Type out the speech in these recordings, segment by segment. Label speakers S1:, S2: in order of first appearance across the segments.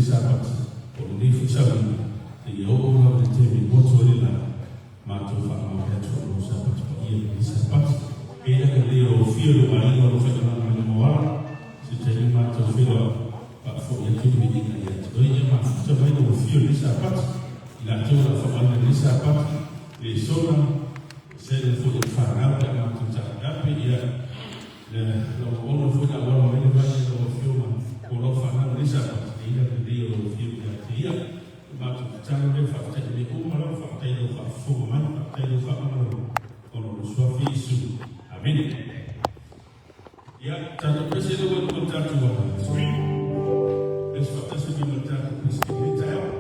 S1: Sapati, po o lenei foi sauniga, seia oo lava i le taimi e motu ai le la, matou faamavae atu foi i lau Sapati Paia i lenei Sapati. Pei la lelei o lou afio i lou aiga o lo o faigaluega mai le moala, se taimi matou feiloai, faafoi atu le viiga ia te oe. Ia mafuta mai lou afio i lenei Sapati, i latou o le a faaaogaina i lenei Sapati, lesona, sene foi a le fanau pe a matou taapeape, ia, lau auauna foi o le a auala mai le vai i lau afioga mo lau fanau i lenei Sapati, e i ai le agalelei o lau afio ia te ia. O le matou tatalo lea, faafetai i mea uma lava, faafetai i lau faafofoga mai, faafetai i lau faamagalo, ona o le Suafa Iesu. Amene. Ia, tatou pese lea ua i luma o le tatou screen. Pese faatasi mai ma le tatou pese i lenei taeao.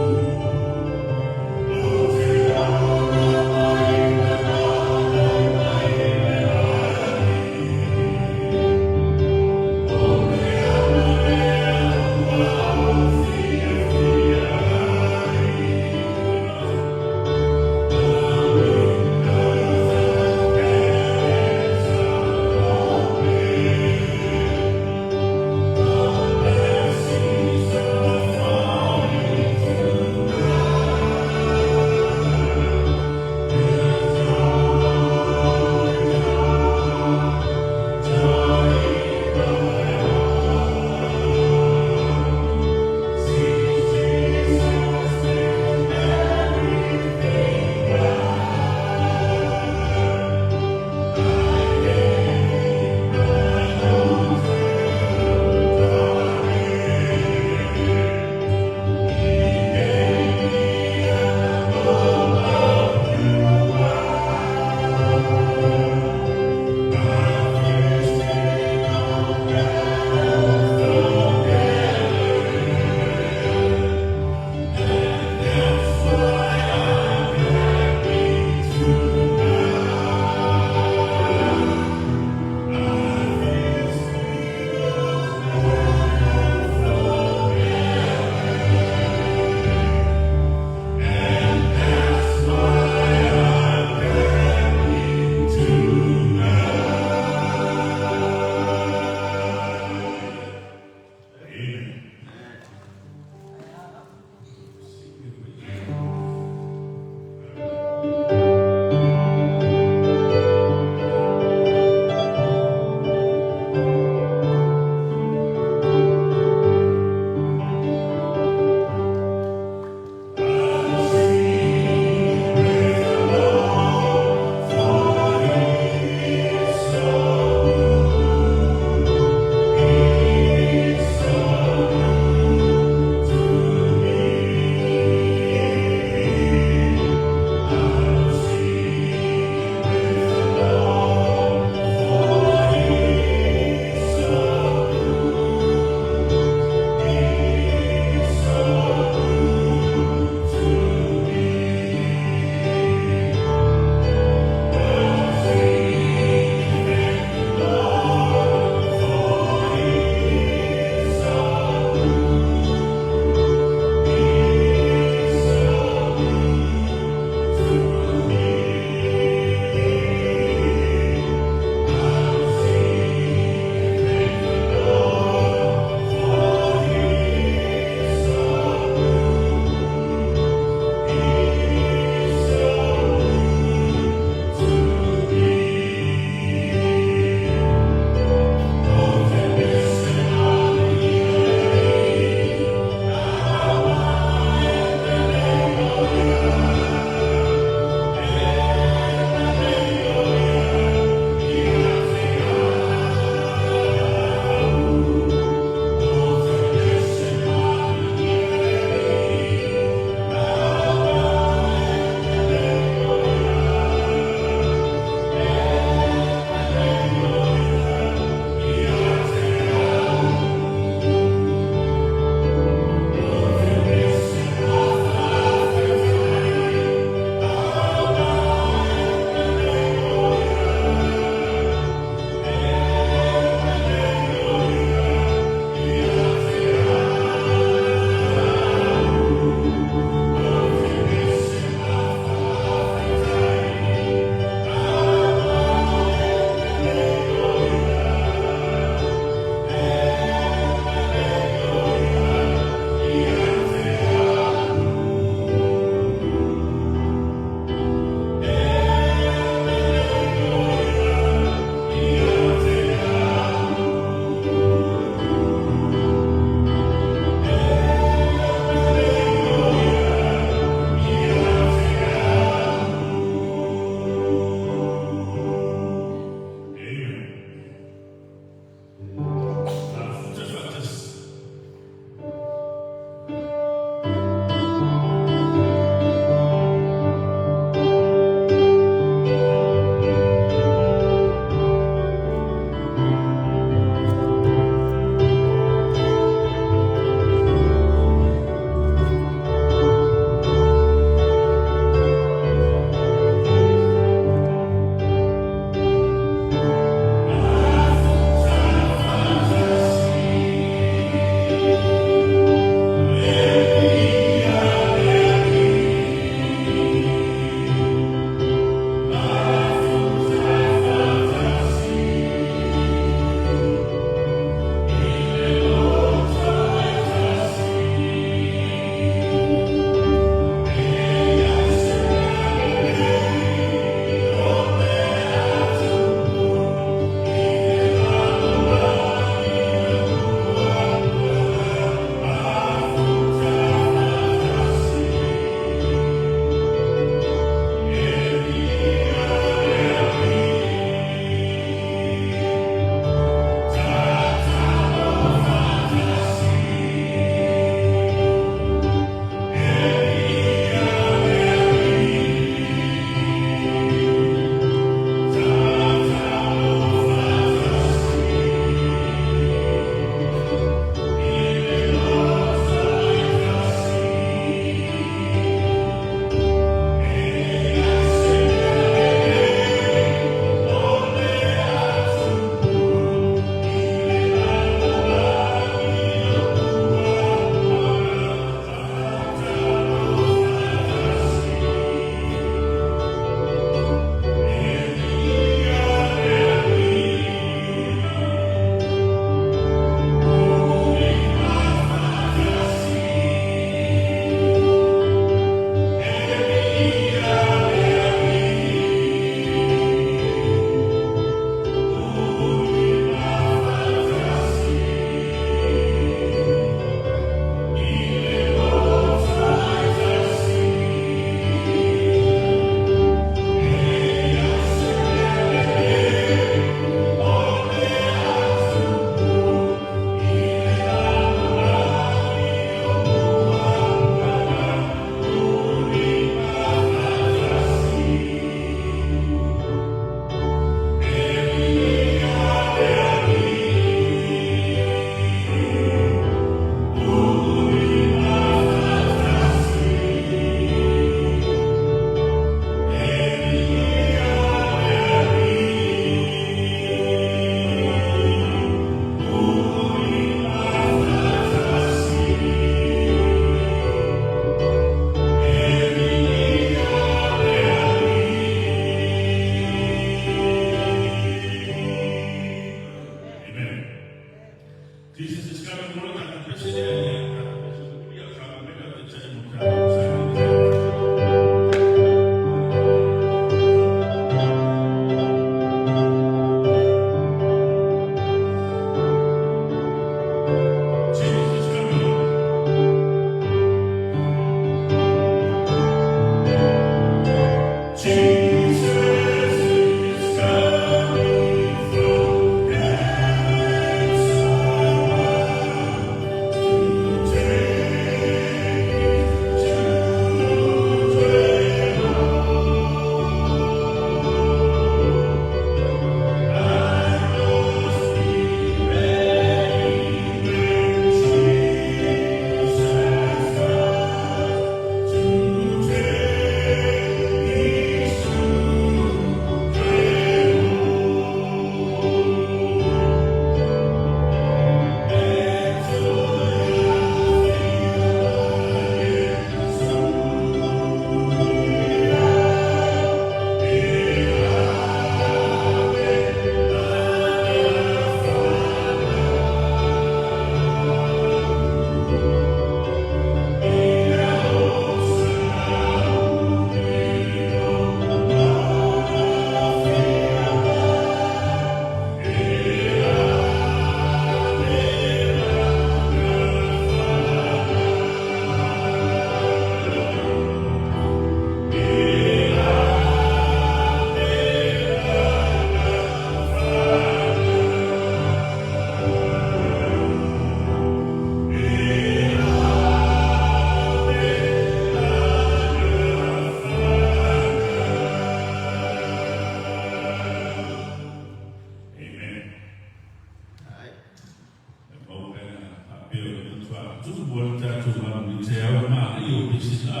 S1: Tatou malulite au ma ia o pesena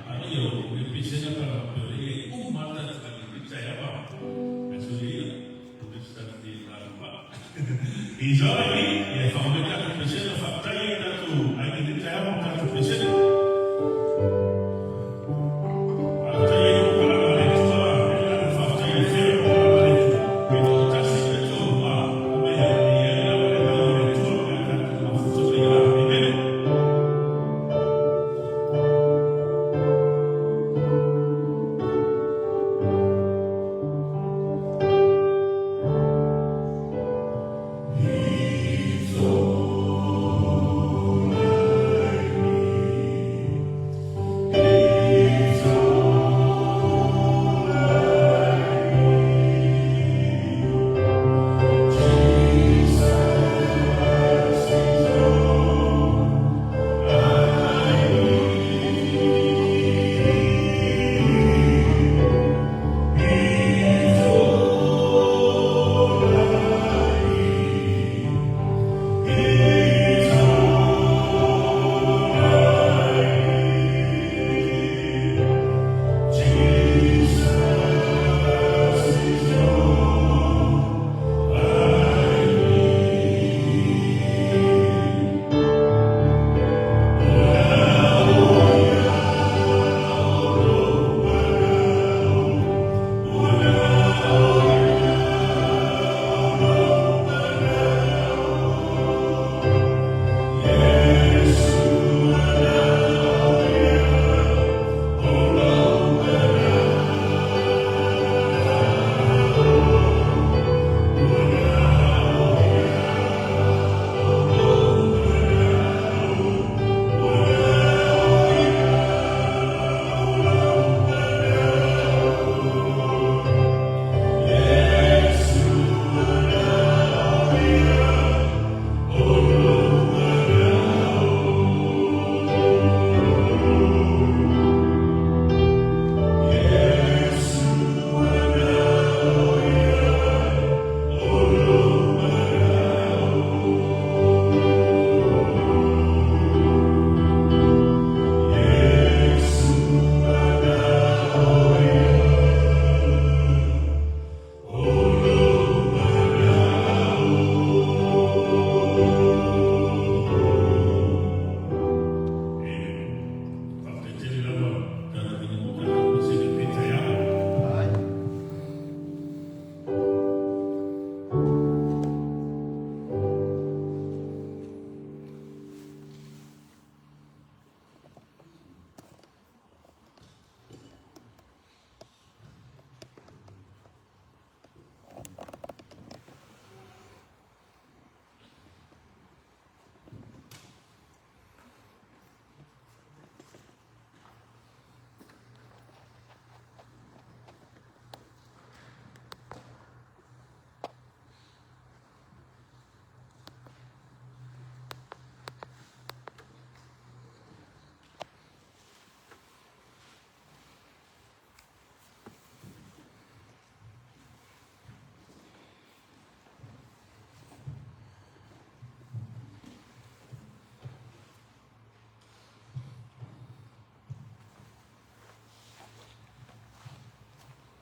S1: a ia o le pesena pa pe le ia uma tatou malulite au a so ia o le sa te la pa i so i ia fa o tatou pesena fa tai tatou ai le taeao tatou pesena.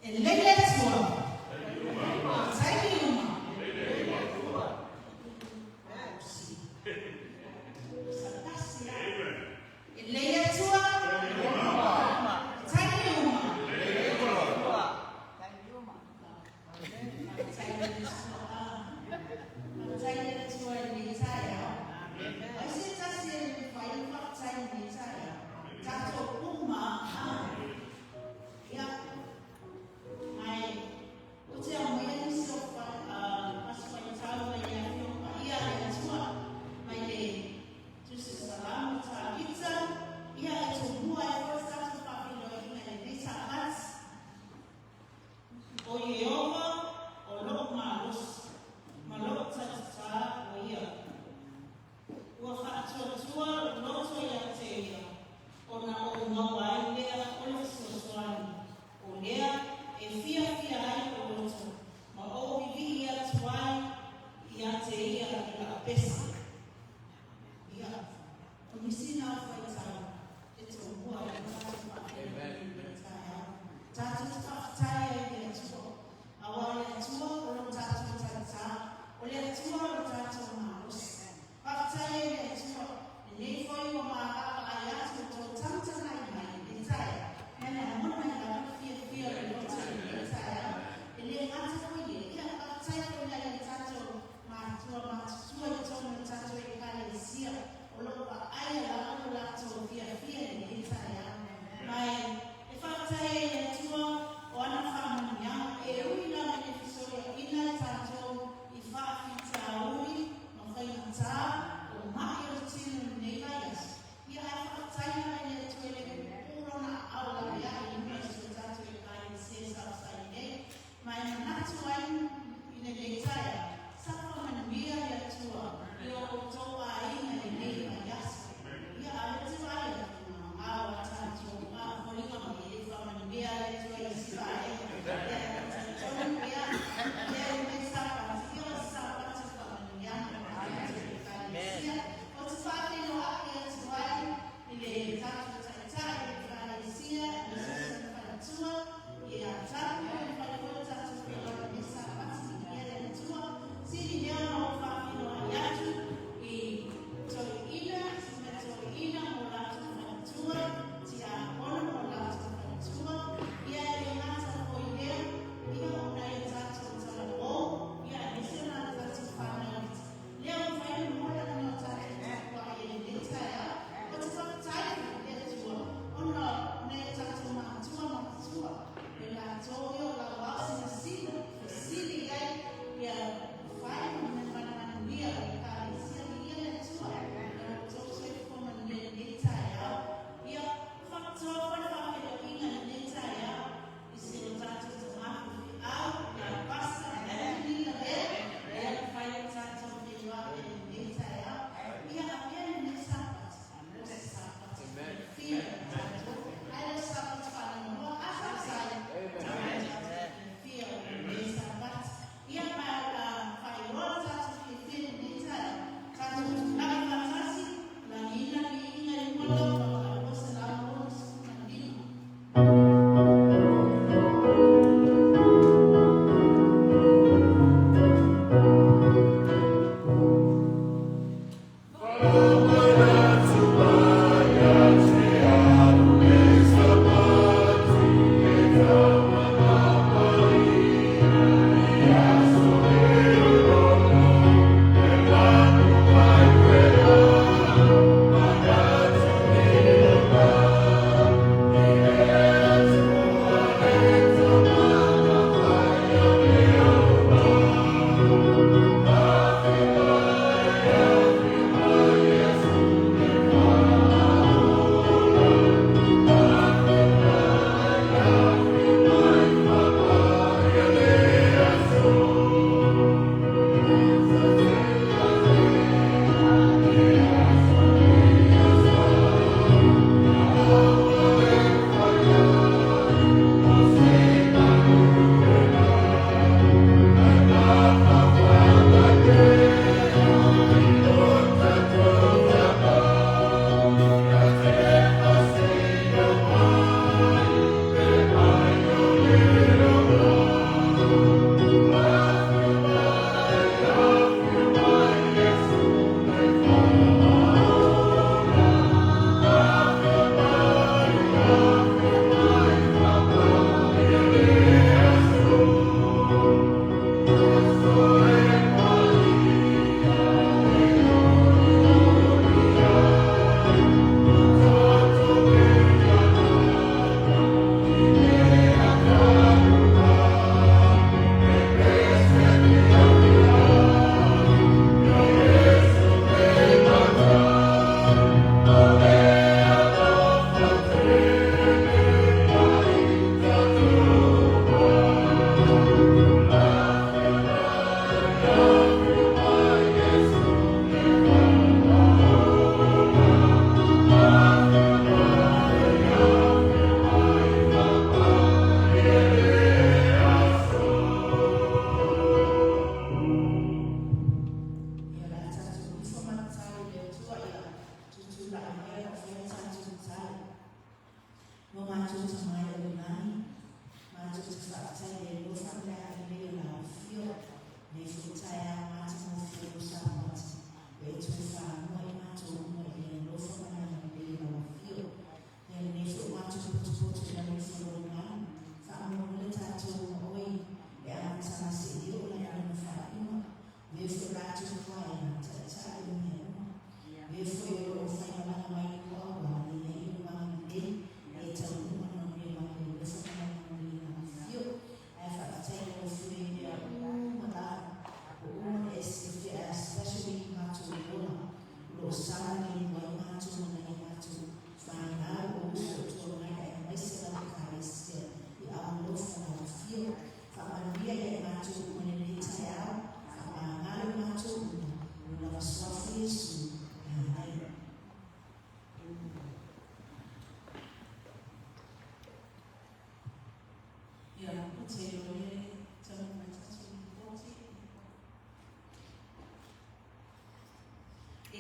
S1: Amen.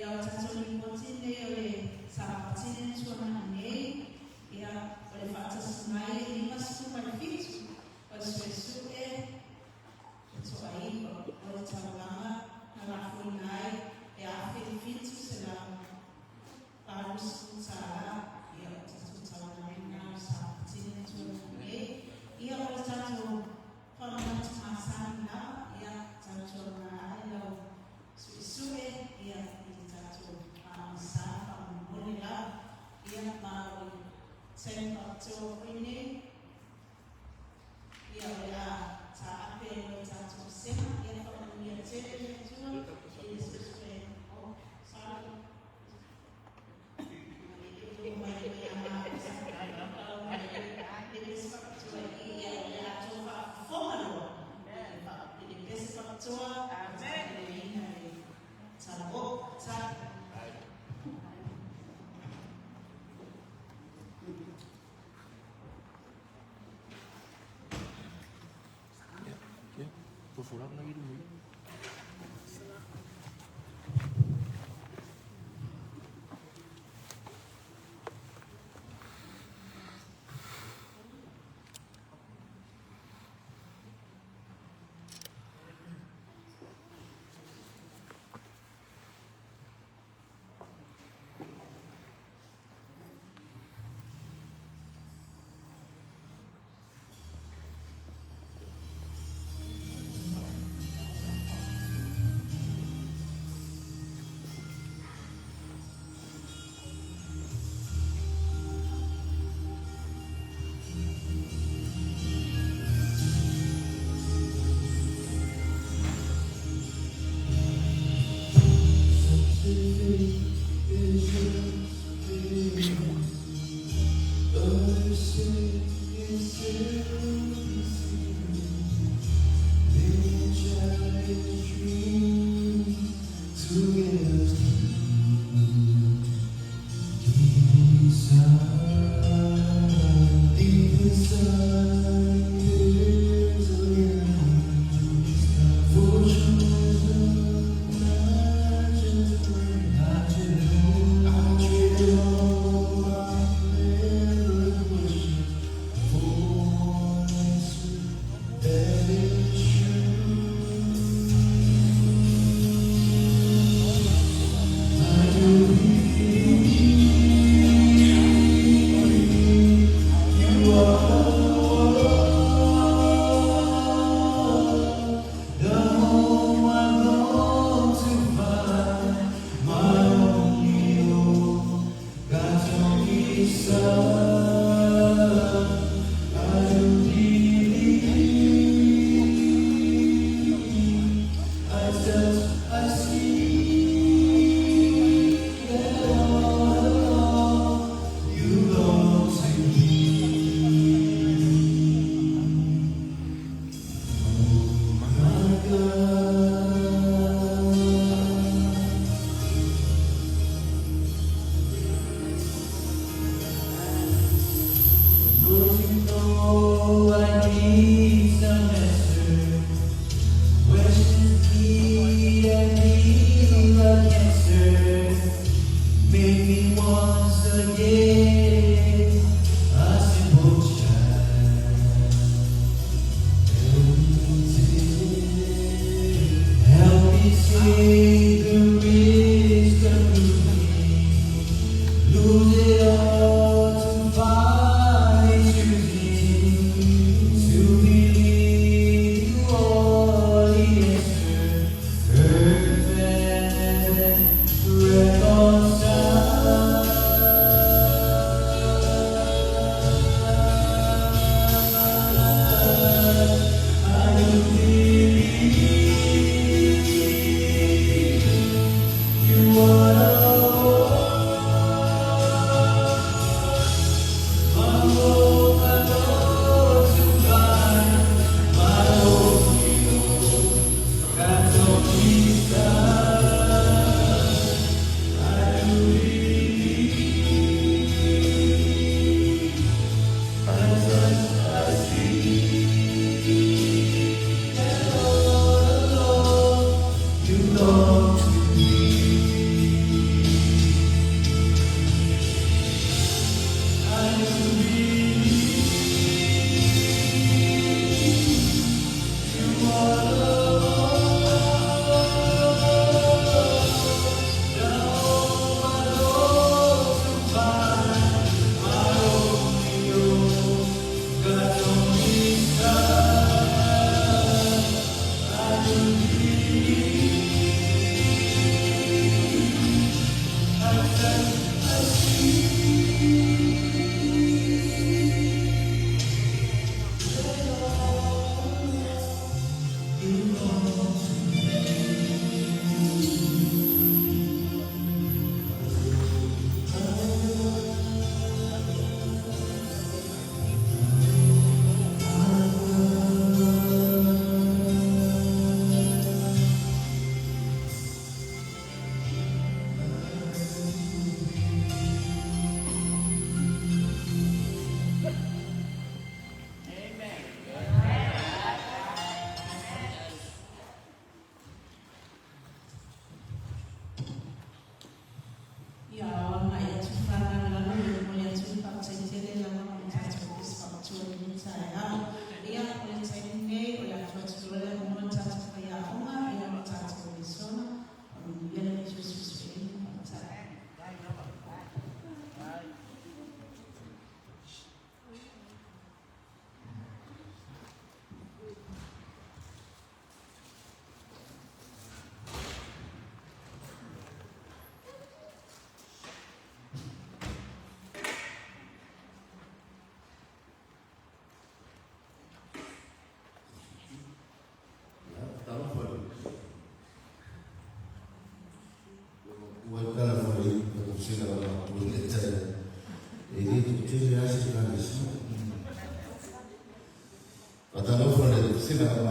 S2: Ia, o tatou lipoti lenei o le Sapati lea na tuanai nei. Ia, o le faatasi mai e 57, o le suesue e toaiva, o le taulaga na lafoina ai e $1,780. Ia, o tatou taulaga lena o le Sapati lea na tuanai nei. Ia, o le tatou faamanatu masani lava, ia tautuana ane lau suesue ia i le tatou sa faamolemole lava. Ia, ma o le taimi faapitoa foi lenei, ia o le a taape ai loa le tatou vasega. Ia faamanuia tele le Atua i le suesue. Oh, sorry.
S3: Ia, fofolaga i luma.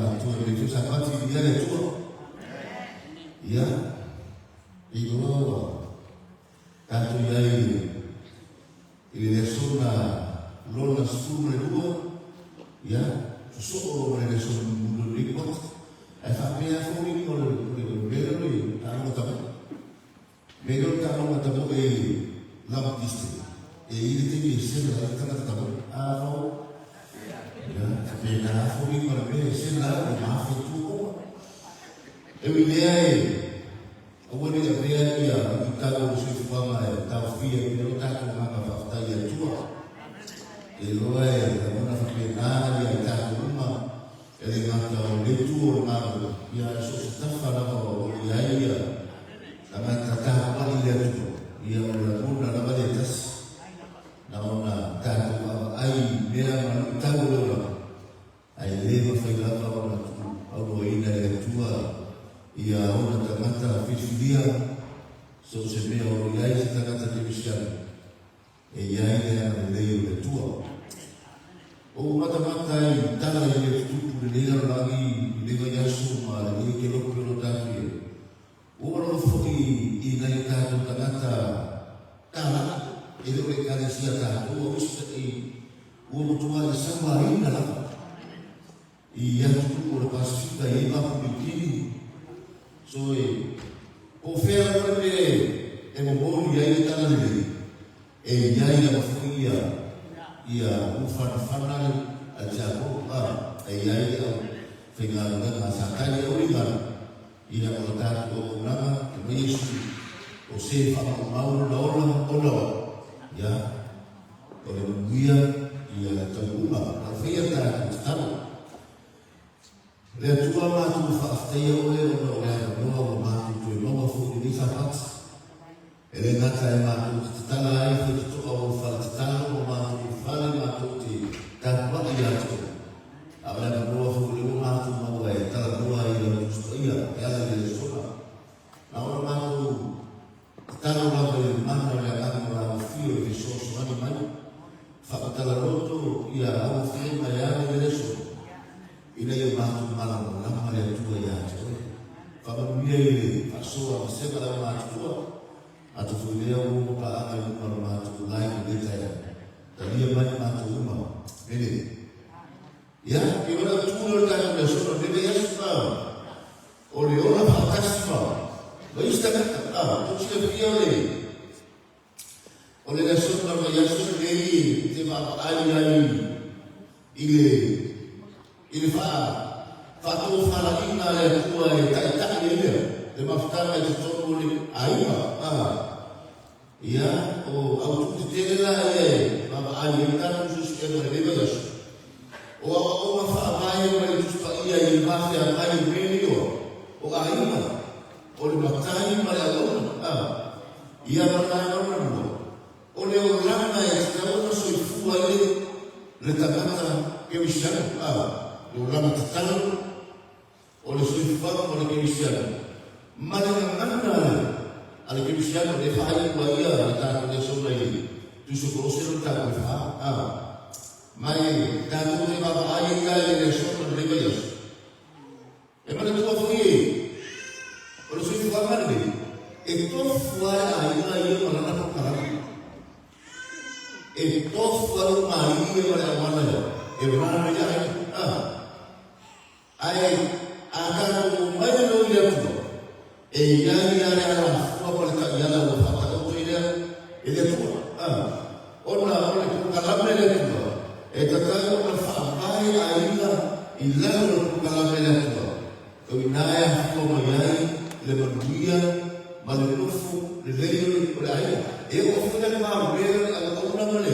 S4: faatoa i le Sapati i le Atua. Ia, i loa ua tatou i ai i le aso na lona 12, ia, sosoo loa ma le aso mulimuli o lenei kuata. Ae faapea foi o le mea lea o le taaloga tamoe. Mea lea o le taaloga tamoe i Lama District, e i ai le taimi e sela ai le tagata tamoe. A fau, ia, faapena foi ma le mea e sela ai le mafaitua uma. E ui lea e aua ne i avea ia luitau o le soifuaga e taofia ai pea lo tatou agaga faafetai i le Atua. E iloa e lagona faapena ia i tatou uma, e le gata o le itu o le Malo, ia ae so o se tafa lava o lo o i ai ia tagata tapuai i le Atua, ia o le lagona lava lea e tasi, na ona tatou vaavaai i mea ma luitau o le olaga, Ae le mafai lava ona tuuauaina e le Atua ia ona tagata filifilia, so o se mea o lo o i ai se tagata kerisiano, e i ai le agalelei o le Atua. Ua ou matamata i tala i mea tutupu i lenei lalolagi i lenei vaiaso ma lenei kelope o lo tatou i ai. Ua oo lava foi i nai o tatou tagata tālaa, e le o le Ekalesia tatou, a o isi ua matuai sauaina lava i atunuu o le Pasefika e i ai Papua Niu Kini. So e po o fea lava le mea e momoli ai le talalelei, e i ai lava foi ia ia ufanafana a le tiapolo, a e i ai le au faigaluega a Satani e uiga. Ina ua tatou auaunaga e mai Iesu, o se e faamaumau lona ola, ola o, ia, o le manuia ia le taunuuga. A o faia tatou tatalo. Le Atua matou faafetaia oe ona o le avanoa ua matou toe maua foi i lenei Sapati. E le gata e matou te tatala ai faitotoa o fale tatalo ma matou fale matou te tapuai ia te oe. A o le avanoa foi o lea ua matou maua e talanoa ai i lau Tusi Paia e ala i le lesona. Na ona matou tatalo lava i le mana o le Agaga o le Alofia o le fesoasoani mai, faamatala loto ia au afioga e ala i le lesona, ina ia matou malamalama le Atua ia te oe. Faamanuia i le faasoa ma sega lau matutua, atu foi lea ua uma paaga i luma o le matou lae i lenei taeao. Talia mai matou uma. Mele. Ia, i ona tu lea o le tatou lesona o lenei aso, a, o le ola faatasi ma, ma isi tagata, a, tou silafia o le, o le lesona o le vaiaso lenei e te vaavaai ai i le, i le faatofalaiga a le Atua e taitai ai le, le mafutaga i totonu o le aiga. A, ia, o autu tetele la ia e vaavaai ai tatou suesuega i lenei vaiaso. O aoaoga faavae mai le Tusi Paia i le va feagai o mea nei o, o aiga, o le matai ma le auauna. A, ia ma le vaega lona lua, o le olaga e tatau ona soifua ai le, le tagata kerisiano, a, le olaga tatalo, o le soifuaga mo le kerisiano, ma le gagana a le, a le kerisiano e faaiu ai ia le tatou lesona i le Tusi o Kolose lona tatou e fa, a. Ma e tatou te vaavaai ai la i le lesona o lenei vaiaso. E manatua foi e o le soifuaga lenei, e tofu lava le aiga ia ma lana polokalame. E tofu lava le ulugalii ia ma le auala ia e ola ai le aiga. A. Ae a tatou omai loa i le Atua, e i ai lava le alafua ma le taiala ua faataoto i lea e le Atua. A. Ona o le polokalame a le Atua, e tatau ona faavae aiga i lalo o le polokalame a le Atua, o i ina e afua mai ai le manuia ma le nofo lelei o le aiga. E oo foi la le maumea o le auauna ma le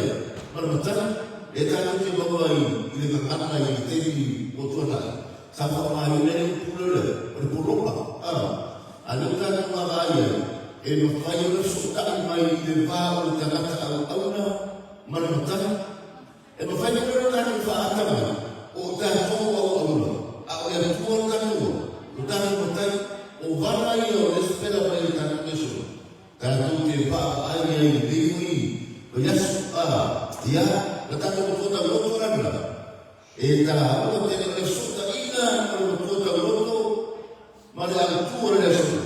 S4: ma le matai, e tatou te maua i le gagana i le taimi ua tuanai, sa faaaogaina ai le upu lea o le pologa. A, a lea ua tatou vaavaai ai, e mafai ona fesootai mai i le va o le tagata auauna ma le matai. E mafai foi ona tatou faaata mai, o tatou o auauna, a o le Atua lo tatou ola, lo tatou Matai, o vala ia o le sipela mai le tatou lesona, tatou te vaavaai ai i lenei foi vaiaso, a, ia, na tatou matua tauloto la lena, e taua tele o le fesootaiga o le. ma le autu o le aso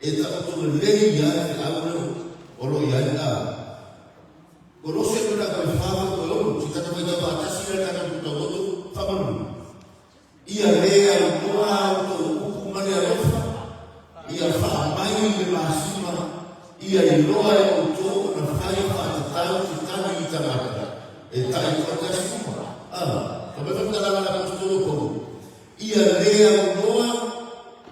S4: e taoto lelei i ai feau lea o lo o i ai a. Kolose le tau e fa toe ono, se tata faitau faatasi lea le tata tuta loto faamanu. Ia le aunoa a outou upu ma le alofa, ia faamai le masima, ia iloa e outou ona fai faatatau se tali i tagata e taitoatasi uma. A, ka mea faamatalaga a le Aposetolo o Paulo, ia le aunoa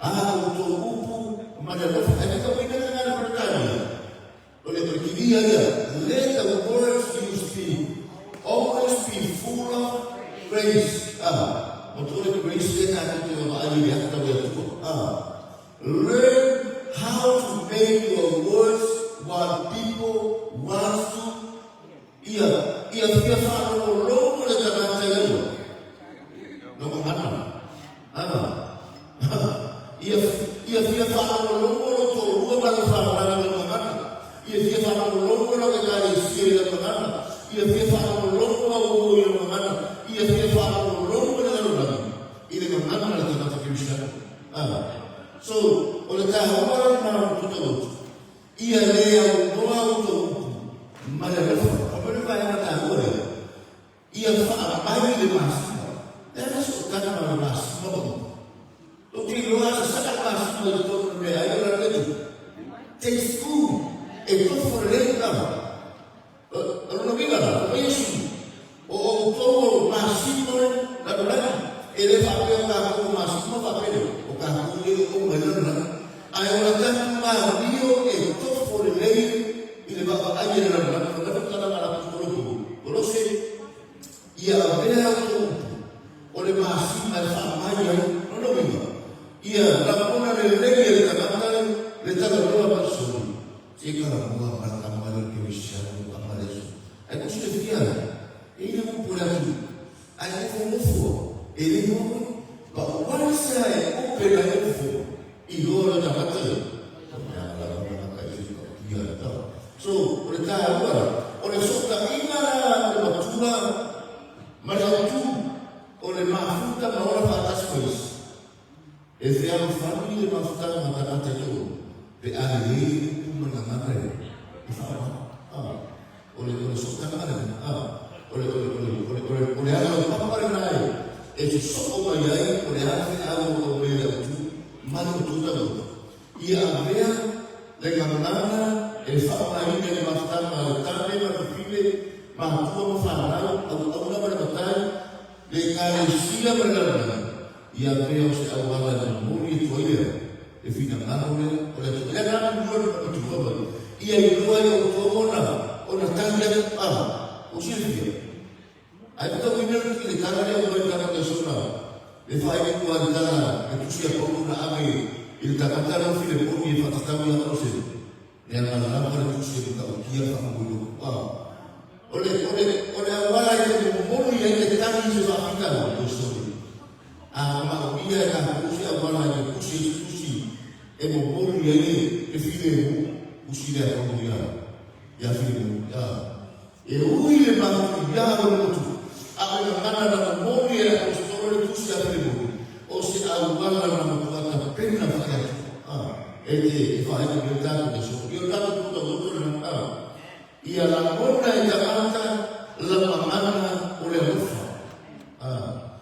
S4: a outou upu ma le alofa. Ae faitauina le agaga Peretania. O le kilia ia, let the words you speak always be full of grace. Ah, mo tō le grace le tātou te vaai i le ata o le Atua. Ah, learn how to make your words what people want to Ia, ia fia whaalongolongo le tagata i aua. No ka mana. Ah, ia, ia fia whaalongolongo lo tō rua ma le whānau i le mana. Ia fia whaalongolongo lo ke kālesia i le mana. Ia fia whaalongolongo au o i le mana. Ia fia whaalongolongo le lalolagi i le mana le tagata Keristiano. Ah. So, o le tāua la na o tuta lotu. Ia le aunoa outou upu ma le alofa. O le vaega taua lea. Ia faamai le masima. Le aga sootaga ma le masima ma upu. Tou te iloa a sasaka le masima i totonu o le meaai o lalo le tupu. Taste food. E tofo lelei lava. O lona uiga la, o Iesu, o outou o masima o le lalolagi. E le faapea o tatou o masima faapele, o tatou e o mai lalolagi. Ae o le tatou malio e tofo lelei i le vaavaai e le lalolagi. Fai mai faamatalaga a le Aposetolo Paulo, Kolose, Ia avea outou upu, o le masima e faamai ai. O lona uiga, ia lagona lelei e le tagata le talanoa mai soli. Se talanoa ma le tama le kerisiano a ma le aso. Ai ko silafia ai, e i le upu o le atunuu, ai nofonofo e le iloa mai. But once a e open ai le fofoga, iloa le tagata ia, o mea lava na ka i ka ukia le tau. So, o le taua la, o le sootaiga la o le matua ma le autu o le mafuta ma ola faatasi ma isi. E fealofani le mafutaga a tagata e toʻu pe a lelei le upu ma le gagana e e faaaoga. A, o le, o le sootaga lena, a, o le, o le, o le, o le, o le, o le ala laupapa lena e, e sosoo mai ai o le a feau o lo o mea le autu ma le outou tagata. Ia avea le gagana e faaaogaina i le mafutaga a le tane ma le fafine, matua ma fanau, auauna ma le matai, le ekalesia ma le lalolagi. Ia pea o se auala e momoli atu ai lea, le finagalo lea o le Atua. Lea la lua le matua mai, ia iloa e outou ona, ona tali atu, a, ua silafia. Ae matauina le le tala lea ua mai le tagata sona, le faaiuiu a le tala, le tusi a Paulo na ave i le tagata lea o Filemoni e faatatau ia Kolose. Le aga lava le tusi e matautia faamomoiloku, a. O le, o le, o le auala e te momoli ai le tali i se faafitauli, o soli. A manaomia e tatou se auala e te tusi ai se tusi e momoli ai le, le filemu, usi lea Paulo ia, ia Filemoni. A. E ui le matuia o le motu, a o le gagana na momoli e le Aposetolo le tusi a Filemoni, o se auala na matua tapena whai atu, a, e te, e whaai nei tatou le aso. I o tatou puta loto lena, a. Ia lagona e tagata la mamana o le alofa. A,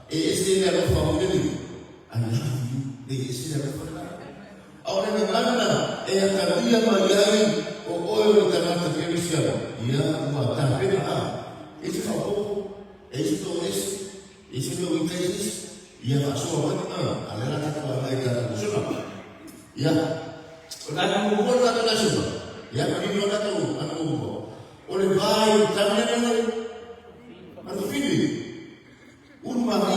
S4: e ese le alofa o le I love you, e ese le alofa lena. A o le gagana e atalia mai ai o oe o le tagata kerisiano, ia ua tapena a, e se faaopoopo, e se toese, e se mea o ita i se isi, ia faasoa mai, a, a lea la tatou agai i tatou sona. Ia, o le ana muamua le tatou lesona. Ia, manino le tatou ana muamua. O le va i tane ma le ma le fili. Ulu mari.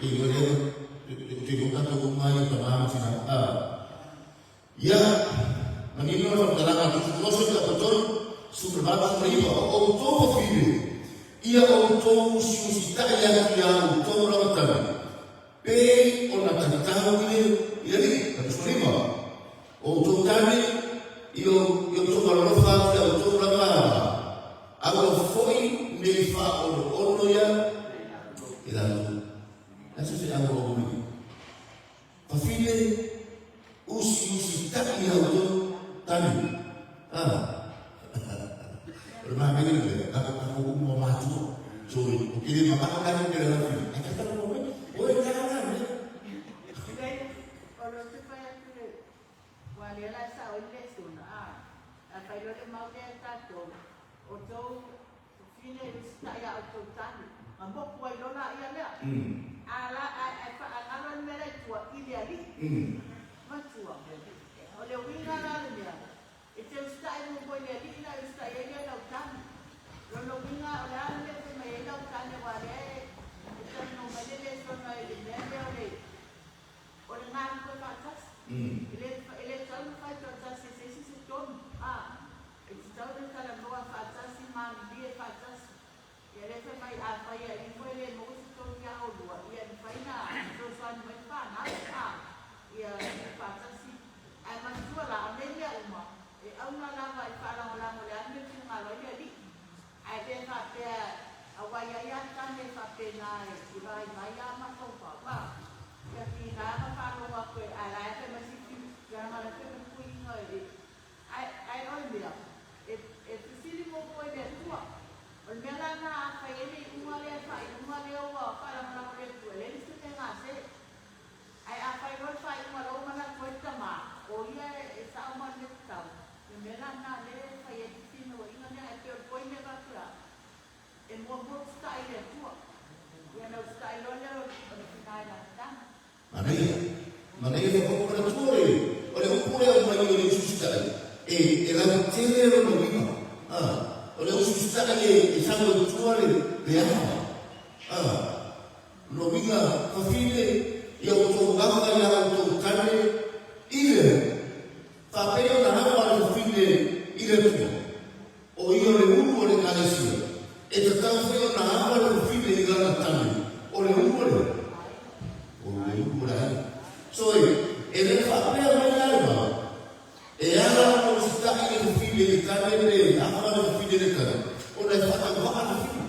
S4: E yo le te yo tatou uma i ka ma tina. A. Ia, manino le faamatalaga a Tusi Kolose ka tolu, 18 19, o outou fafine, ia outou usiusitai atu iā outou lava tane. Pei ona tatau i le i le Alii, ka 15, o outou tane, i o i outou alofa atu ia outou lava ava, aua foi ne i faaonoono ia i latou. Le a se feau o Alii? Fafine, usiusitai ia outou tane. A. O le manaia le mea, tatou uma o matua. So, ou te le mamao la le mea la fili. Ai ka tau mai. Oi ka la me.
S2: O lo te fai atu le ua lea la sa o le sona a a fai lo le mau lea tatou o tou fine i usitai a outou tane ma moku ai lola ia lea a la a a fa a ngalo le mea la i tua i le alii matua o le uiga la le mea E te usitai muamua i le Alii na e usitai ai lea lau tane. Lona uiga o le a le mea e fai mai ai lau tane aua lea e talanoa mai le lesona i le mea lea o le o le galulue faatasi. E le e le tatau ona fai toatasi e se isi se tonu, a. E tatau ona talanoa faatasi, malilie faatasi. Ia lea fai mai afai e ifo e le maua se tonu ia oulua, ia e mafai na fesoasoani mai le fanau, a. Ia faatasi. Ae manatua la, o nei mea uma, e auga lava i faalagolago le a le mea e finagalo ai le Alii. Ae le faapea, aua e i ai lava le tane e faapena e vaivai lava mafaufau, a. Ia tiga na faalogo atu e, ae la e fai mai si leaga la e fai mai puiga e, ae, ae o le mea, e, e fesili muamua i le Atua. O le mea la lena a fai ai le iuga lea, le faaiuga lea ua faalagolago i le Atua, e leai nisi mea gase. Ae a fai loa le faaiuga loa ua manatu ai le tama, o ia e sao ma le mea tatau, le mea la lena lea e fai ai le finauaiga lea, ae pei o le poi lea avatu e au, e muamua usitai i le Atua, ia ona usitai loa lea o le tina i lana tama.
S4: Manaia, manaia le hopu manatua o le, o le upu lea aumai o le usiusitai, e, e lautele lona uiga. A, o le usiusitai e, e sau ai tua le, le afa. A, Lona uiga, fafine, ia outou ava i a outou tane i le faapea ona ava le fafine i le Atua, o ia o le ulu o le Ekalesia, e tatau foi ona ava le fafine i lana tane, o le ulu o le o le ulu o le aiga. So e, e le faapea mai la le mau, e ala ona usitai le fafine i le tane pe ava le fafine i le tane, ona e faatauvaa le fafine.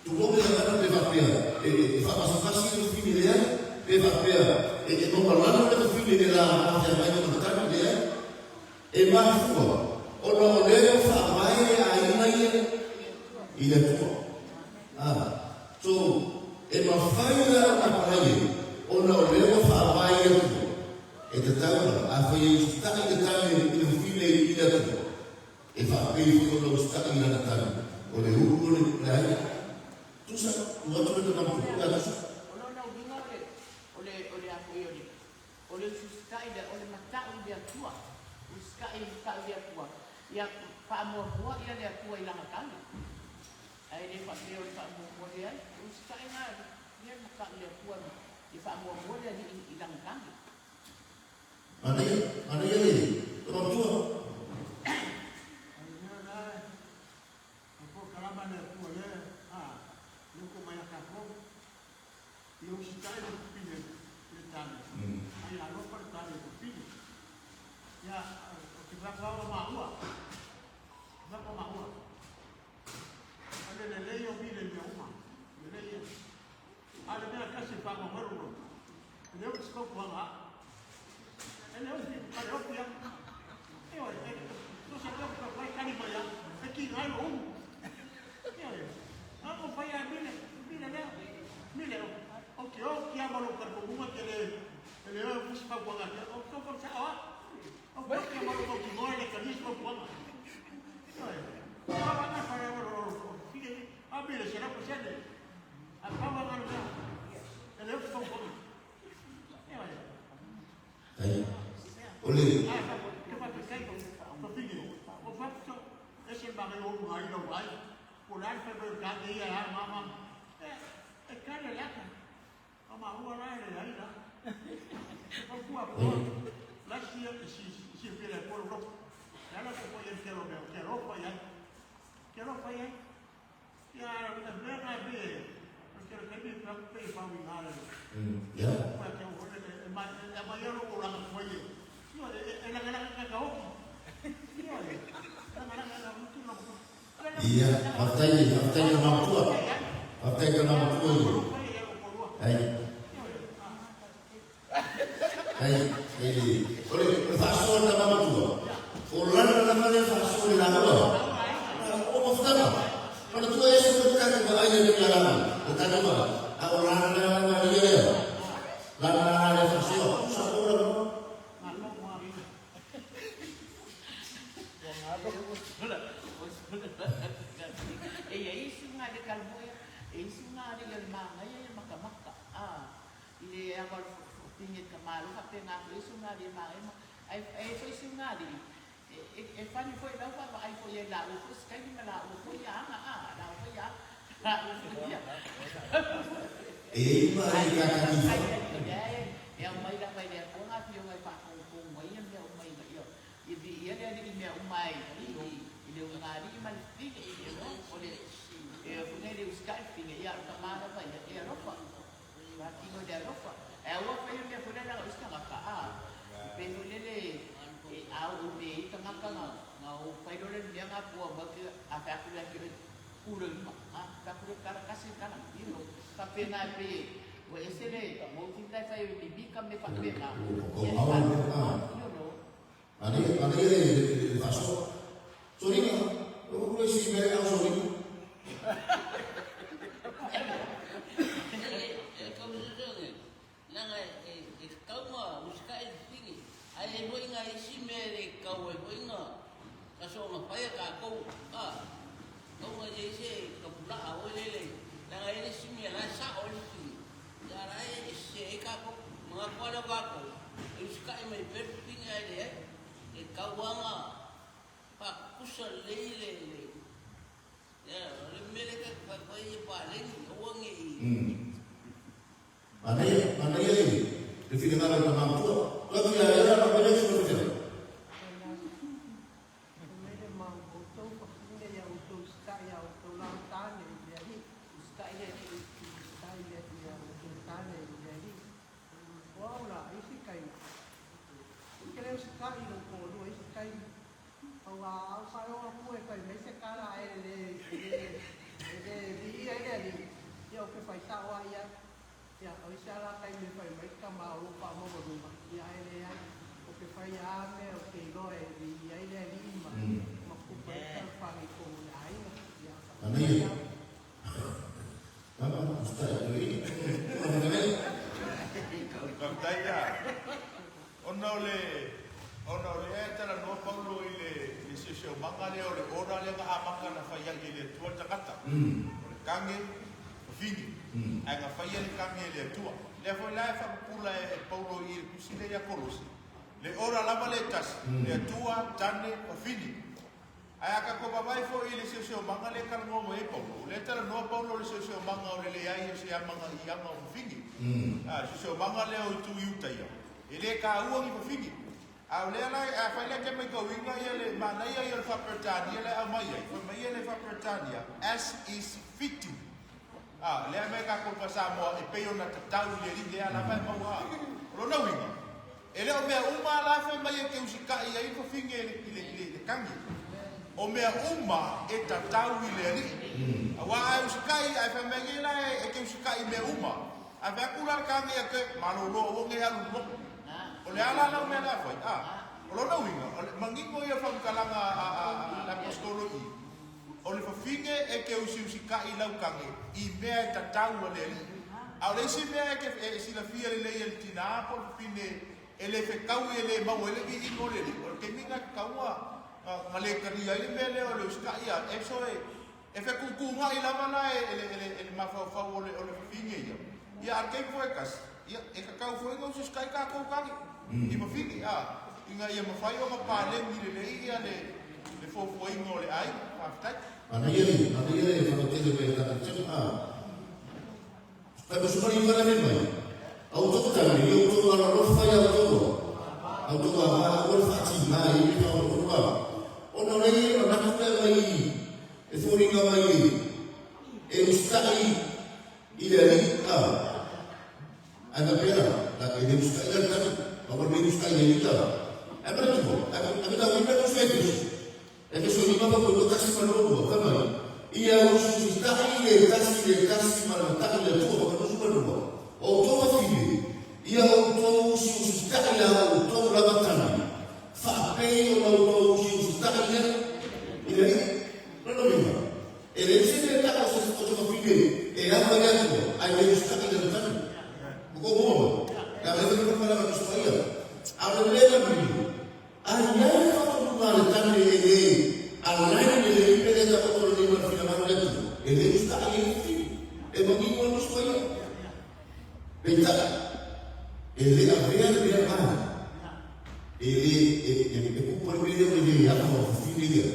S4: Tulou le agana pe faapea e faapasapasi le fafine leai, pe faapea e maualalo le fafine i le la afea mai ona tali leai. E mafua ona o lea ua faavae le aiga ia i le Atua. A, so, e mafai la ona palai ai ona o lea ua faavae i le Atua. E tatau la, afai e usitai le tane i le fafine i le Atua, E faapei foi ona usitai i lana tali, o le ulu o le aiga. Tusa, tuu atu le tama matua, ia tusa.
S5: O lona uiga o le, o le, o le a foi o le, o le usiusitai lea, o le matau i le Atua, usitai i le matau i le Atua, ia faamuamua ia le Atua i lana tali. Ae le faapea o le faamuamua leai, o usitai na ia le matau i le Atua, ia faamuamua le Alii i lana tali.
S4: Manaia, manaia le tama matua. Ai, o le. Ia. Ia, faafetai, faafetai i tana matua. Faafetai i tana matua i. Ai. Ai, ai, o le faasoa le tama matua, o lana lava lea faasoa i le lauga. O mafutaga, manatua e ese foi le tatou vaai i le lauga, le tatou vaai, a o lana lava ia lea, lana lava lea faasoa, tusa po o lana.
S5: I le ava o le pine ka malo faapena foi isi una alii e magaia ma ae e ai foi isi una alii e funny foi i lau vaavaai foi ia i laua foi si taimi ma laua foi ia aga a laua foi ia laua foi ia
S4: E i ai ma ai ka katifa.
S5: Ai e aumai lava e le Atua nga afioga e faafogafoga ai ia mea uma ina ia ia viia le Alii i mea uma ai i le ugaalii ma le fine o le e foi nei le usitai le fine ia a o le tama lava ia e alofa. Faatino i le alofa. Ae aua fai le mea foi lea leaga o isi tagata a, e pei foi lele e a oo i mea e i ai tagata na na o fai loa le mea na pua mai ke a fai atu lea ke oe ku le lima a fai atu lea tala tasi le tala you know faapena e pei ua ese le motive la e fai ai mimika mea faapena
S4: Ua
S5: ia
S4: le
S5: you know.
S4: Manaia, manaia le, le, le faasoa. Solina, o ku le si mea au solina.
S6: Leaga e tatau ona usitai le fili, ae i ai foi nai isi mea e le tatau ai foi ona soona fai a tatou, a, tatau ona i ai se tapulaa foi lele, leaga e i ai le isi mea la e sao ai le fili, a o la e sese ai tatou. Manatu lava lea o tatou, e usitai mai pea le fili ae leai, e tatau lava ona faatutusa lelei le, o le mea lea ta te fai atu ai ia paleni, aua ne i.
S4: Manaia, manaia le, le finagalo o le tama matua. Ua fia ia la mea lea sui fia.
S7: Ia, o isi a la taimi e fai mai tama o lou faamaualuga, ia ae leai, o ke fai a mea o ke iloa e viia ai le alii ma ma kupa ai talofaga i tonu o le aiga. Ia, faafetai
S4: Manaia.
S7: lava.
S4: Mama, usita'i toeaina. Ua fetalai.
S8: Faafetai ia. Ona o le ona o lea e talanoa Paulo i le le siosiomaga lea o le order lea na amata na fai ai e le Atua le tagata. O le kage, fafine, ae na faia le kage e le Atua. Lea foi la e faapupula e Paulo i i le tusi lea ia Kolosi, le order lava lea e tasi, le Atua, tane, fafine. Ae a tatou vaavaai foi i le siosiomaga lea e talanoa mai ai Paulo, o lea e talanoa Paulo i le siosiomaga o le leai o se amagaiaga o fafine. A, siosiomaga lea o itu i uta ia, e le taua ni fafine. A o lea la, afai la e te maitauina ia le manaia ia o le faa-Peretania lea e aumai ai, fai mai ia le faa-Peretania, as is fitting. A, lea e aumai e tatou i Samoa, e pei ona tatau i le alii, lea lava e maua. O lona uiga, E le o mea uma la e fai mai e te usitai ai le fafine i le, i le, le kagi. O mea uma e tatau i le Alii. Aua a e usitai, a e fai mai nei la e te usitai i mea uma, a fai atu la le kagi ia te, malolo aua ne i alu i loko. O le a la lau mea la e fai? A, o lona uiga, o le manino ia o le faamatalaga a, a, a le Aposetolo i i, o le fafine e te usiusitai i lau kage i mea e tatau a le Alii. A o le isi mea e te e silafia lelei e le tinā po o le fafine e le fetaui e le maua ai le viiga o le Alii, o le taimi lena e tatau ona na le talia ai le mea lea o le usitai ia e so e e fetuutuunai lava la e e le e le e le mafaufau o le o le fafine ia. Ia a o le taimi foi e tasi, ia e tatau foi ona usiusitai tatou kage i fafine a ina ia mafai ona paleni lelei ia le le fuafuaina o le aiga. Faafetai.
S4: Manaia le, manaia le whakatele mai e tātou tino, ā. Kai mo sumari whana me mai. Au tō tane, i au tō ara rofa i au tō. Au tō a wā, ua le whaati mā i me wha o wā. Ona rei e na naku mea mai e fōringa mai e, e usita'i i le alii, ā. Ai ma pera, la e le usita'i la le tane, ma ua le usita'i le alii, ā. Ai ma le tuo, ai ma tau ina no se E fesoasoani ma koe tasi ma lua, fai mai, Ia usiusita'i le tasi le tasi ma le mata'i le Atua ma ka nusu ma lua, o outou wafine, Ia outou usiusitaʻi la outou lava tagi, faapei ona outou usiusitaʻi lea i le Alii. Lona uiga, e leai se mea taʻu o se o se fafine e ava i le Atua ae le usitaʻi i lana tagi. Ua tou maua mai? Leaga lea foi palapala Tusi Paia. A o le mea e manino, a i ai le faatonuga a le tane e le align lelei pe le taoto lelei ma le finagalo o le Atua, e le usitaʻi ai le fafine. E manino lava Tusi Paia. Peitai, e le avea le mea lena. E le, e, e, e kupu ai le mea lea o le le ava o fafine ia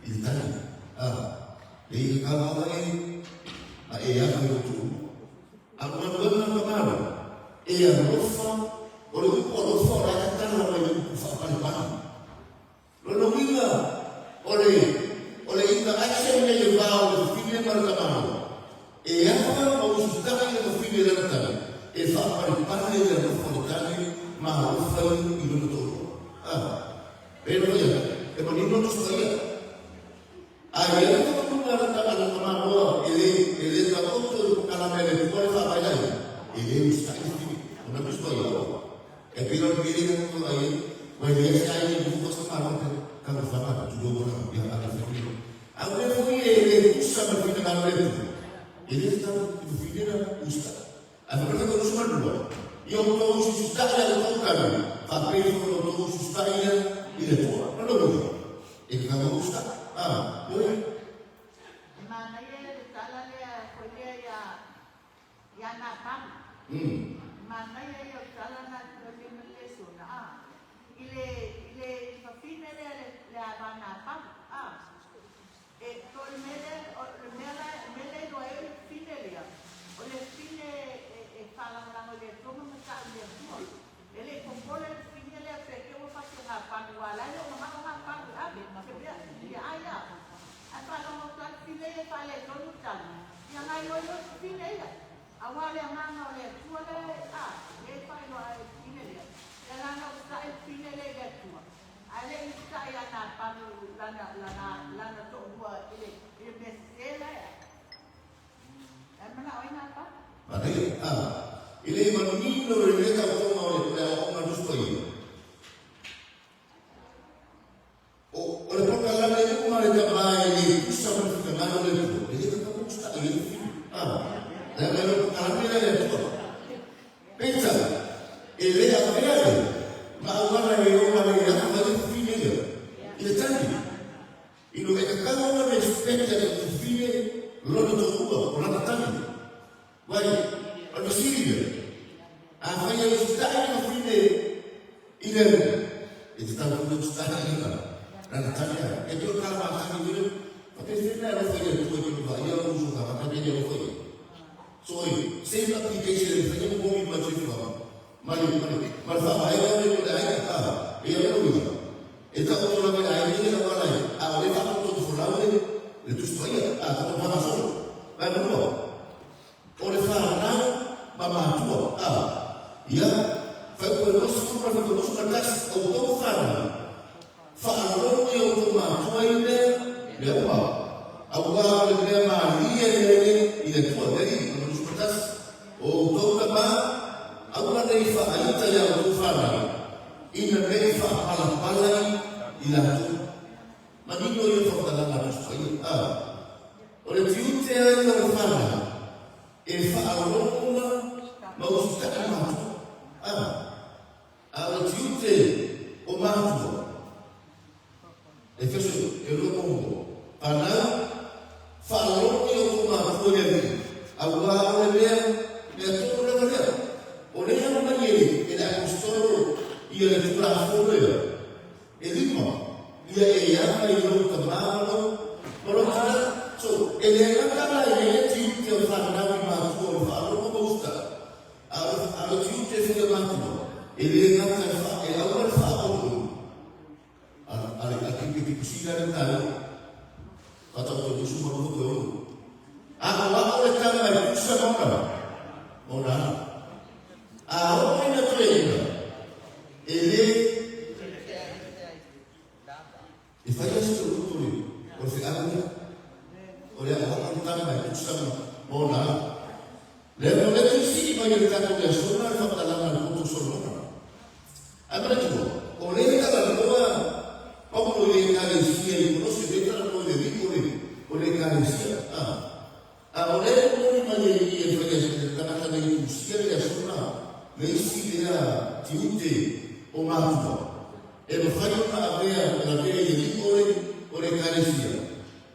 S4: i le tane. A, e i ka lava e, a e ava i lotu. A o galuega a ka Malo, e alofa, o le upu alofa o la e tatala mai le upu faapalepale. Lona uiga, o le, o le interaction lea i le va o le fafine ma le tamaloa, e ava ma usutai le fafine i lana tane, e faapalepale le alofa o le tane ma alofa ia i lona toalua. A, pei ona fai atu, e manino le Tusi Paia. A i ai le faatonuga a le a le tamaloa e le, e le taoto i le polokalame a le Atua le faavae ai, e le usitai le fafine. Ona Tusi Paia, o. E pei o le mea lea e vaai ai, ua leai se aiga i luga o se tamaloa pe taumafai atu tulou ona ia ave fai mai. A o mea foi e le tusa ma le finagalo o le Atua, e le tatau i fafine ona usitai. Ae faapea foi usu ma lua, ia outou usiusitai ia outou tali, faapei foi ona outou usiusitai ia i le Atua. Lona uiga, e tatau ona usitai. A, ioe.
S2: E manaia le tala lea foi lea ia ia Napani. Manaia ia o le tala na le ma le sona a. I le i le fafine lea le le ava Napani a. E to le mea lea o le mea la mea lea iloa ai o le fafine lea o le fafine e e faalagolago i le Atua ma matau i le Atua. E le i popole le fafine lea pe te ua fasi e Napani aua la e le o manao Napani e ave se mea ia ai a. Ae faalogo atu lava le fafine ia e faaletonu le tali, ia gaioio le fafine ia. Aua o le agaga o le Atua lea a, lea e faailoa ai e le fafine lea, ia lana usitai le fafine lea i le Atua, ae le i usitai ia Napalu lana, lana, lana toalua i le, i le mea sese la e a. E manao ai Napalu.
S4: Manaia, a, e le manino le lea tautoga o le aoaoga a Tusi Paia. O le polokalame uma a le tama e le tusa ma le finagalo o le Atua, e le tatau ona usitai ai le fili. A, leaga e le o polokalame lea a le Atua. Peitai, e le avea le ma auala e ola ai e afa ai le fafine ia i le tali. I lo e tatau ona respect le fafine lona toalua o lana tali. Vai, o le fesili lea, afai e usitai le fafine i le alii, e tatau foi ona usitai i lana, lana tali a. E pei o le tala masani foi lea, faapefea mea alofa i le Atua i te vaaia lou uso tagata pe le alofa i ai. So, same application e mafai ona momi mai soifuaga ma le, ma le, ma le faavaega o le, o le aiga, a, e i ai lona uiga, e taoto lava i le aiga ia le auala e, a o lea e faatotofolau le, le Tusi Paia, a, tatou faagasolo. Vaega lua. O le fanau ma matua, a. Ia, faaiuga 20 ma le faaiuga 21, outou fanau, faalogo i outou matua i mea, mea uma, aua o le mea malie lea i le Atua, le Alii, ma le 21, o outou tama, aua ne i faaita iā outou fanau, ina ne i faapalapala i latou. Manino ia faamatalaga a Tusi Paia, a. O le tiute a ia o le fanau, e faalogo ma ma usitai matua, a. A o le tiute o matua, Efeso e lua muamua, fanau, faalogo i outou matua i le Alii, aua o le mea, mea tonu lava lea. O lea e aumai e le Aposetolo ia le Tulafono ea, E lima, ia e aga i lou tama ma lou, ma lou tina. So, e le gata la e leai tiute o fanau i matua o le faalogo ma usitai, a o, a o tiute foi o matua, e le gata e fa, e aua le faaoloolo. A, a le, a ke, ke kusina le tau, faataoto usu ma lua toe olo. A o ao le tama e tusa ma ona, ma ona ala. A oo ina toeaina, e le e fai lava se loto le o le feau lea. O le aoaoga le tama e tusa ma ona ala. Lea mo le tusi mai e le tatou le aso na le faamatalaga Ae manatua, o lea e talanoa Paulo i le Ekalesia i Kolose, lea e talanoa i le alii o le, o le Ekalesia. A, a o lea e momoli mai e i e fai e tagata nei tusia le aso na, le isi lea tiute o matua, e mafai ona avea, lavea i alii o le, o le Ekalesia.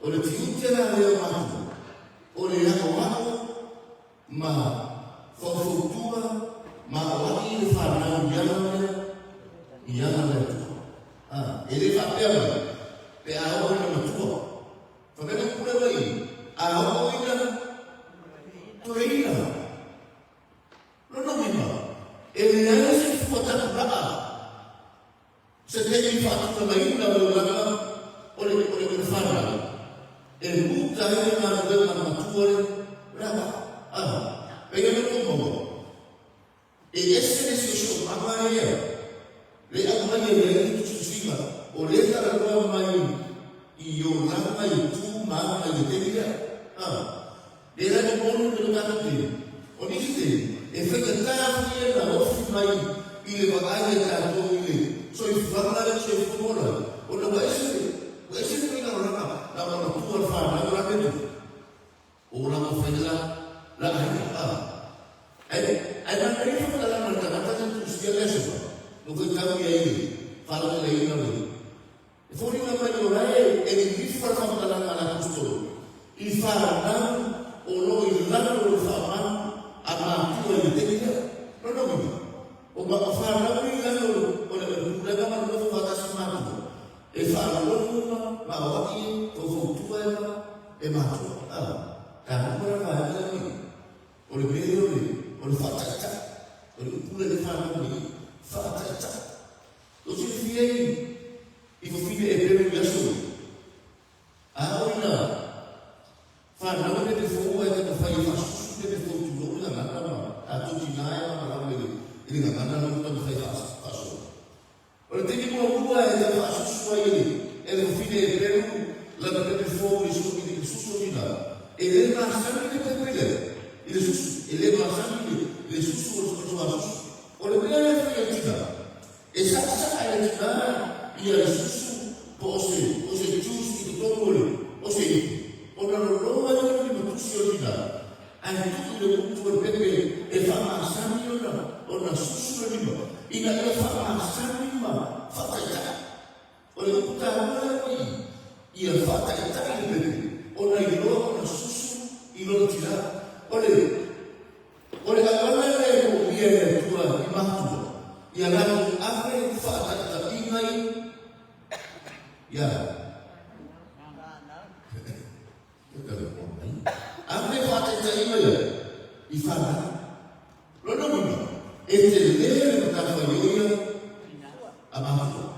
S4: O le tiute la lea o matua, o le aoao ma faufautua ma aoai le fanau i ana mea, i ana le Atua. A, e le faapea mai, pe a oo ina matua. Faapea mai pule mai, a oo ina toeaina. Lona uiga, e leai se fua tapulaa Se taimi faatulagaina o le olaga o le o le o le fanau, e muta ai le galuega a matua le lava. A, pei ona tou maua, e ese le siosiomaga lea le aumai e leai le tusitusiga o lea talanoa mai i olaga i tu ma aga i le taimi lea. A, lea la e momoli le mea tatou te, o nisi te, e faigata foi ia na ofi mai i le vaai a tatou i le soifuaga lea soifua ola ai, ona ua ese le, ua ese le faiga olaga na ona matua le fanau la mea tu. O la ma fai la, la aiga, a. Ai, ai manaia whakalanga le tagata na tusia le aso, no koe tau ia i le, whalawaleina le, E foliga mai o lae e lilifa le faamatalaga a le Aposetolo i fanau o lo o i lalo o le faamanu a matua i le taimi lea. Lona uiga, o ma fanau ia i lalo o le pulega ma le nofo faatasi ma matua, e faalogologo ma ma aoai e faufautua e ma e matua. A, taua la vaega lea mai. O le mea lea o le o le faataitai, o le upu lea e fanau mai ai, faataitai. O silafia i i fafine e pelu i aso nei, a oo ina fanau le pepe fou ae taumafai e faasusu pepe fou tulou le gagana ma tatou tina e malamalama i le i le gagana lea ua taumafai e faasoa. O le taimi muamua e tau faasusu ai e le e le fafine e pelu lana pepe fou i le i le susu o tina, e le masani le pepe lea i le susu, e le masani le le susu o le suasusu. O le mea lea e fai e tina, E saasaa e le tina ia le susu po o se o se juice i totonu o le o se ipu, ona loloa ai lea o le limatusi o le tina, ae tuu i le gutu o le pepe e faamasani ona ona susu le lima, ina ia faamasani ma faataitai. O le upu taua lea ua i i, ia faataitai le pepe ona iloa ona susu i lona tina. O le O le auala lea e moomia e le Atua i matua, ia latou ave faataitaiga i ia ave faataitaiga ia i fanau. Lona uiga, e tele le matafaioi a matua.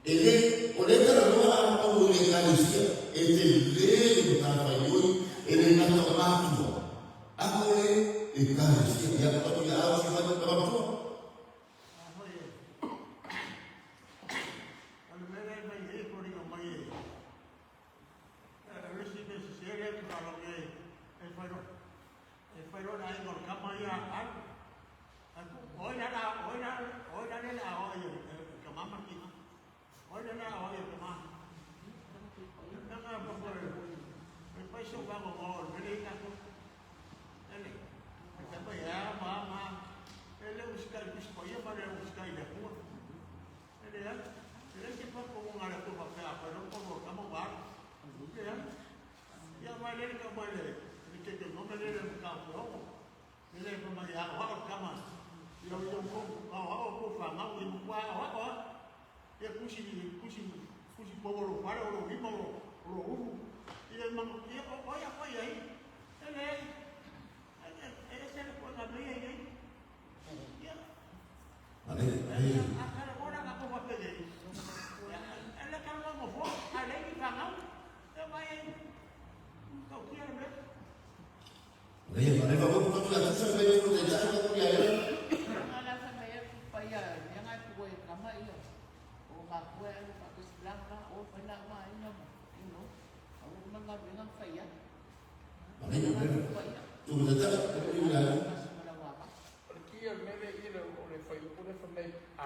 S4: E le, o lea e talanoa a Paulo i le Ekalesia, e tele le matafaioi, e le gata o matua, a o le Ekalesia. Ia, tau ia au si fai ka matua.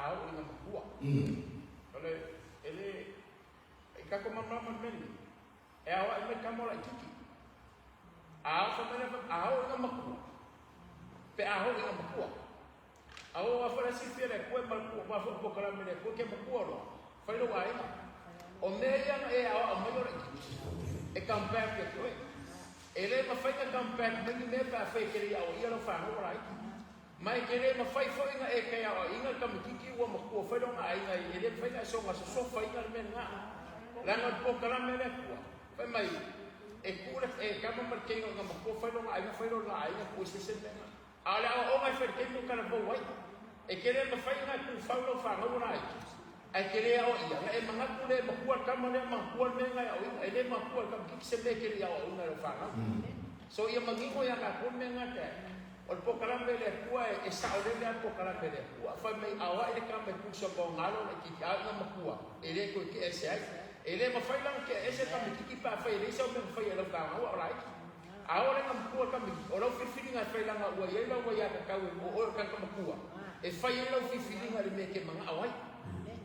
S9: a o ina makua. O le e le e ka ko mama ma meni. E ao ai mai kamo la kiki. A o fa mena a o ina makua. Pe a o ina makua. A o a fa si fia le kue ma ku ma fa po kala me le kue ke makua lo. Fai lo ai. O me ia na e ao mai o la kiki. E come back ke koe. E le ma fai na come back me ni me pa fai ke ia o ia lo fa ho la kiki. Mai ke le ma fai fo ina e ke ao ina ka mikiki ua makua fai lo nga ina e le fai na so nga so fai na me nga. La nga po kala me le kua. Fai mai e kura e ka ma ke nga makua fai lo nga ina fai lo la ina ku se se me nga. A le o mai fai ke mo kala po wai. E ke le ma fai na ku fa lo fa nga ora ai. Ai ke le o ia e manga ku le makua ka ma le makua me nga o ina e le makua ka kiki se me ke le o ina lo fa nga. So ia mangingo ia ka ku me nga te. O le pokalame le kua e sa o le lea pokalame le kua. Fai mai awa i le ka mai kusa mo ngalo le kiki au nga makua. E le koe ke ese ai. E le mawhai langa ke ese ka mikiki pa whai e le isa o me whai e lau ka ngau o lai. A o le nga makua ka mikiki. O lau whiwhiringa e whai langa ua iei lau ua ia ka kau e o o ka ka makua. E whai e lau whiwhiringa le me ke manga au ai.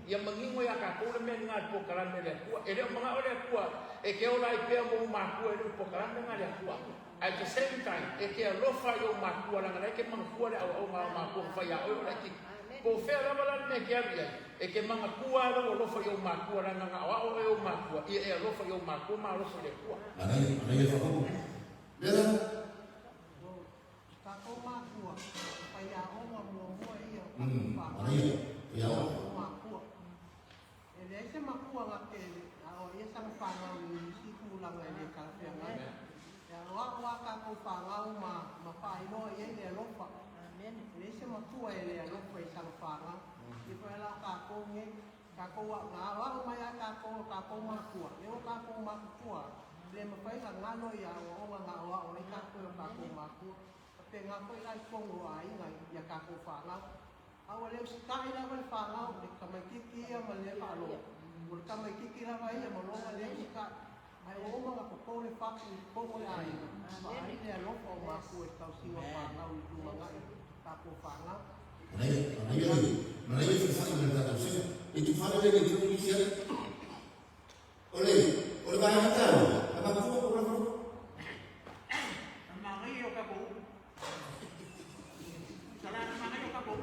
S9: Ia mangingo ia ka kōre me ngā pokalame le kua. E leo manga o le kua. E ke o lai pea mo makua e le pokalame ngā le kua. At the same time, e ke alofa i o makua langa lai ke mangakua le au au ngā makua whai a oi o lai kiki. Po whea lava la me ke alu iai, e ke mangakua alo alofa i o makua langa ngā o au e o makua, ia e alofa i o makua ma alofa i le kua.
S4: Manaia, manaia whakapo. Mera?
S7: Tātou makua, whai a onga mua mua ia o tātou whānau.
S4: Manaia, whai a onga.
S7: Tātou makua. E le se makua ngā te, a o ia sanga whānau i nisi kūlanga e le kalawhea ngai. Ia roa oa kākou whāngau ma whainoa ia i le alofa. E le se matua e le alofa i sanga whāngau. I whai la kākou nge, kākou a ngā wao mai a kākou o kākou makua. Le o kākou makua, le mawhai ngā ngano ia o onga ngā oa o i kākou o kākou makua. A pe ngā koe lai kongo a inga ia kākou whāngau. Awa leo sitahi lava le whāngau, le kamaitiki ia ma le whaaloa. O le kamaitiki lava ia ma longa leo sitahi. Ai o oma ngā popo le whaku i kongo le aina. Whaai le alofa o mākua i tausiwa whāngau i lumanga i tākou whāngau.
S4: Manaia, manaia le, manaia i whai me tātou sega. E tu whare le te uri sia. O le vaenga tāu, a makua o la wharo.
S5: Mangai o ka pou. Sala mangai o ka pou.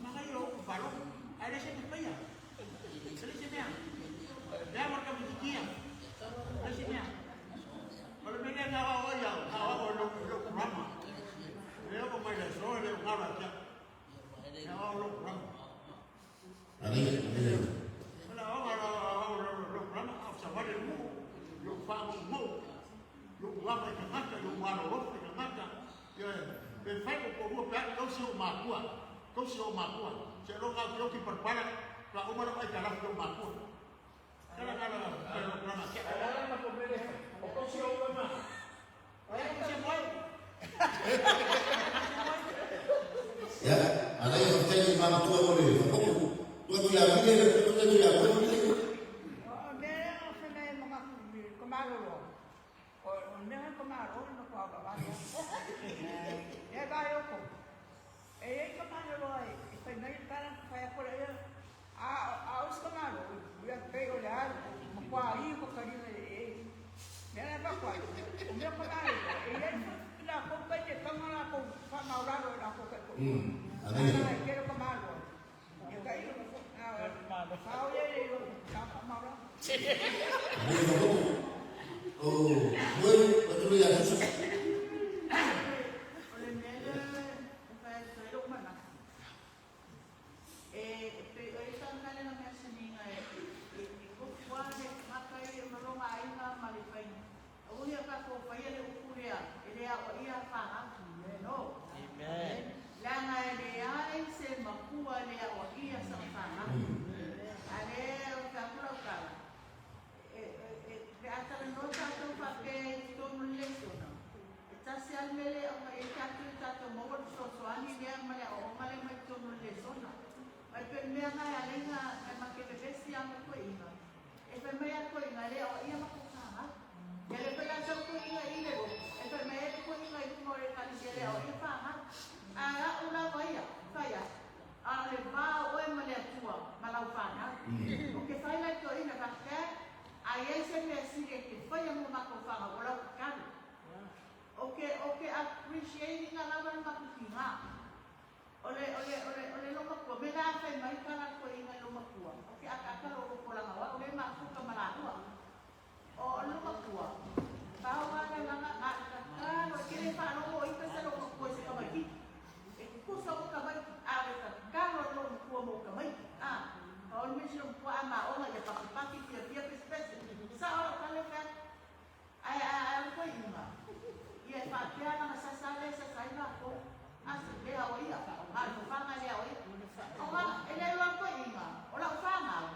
S5: Mangai o balo. Ai le se te paia. Le se mea. Le amor ka mutikia. Le se mea. O le mea nga o ia, a o lo lo rama. Le o mai le so le ngara kia. Le o lo rama.
S4: Manaia, manaia.
S5: Ola o ngara o lo lo rama a sa vale mu. Lo fa mo. Lo rama ka ngata, lo ngaro ro ka ngata. Ia pe fai ko ko pe ko se o makua. Ko se o makua. Se lo nga ki parpara, la o mara ai kala ko makua. Kala kala kala rama kia.
S9: Ala ma ko mele. O ko si o ma.
S5: Ai ko se moi.
S4: Ya, manaia o tei ma matua o le whakapo. Tua tu ia mile, tua tu ia koe mile.
S10: O mea o whenai mga kamaroro. O mea kamaroro no kua wawano. E vai oko. E ei kamaroro ai, i whai mai tara whai akora ia. A os kamaroro, ua pei o le aru, ma kua i ko karina e e. Mea na pakua, o mea kamaroro, e ei la kou kai te tanga la kou whamauraro e la kou kai kou.
S4: Manaia.
S10: Ana kero kamaroro. Ia ka ilo, whao ia e ilo, ka whamauraro.
S4: Manaia whakapo. O, moe, patulu ia kusa.
S2: O le mea le whai toi lo mana. E pe o i whanale na mea saninga e e kukua le makai e malonga ainga ma le whai. O ia ka ko whai le ukurea e lea o ia whaha. No.
S6: Amen.
S2: Langa e le ai se makua lea o ia sa whaha. A le o ka kura kala. E pe atara no tātou whape i tonu le sona.
S10: O ke fai lai toeaina faapea, a i ai se mea sili e te faia mo matou fanau, o lau tatalo. O ke, o ke appreciate ina lava le matou tiga. O le, o le, o le, o le loomatua, mea la e fai mai tala a le toeaina i loomatua, o ke akaaka lou loto laga o au lea e mafuta ma lalua. O le loomatua, pau lava le alaga na o le tatalo, e te le faalogo o ita se loomatua i se tamaititi. E tutusa uma tamaiti, a o le tatalo a le loomatua mo tamaiti, a. Pau le mea i si loomatua a maona ia pakipaki, fiafia, pesepese. Sao lau tala lea fai atu. Ae a ae o koe iuga, ia e faapea lana sasa lea e sasa ai matou, a se lea o ia, a o le fafaga lea o ia. Ona e le iloa koe iuga, o lau fanau,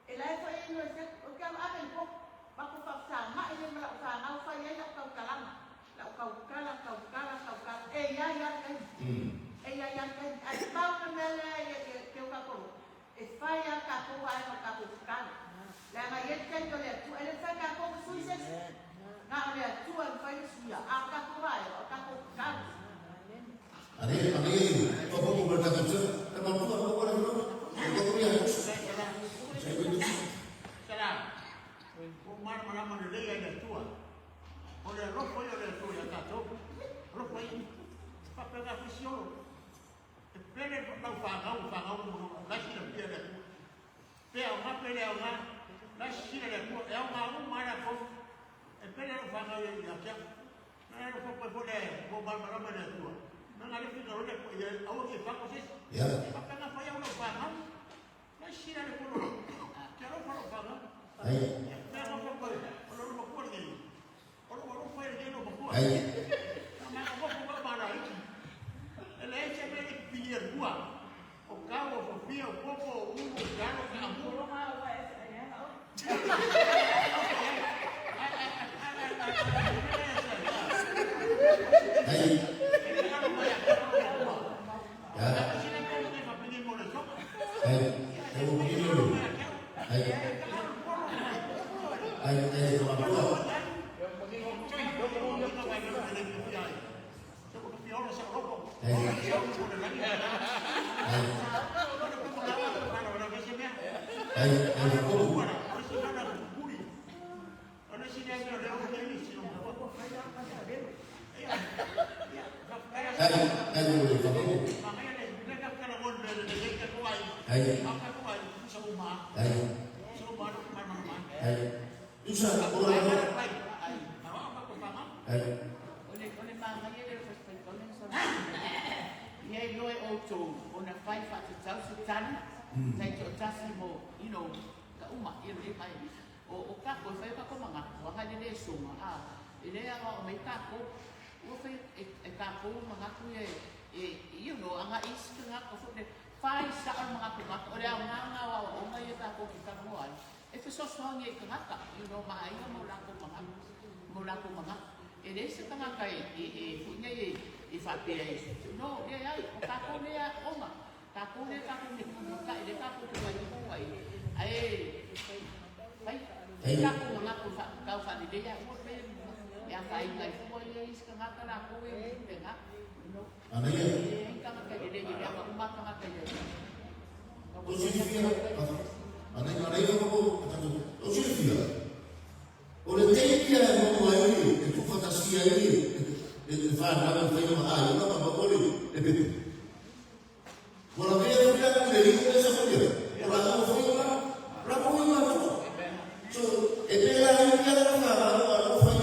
S10: e lae foi e iloa i se atu, ou te alu ave i potu, matou faafesaga'i lea ma lau fanau fai ai lau tautalaga, lau tautala, tautala, tautala, e iai lava le taimi, e iai lava le taimi. Ae pau le mea lea ia te o tatou loto, E fai lava tatou vaega o tatou tatalo. Leaga e i ai le taimi o le Atua, e le mafai e tatou ona sui se isi. Na o le Atua e mafai ona suia, a o tatou vaega, o tatou tatalo.
S5: Salam. Ua malamalama lelei ai le Atua. O le alofa ia o le Atua ia tatou. Alofa ia. Faapena foi siolo. E pele lau fanau, fanau la e silafia e le Atua. Pe aoga pe le aoga, la e sisila le Atua, e aoga uma lava latou. E pele lau fanau ia te au. Na e alofa foi le ua malamalama le Atua. Na na le finagalo le Atua ia aua ne i fago se isi. Faapena fai au lau fanau. La e sisila le Atua te alofa lau fanau. Pe alofa koe, o lou matua lenei. O lou alofa e lelei lou matua. Na maga nofo ma malaiti. E leai se mea e pipili atua. O kau, o fofia, o popo, o ulu, o talo, ka amu. O le manaia lea o le fasifaitauga na saunoa ai, ia iloa e outou ona fai faatatau se tali taitoatasi mo, you know, ka uma, you know, mai, o tatou e fai o tatou manatu, aga i le le soga, a, e le aoao mai tatou, ua fai e tatou manatu ia e, you know, aga i isi tagata foi lea, fai sao le manatu tagata, o le aoga lena o aoaoga ia tatou te talanoa ai, E fesoasoani ai i tagata, you know, ma aiga ma o latou manatu, ma o latou manatu. E leai se tagata e, e, e foi nei e, e faapea e, no, leai, o tatou lea ona, tatou lea tatou te matai, lea tatou te fai uma ai, ae, fai, fai tatou manatu e faatatau faalelei a ua pe, e afaina ai fua ia isi tagata latou e faapena, you know.
S4: Manaia.
S5: E leai tagata lelei e leaga uma tagata ia ia.
S4: Tou silafia, manaia, manaia ko tatou, tou silafia, o le taimi ia e maua ai e tuufaatasia ai le fanau e fai ma aiga ma maua le pepe. Ua lavea foi la le iu le samolia. O la o foi la, la ko i matua. So, e pe la i ia la fa ma o la fai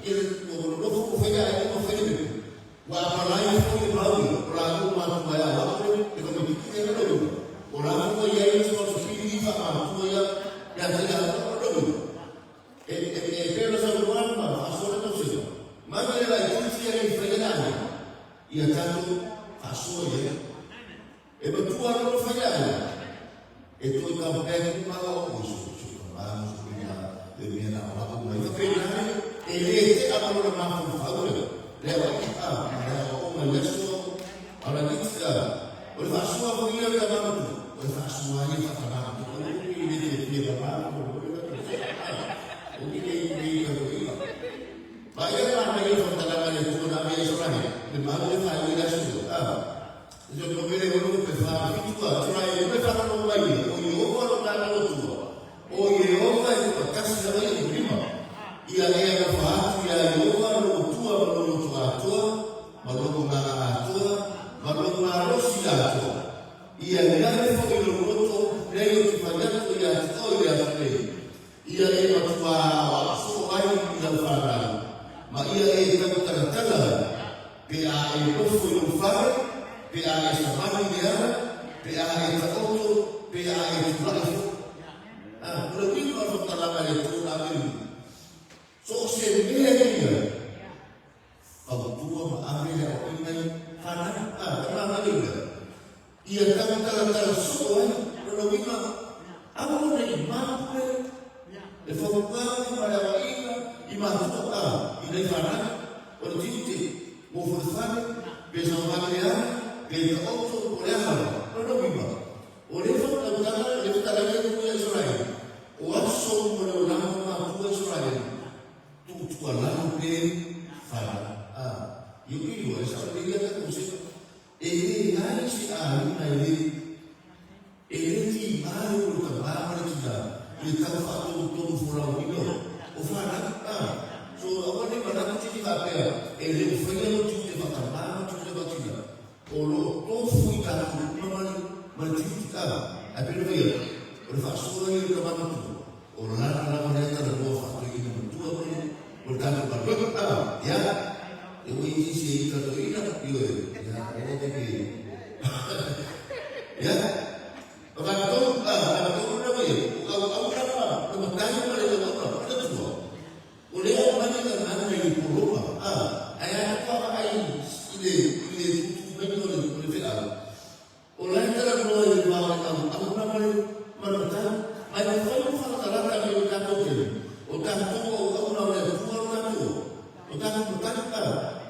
S4: i le o lo lo fo fai ai o fai le. Ua apalai foi le mau ia, o latou matua e ao atu le tamaititi lea le loina. O la foi ua i ai le responsibility faamatua ia ia te ia o le loina. E, e, e pei ona saunoa ma faasoa le tausiga, mai le laitiiti ia le i faia le aiga, ia tatou faasoa i ai. E matua loa ona fai le aiga, e toe come back uma lava o oi so so ka ma so mea le mea na o aku mai faapena e le tea ma lona mafaufau le le au a ma le aoaoga i le aso a la iti a o le faasoa foi ia le tama matua o le faasoa ia faatama matua o le le fiafia ma o le o le le le le ma ia ma ia faamatalaga le Atua na ave ai Israeli le mau le faaiu i le aso a. Ia e alofa atu iā Ieova lou Atua ma lou loto atoa, ma lou agaga atoa, ma lou malosi atoa. Ia i ai foi i lou loto upu nei ou te fai atu ai ia te oe i le aso nei. Ia e matuā aoao soo ai i lau fanau, ma ia e tautalatala ai, pe a e nofo i lou fale, pe a e savali i le ala, pe a e taoto, pe a e tulai foi. A, o le uiga o le faamatalaga i le Atua na ave i so o se mea ia, fautua ma ave le aoaiga i fanau. A, e manaia ia. Ia tautalatala soo ai, lona uiga, aua ne i mapu le fautuaga ma le aoaiga i matua, a, i nai fanau. O le tiute, mo falefale, pe savavali le ala, pe taoto, po o le aha lava. Lona uiga, O lea faatautala, o lea fetalai ai tua Isaraelu, o aso mo le olaga o matua Isaraelu, tuutuualalo pe fala. A, i o iloa, e sao lelei ia tatou sega. E leai se aiga e le, e le tiga le o le tamā ma le tinā i le tau faatonutonu folauina o fanau. A, so aua ne i manatu tini faapea e le o faia lou tiute faatamā ma tiute faatinā. O lo o tofu i tatou uma ma le ma le tiute a, ae pei ona fai atu, o le faasoa ia i le tama matua, o lana lava lea talanoa faatoeaina matua ma le ma le tatou galuega a, ia, e ua i se i talanoaina, ioe, ia, aua te ke, ia, o tatou a, tatou lena fai atu, o auauna ma le matai ma le auauna, o le Atua. O lea e aumai le gagana i le pologa, a, ae a atu a vaai i le, i le tuutuu maiga o le, o le feau, o la e talanoa i le va o le auauna ma le, ma le matai. Ma e mafai ona faalatalata mai o tatou taimi, o tatou auauna o le Atua lo tatou, o tatou matai, a.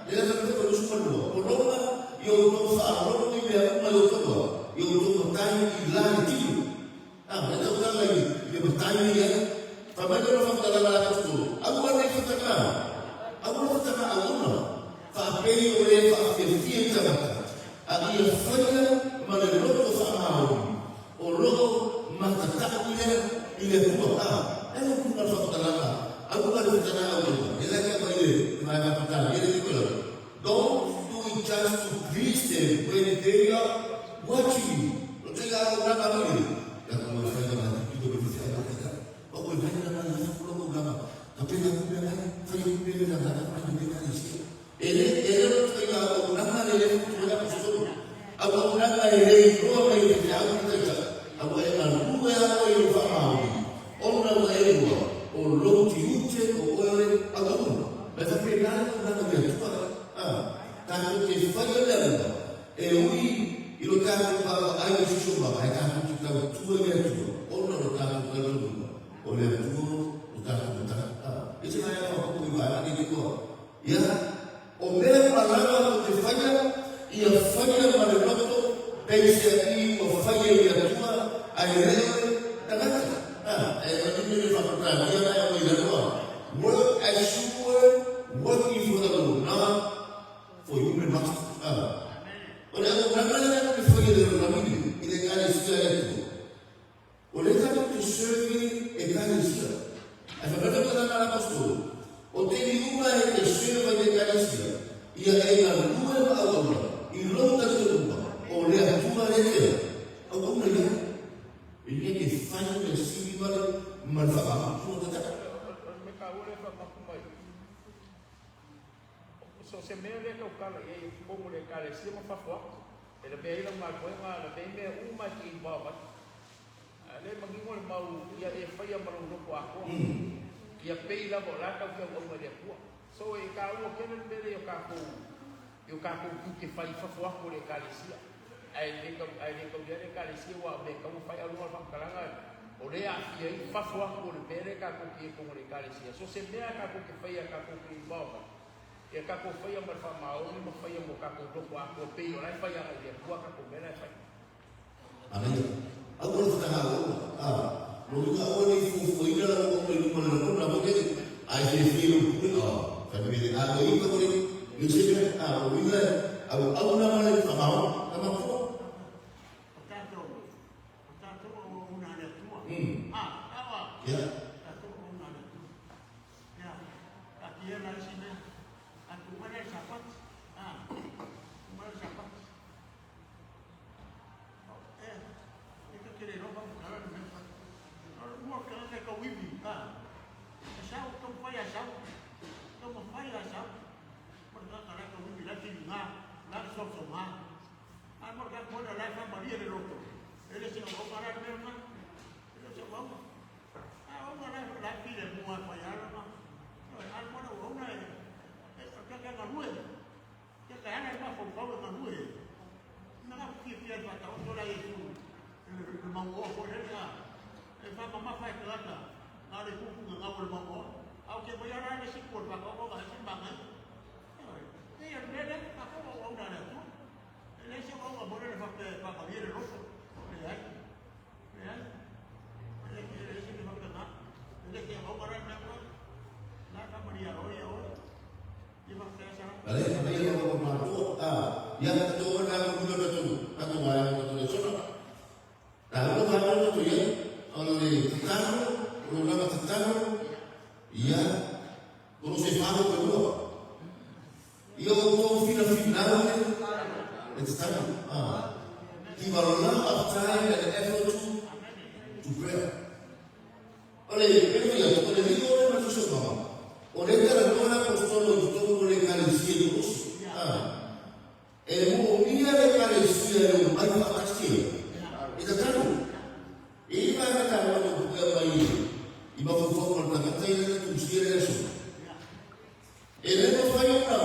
S4: Lea la faapea o 22, pologa i o outou faalogo i mea uma i outou a, i o outou matai i la le tino. A, e tautala i le matai nei ai. Fai mai lona faamatalaga la Apostolo, Aua nei fatagā, aua fatagā auauna, faapei o e faafiafia i tagata, a ia faia ma le loto faamaoni, o lo o matatau lea i le Atua. A, e ala i luga le faamatalaga, aua le fatagā auauna, e le ake mai le vaega fatagā, e le i lalo. Don't do it just to please them when they are watching you. O te ia au nana mai le. Ia ko mo whai na ki to me te au ka. O ko whai na mai ha ko mo gama. Ka pe na pe na whai ku pe na na ka pe na ni si. E le e le ro te ia au nana le le ku na ku so. Au au nana e le roa mai le te au te ta. Au e na lu e au e fa mau. Ona ua e lua, o lou tiute o oe au auna. Me whapena ai au nana mea tua, a, tatou te whaia le auna, e ui i lo tatou vaavaai i sosomanga, e tatou te tautua i le Atua, ona o lo tatou talitonuga, o le Atua o tatou matai. A, e se vaega faaopoopo i vaega nei katoa. Ia, o mea uma lava tou te faia, ia faia ma le loto, peiseai ua faia i le Atua, ae le o le tagata. A, e manino le faamatalagia na e aumai i lalo a, Work as you were working for the Lord, not for human masters. A, o le auaunaga lea tou te faia i le lalolagi nei, i le Ekalesia a le Atua. O lea tatou te serve i Ekalesia. Ae fai mai faamatalaga a le Aposetolo, O taimi uma e te serve ai i Ekalesia, ia e galue ma auauna i lou talitonuga, o le Atua lea te auauna i ai. E mea ke whai mea sili ma le ma le whakamātua te taka.
S9: O le mea taua lea e faamapu mai, so o se mea lea e tautala i ai i totonu o le Ekalesia ma fafo atu, e lavea ai lau galuega, lavea ai mea uma e te involve ai. A o lea e manino le mau ia e faia ma lou loto atoa, ia pei lava o la e tau te auauna i le Atua. So e taua tele le mea lea i o tatou, i o tatou tiute fai i fafo atu o le Ekalesia. Ae le tau, ae le taulia le Ekalesia aua o mea e tatau ona fai. A o luga o le faamatalaga, o lea e aafia ai fafo atu o le mea lea tatou te i ai i totonu o le Ekalesia. So se mea tatou te faia tatou te involve ai, ia tatou faia ma le faamaoni ma faia ma o tatou loto atoa pei o la e fai agai i le Atua a tatou mea la e fai.
S4: Manaia. Aua le whakahāoa. Ā, nō runga aua nei fuafuaina la ua mai luma le lagona mo kere, ai he whiro pure, ā, whai mere ā koe ika kore, me se mea, ā, o runga e, au au nā male whakahāoa, ka matua.
S5: O tātou, o tātou o una le Atua. Ā, awa.
S4: Ia.
S5: Tātou o una le Atua. Ia. tagata e tauivi, a. E sau, taumafai a sau. Taumafai a sau. Ma le tagata la e tauivi, la e tigiga, la e sosoga. Ae mo le tagata foi lea o la e faamalie le loto, e le o se auauga la le mea lena. E le o se auauga. A o auauga la e, la e filemu lava e fai lava lona. Ioe, a o le mea o le auauna e, e, o le tagata e galue. Ia ka ala i mafaufau e galue ai. Na ka fiafia i le faataoto la Iesu i le mauoa foi lele, a e faamamafa e tagata na o le tutu gagau o le mauoa. A o ke maia la le isi itu o le faataoto ga ese le manaia. Ioe, e ia le mea lea, tatou auauna a le Atua. E leai se auauna mo lele faapea e faamalie le loto. Leai, leai. E le e ese le faapena. E le te auauna la le mea la. La e faamalie a oe ia oe.
S4: Ale, ale ia o matua, a, ia ka to na ko muna ka to, ka to wa ka to le sona. Ta lo ka lo to ia, o le tatalo, o le lava tatalo, ia, o lo se faro pe ua. Ia o to fina finau le, le tatalo, a. Give a lot of time and effort to prayer. O le pei atu, o le lilo le ma tusa mama. O le talanoa le Aposetolo i totonu o le Ekalesia i Kolosi. A. E moomia le Ekalesia e omai faatasi ai. E tatalo. E i ai vaega taua na pupea mai i mafaufauga o le tagata ia na tusia le aso. E le mafai ona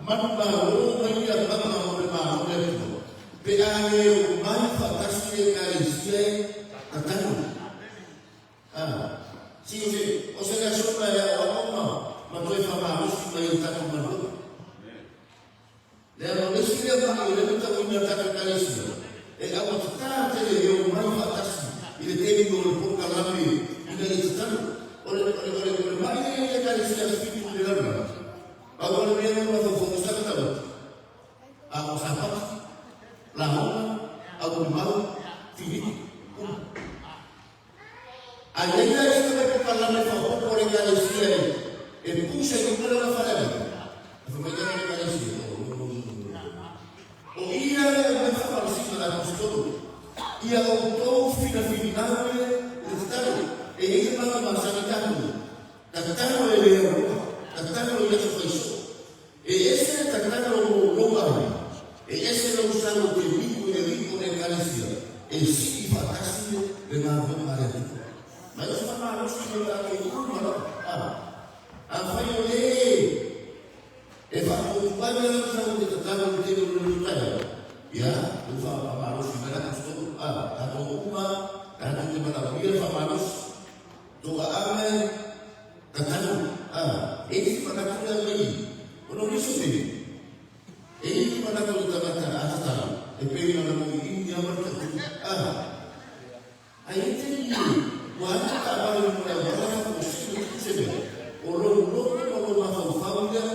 S4: manumalo mai le agaga o le Malo le Atua pe a le omai faatasi le Ekalesia e tatalo. A, si o se, o se lesona e aoao ma, ma toe faamalosi mai i le tatou galuega. Leaga o le isi lea ma'i o lea ua tauina e le tatou Ekalesia, e auatatā tele e omai faatasi i le taimi o le polokalame ina ia tatalo. O le, o le, o le, o le ma'i lea i le Ekalesia Aso Fitu i le lalolagi, pau lava le mea lea ua mafaufau ai saka tauata, a o Sapati, Laoga, Aualimau, Filipi, uma. A i ai la isi tamai polokalame faaopoopo a le Ekalesia e pusa i luga lana faleaga, e fai mai lana Ekalesia, Oh, no, no, no, no, no. O ia le aumai faamalosiga a le Aposetolo, ia outou finafinau e le tatalo, e i ai le mana masani tatou, tatalo e le auloa, tatalo i aso faisoo. E ese le tatalo mo lou aiga, e ese lou sau e te miu i le lima o le Ekalesia e sii faatasi le galuega a le Atua. Mai o se faamalosi mo tatou uma lava. A, afai o le e faatuatuai mai lana sau i te tatalo i le tele o le loto taeao, ia, ua faamalosi mai la Pastor. A, tatou uma tatou te manaomia le faamalosi. Toaga e tatalo, a, e i ai se manatu lea mai ona o nisi o taimi, e i ai le manatu o le tagata a tatalo, e pei ona moiini lava le tautuga, a, ae i ai taimi ua alu le taavale i luma o le auala faafuasei ma tupu se mea, o lou loto ma lou mafaufau lea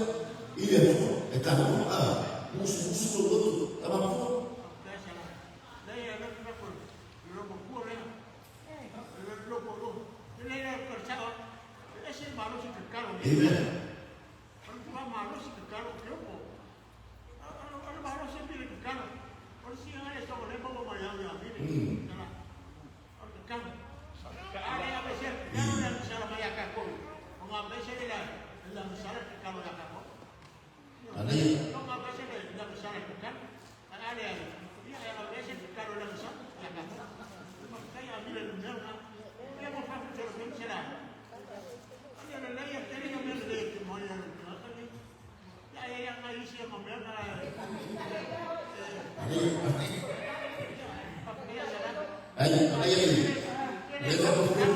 S4: i le Atua, e taua, a, musumusu lou loto, tama pua. Amen. Manaia. Ai, manaia le le whakapuru.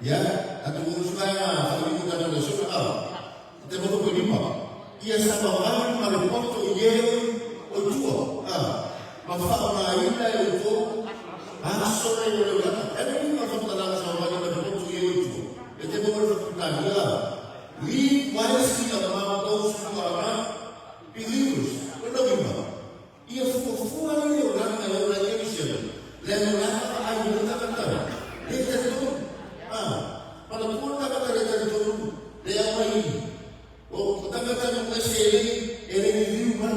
S4: Ia, atu urusu kai ngā whakawiko tana le sona au. I te motu koe lima. Ia sa mamalu ma le poto i e oi tua. A, ma whaongaina e outou aso nei o le ulana. E le lima whakatalanga sa mamalu ma le poto i e oi tua. E te motu whakaputania. Lead wisely among those who are not believers. Lona uiga, Ia fuafua ai le olaga e ola ai kerisiano, leaga o le a vaai i le tagata le talitonu. A, manatua le tagata le talitonu le aumai i o tagata nuu ese e le e le liliu mai.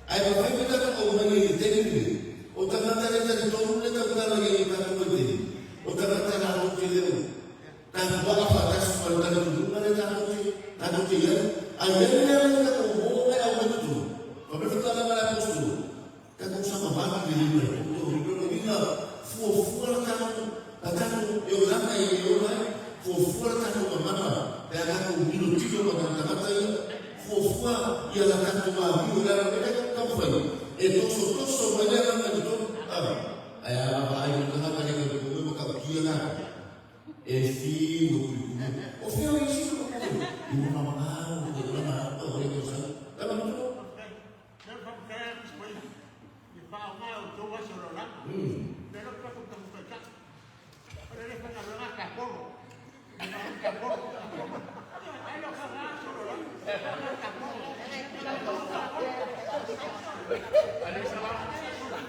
S4: Ae mafai pe tagata o mai e le tele le. amiu le ala le taumafai e tosotoso mai le agaga i totonu. Ae a vaai i le tagata lea e pue ma tautia la e fiu e kulikuli. O fea o isi o i ua mamao o le lana o le tausaga. Tama matua.
S9: O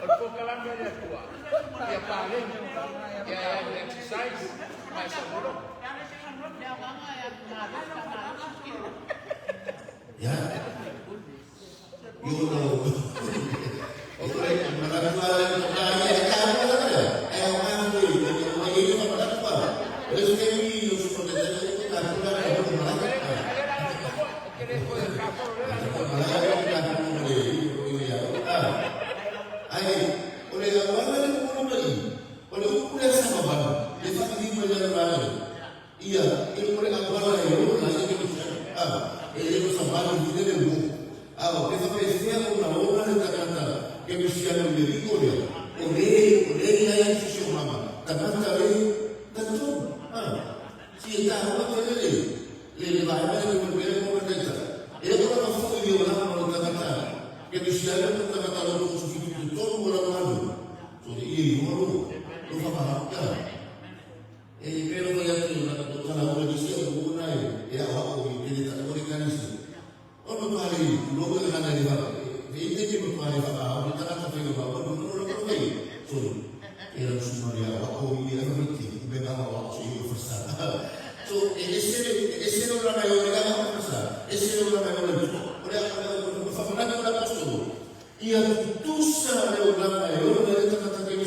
S9: le polokalame a le Atua, ia paleni, ia e alu e exercise, ma e sau loa.
S4: Ya. You know. O le manatu ala le ka ia e ka ala le e au ngā hui e te mai e le manatu ala. O le se mi o su ko te te ka kula e ko malaka. Malaka e ka kula le i ia. Ai o le awala le ko mai. O le upu le sa ba le fa ni mo le la ia e o le awala e o la e ke e le ko sa ba ni le le mo. A o ke fa pe fea o na ona le tagata ke me sia le le iko le. O le ia ia si si mama. Tagata e tato. Si e ta o te le le le va le le le le mo le ta. E ko na fo i o la mo le tagata ke me sia le tagata lo ko su fi to mo la mo. So i i mo lo. Lo fa ma ka. E pero ko ya tu na to kana o le si o na e e a o i le ta o le kanisi. O no to ale lo ko le kana le va. E te ke no to ale va o le tagata fe va o no no no ko So e ra su ma ya o i le fa ti be ba o so i o fa sa. So e se e se no la mai o le ga fa sa. E se no la mai o le o le o fa fa na ko apostolo. Ia tutusa le o la mai o le tagata ke ni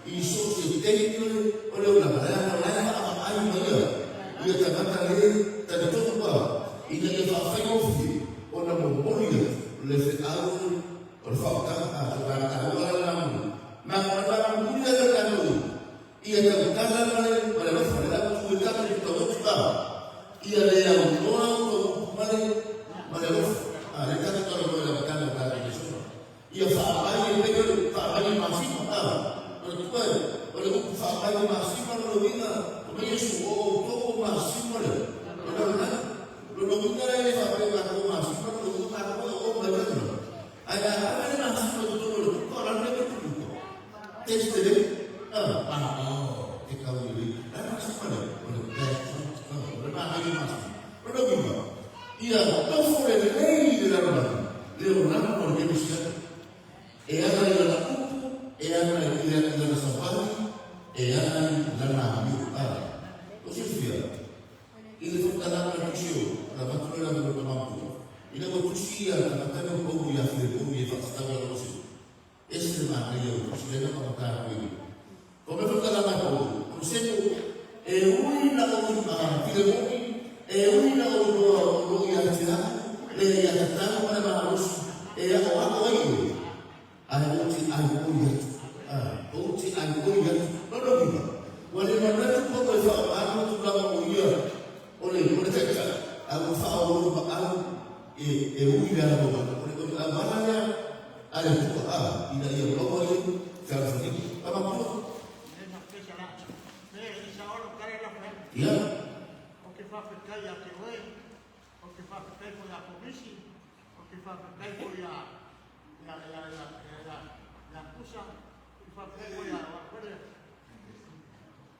S4: i so se te o le o la mai o la fa ai mai ia. Ia tagata le ta te pa ina ia faafaigofi ona momoli atu le feau o le faautaga a togataua la lamu ma malamuli le tatou ia tautala male ma le alofa le lau tuitaka i tauotu a ia le aunoa o upu male ma le alofa a le tatou talanoa i le amataga o tatou lesona ia faamai e pei o le faamai i masima a o le tua o le upu faamai i masima lo le uiga o mai Iesu o outou o masima le o le lalolagi. Lo lo uiga le faamai tatou masima lo uiga tatou o mai lana. Ai a ave le masima i totonu o le tupa o lalo le tupa. Teste le a o e kau i le la masima le o le o le makai i masima. Lo lo uiga ia tofo le lelei le lalolagi le olaga o le kerisiano. E ana i lana upu, e ana i lana savali, e ana i lana amio. O silafia, i le faamatalaga na tusi o na avatu lea lava i lona matua, ina ua tusi ia tagata lea o Paulo ia Filemoni e faatatau i lana osi, ese le manaia o le tusi lea na faamatala atu ai nei. Fai mai faamatalaga a Paulo, o Seko, e ui na ou Filemoni, e ui na ou iloa o lo o ia te au le aiatatau ma le malosi e aʻoaʻo ai oe, ae ou te ʻaiʻoi atu, ou te ʻaiʻoi atu. Lona uiga, ua le manatu Paulo e faaaoga le tulaga o ia o le o le taitai, a ua faaoloolo maʻau e e ui le ala mamalu. O le o le auala lea a le Atua, ina ia maua ai fealofaniga. Tama matua. Ia.
S8: Ou te faafetai ia te oe, ou te faafetai foi ia Komisi, ou te faafetai foi ia ia ia ia ia ia Kusa, ou te faafetai foi ia ia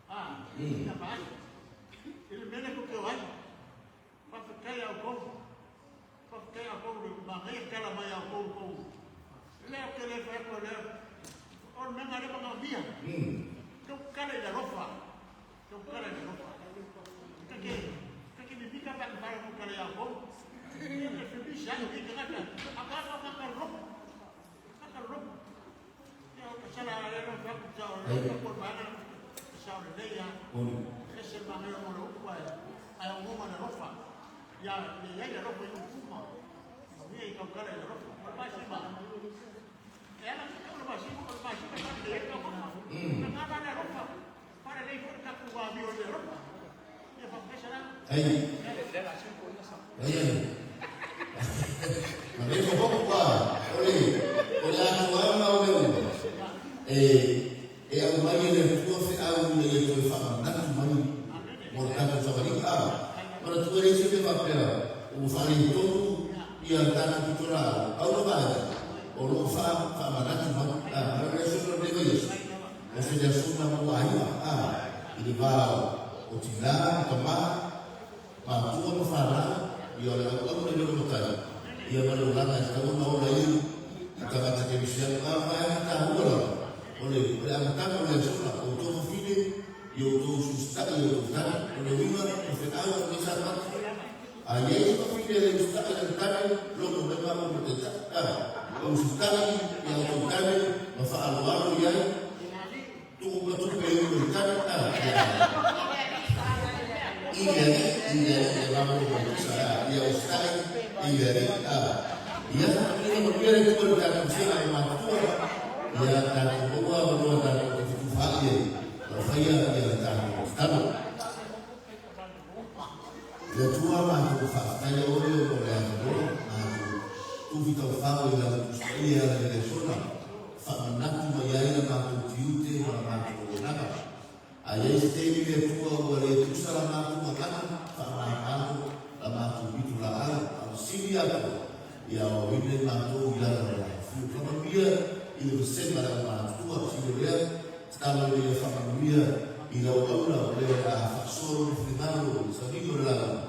S8: ah, ia Vaai. I le mea lea tou te o ai, faafetai ia outou, faafetai ia outou le manaia tala mai a outou tou. Lea ou te le fai atu lea, o le mea lena lea manaomia. Tou tala i le alofa.
S4: Ai. Ai. Ma le fo ko E e aumai e le Atua feau ina ia toe faamanatu mai mo le tatou savaliga. A manatua e leai se mea faapea ua faaletonu ia le tatou pitolaau, pau le vaega o lo o faamanatu mai. A o le aso lena o lenei vaiaso, o se aso na mo aiga, a i le va o tina ma tama, matua ma fanau, ia o le auauna i lona matai, ia ma le olaga e tatau ona ola ai i tagata kerisiano. A o vaega taua lava, o le o le amataga o le aso la, o outou fafine, i outou usiusitai i outou tane. O le uiga o feau o lenei Sapati, a i ai se fafine e le usitai i lana tane, logo mai maua ma taitai, a o usitai i a outou tane ma faaaloalo i ai, Tuu ma tupe i ulo i tane a ia i le alii i le alii e malo mai tusa a ia usitai i le alii a ia ina manuia le Atua i le tatou sega e matutua ia tatou maua avanoa tatou te fetufaai ai lau faia ia tatou tatalo. Le Atua matou faafetaia oe ona o le avanoa matou tufi taufao i lau Tusi Paia e ala i le aso na faamanatu mai ai la matou tiute ma la matou auaunaga. A i ai se taimi le Atua ua le tusa la matou gagana, faamamalo la matou pitolaau, a o le sili atoa, ia aoaoina i matou i lala o le afifio. Faamanuia i le vasega le aumatutua, sili o lea, Tatalo ina ia faamanuia i lau aula o lea o le a faasoa lona finagalo i le savili o le lauga,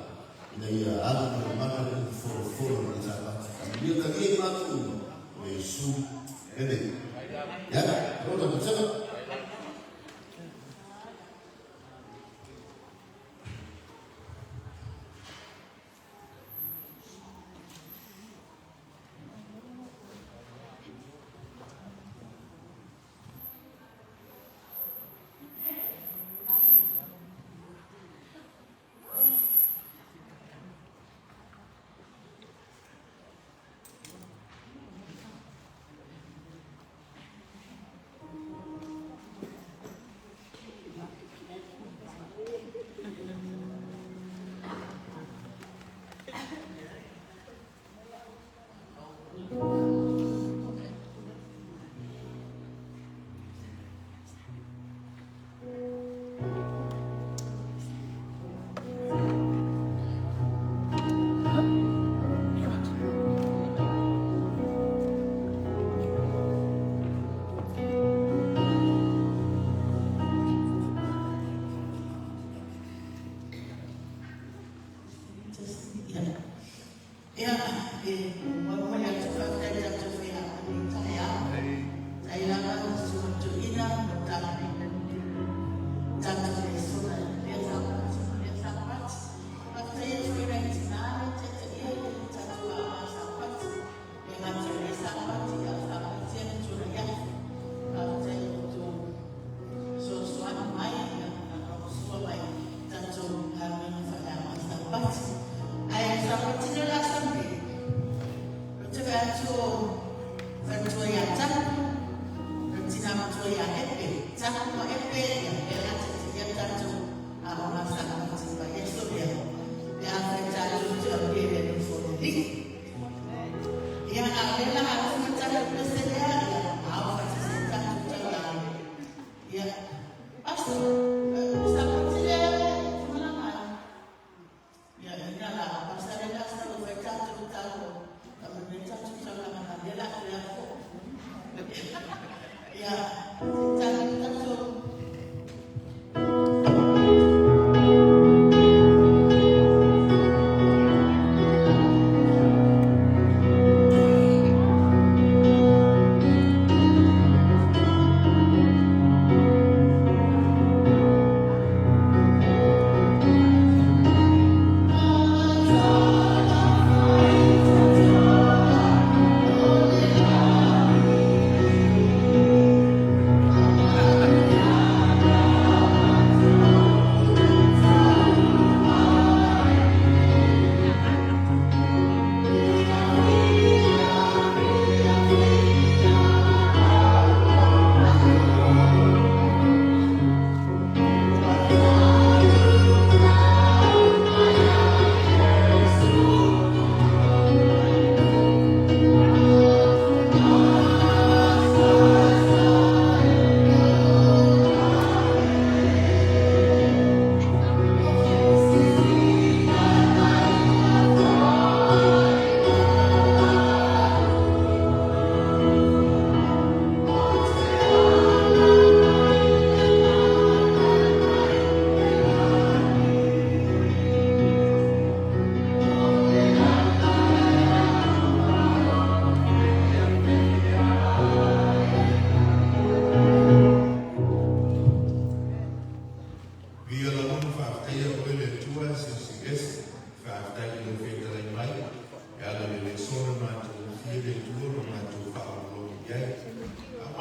S4: ina ia alu ma le mana le upu folafola ma le Sapati. Faamanuia talia i matou uma, o Iesu lenei. Ia, Rona Patseva.
S2: Ia, e momoli atu faafetai i tatou faiaoga i lenei taeao. Faafetai lava i Susuga Toeaina mo le tapenaina o tatou lesona i lea Sapati ma lea Sapati. Faafetai atu foi i nai tina lea e taitaia i le tatou aoga Sapati, e le gata i lea Sapati, a o Sapati lava na tuanai atu. Faafetai i lo outou fesoasoani mai, ia lagolagosua mai i tatou galuega faaleaoga Sapati. Ae Sapati nei o le a sau nei, ou te vaai atu o faletua ia Taku, o le tina matua ia Epe, Taku ma Epe, ia lea o le a taitaia le tatou aoga Sapati i le vaiaso lea, pe afai tatou te aulia i le nofo o le Alii. Ia, a o lea o le a uma le tatou pese lea, ia ao faatasi ai tatou taulaga. Ia, Pastor, o Sapati lea e te malaga ai? Ia, ina la, pastor lea la sa fai tatou talo, faamanuia tatou taulaga na lea la toe afo. Ia, se i tatou.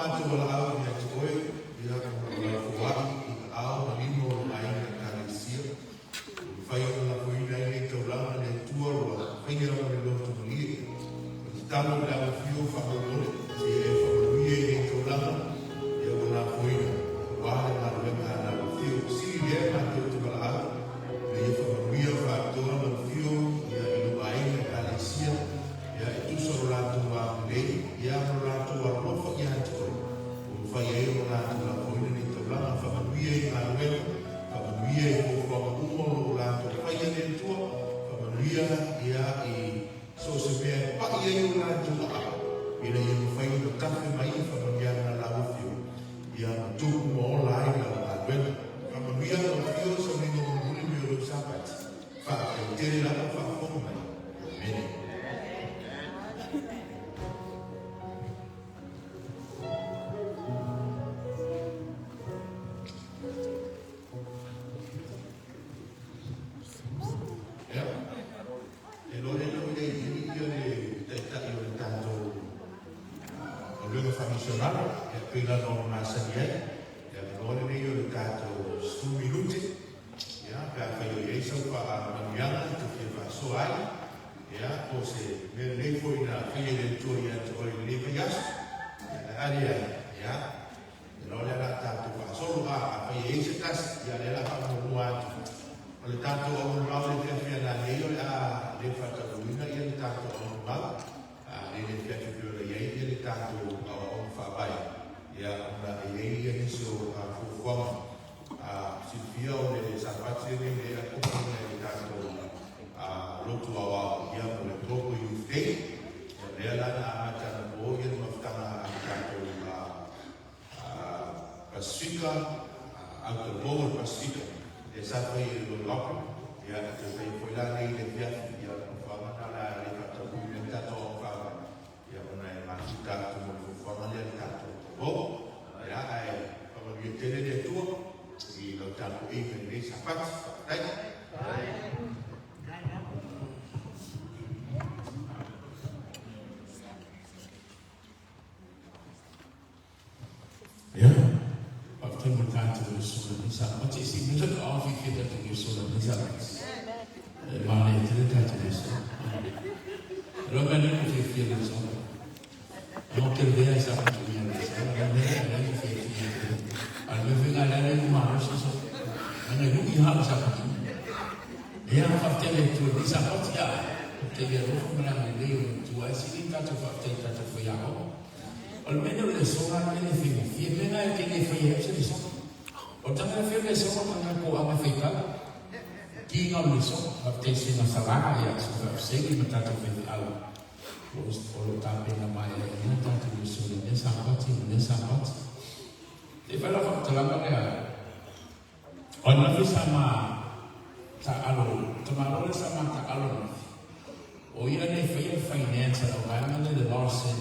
S4: matou valaau ia te oe, ia, ona o lau foai i aao ma lima o lou aiga Ekalesia, ua mafai ona lafoina ai nei taulaga le Atua ua faia ma le loto malie. O le tatalo i le alofio faamolemole, seia e faamanuia i nei taulaga, ia ua lafoina, aua le galuega a le alofio. Sili lea matou te valaau, ina ia faamanuia faatoa lau afio, ia, i lou aiga Ekalesia, ia, e tusa o lo latou agalelei, ia, ma lo latou alolofa ia te oe, ua mafai ai ona latou lafoina nei taulaga. Faamanuia i galuega, faamanuia i fuafuaga uma o lo o latou faia le Atua, faamanuia, ia, i so o se mea e pai ai o latou aao, ina ia mafai ona tafe mai i faamanuiaga a lau afio, ia, ma tupu ma ola ai lau galuega. Faamanuia lau afio i sauniga mulimuli me o lou Sapati. Faafetai tele lava o faafofoga mai. Amene. Ia, e loa le leo i i ia le taitai o le tatou galuega faamisionare, ia pei lava ona masani ai, ia avanoa lenei o le tatou 10 minute, ia, pe afai o i ai sau faamanuiaga e te fia faasoa ai, ia, po o se mea lelei foi na faia e le Atua ia te oe i lenei vaiaso, ia, ae a leai, ia, e loa lea o le a tatou faasolo. A afai e i ai se tasi, ia, lea o le a faamuamua atu. O le tatou aumamao i le afiafi a nanei, o le a le faataunuuina ia le tatou aumamao, a le le afiafi pei ona i ai ia le tatou aoaoga faavae, ia, ona e i ai ia nisi o fuafuaga. A silafia o le Sapati lenei lea e akopo i le tatou lotu aoao, ia, mo le Global Youth Day. Ia, lea la na amata anapo ia le mafutaga a le tatou Pasifika, autalavou o le Pasifika, lea sa fai e le Lord. Ia, e toe faia foi la nei i le afiafi. Ia, o le mafuaaga lena o le a le faataunuuina ai le tatou aoga faavae, ia, ona e mafuta atu mo le fuafuaga lea le tatou talavou. Ia, ae faamanuia tele le Atua i lau tapuaiga i lenei Sapati. Faafetai.
S1: Ia, faafetai mo le tatou lesola i lenei Sapati. E sili mea le aofi fia tatou lesola i lenei Sapati. E manaia tele tatou lesola. E loa mea nei ko fiafia le lesola. No te vea i Sapati i le lesola. Le mea e lai fiafia tele. A le mea fai ngai le le malosi so. Ngai lui ha o Sapati. Ia, faafetai le Atua i lenei Sapati. Ia, faafetai i le alofa ma le agalelei o le Atua. E sili ona tatou faafetai i tatou faiaoga. O le mea lea o le lesoga le mea le faigofie. Le mea lena e te le faia ai se lesoga. O le tagata fia lesoga o tagata ko anga faitala. Kiga o le lesoga. Faafetai i suiga salaga, ia, suiga faafesegi ma tatou faifeau o lo o tapena maeaea tatou lesoga i lea Sapati ma lea Sapati. E fai lau faamatalaga lea, o ananafi sa ma taalo, tamaloa lea sa ma taalo ananafi, o ia lea e faia le finance a lau vaega lea, le Lawson.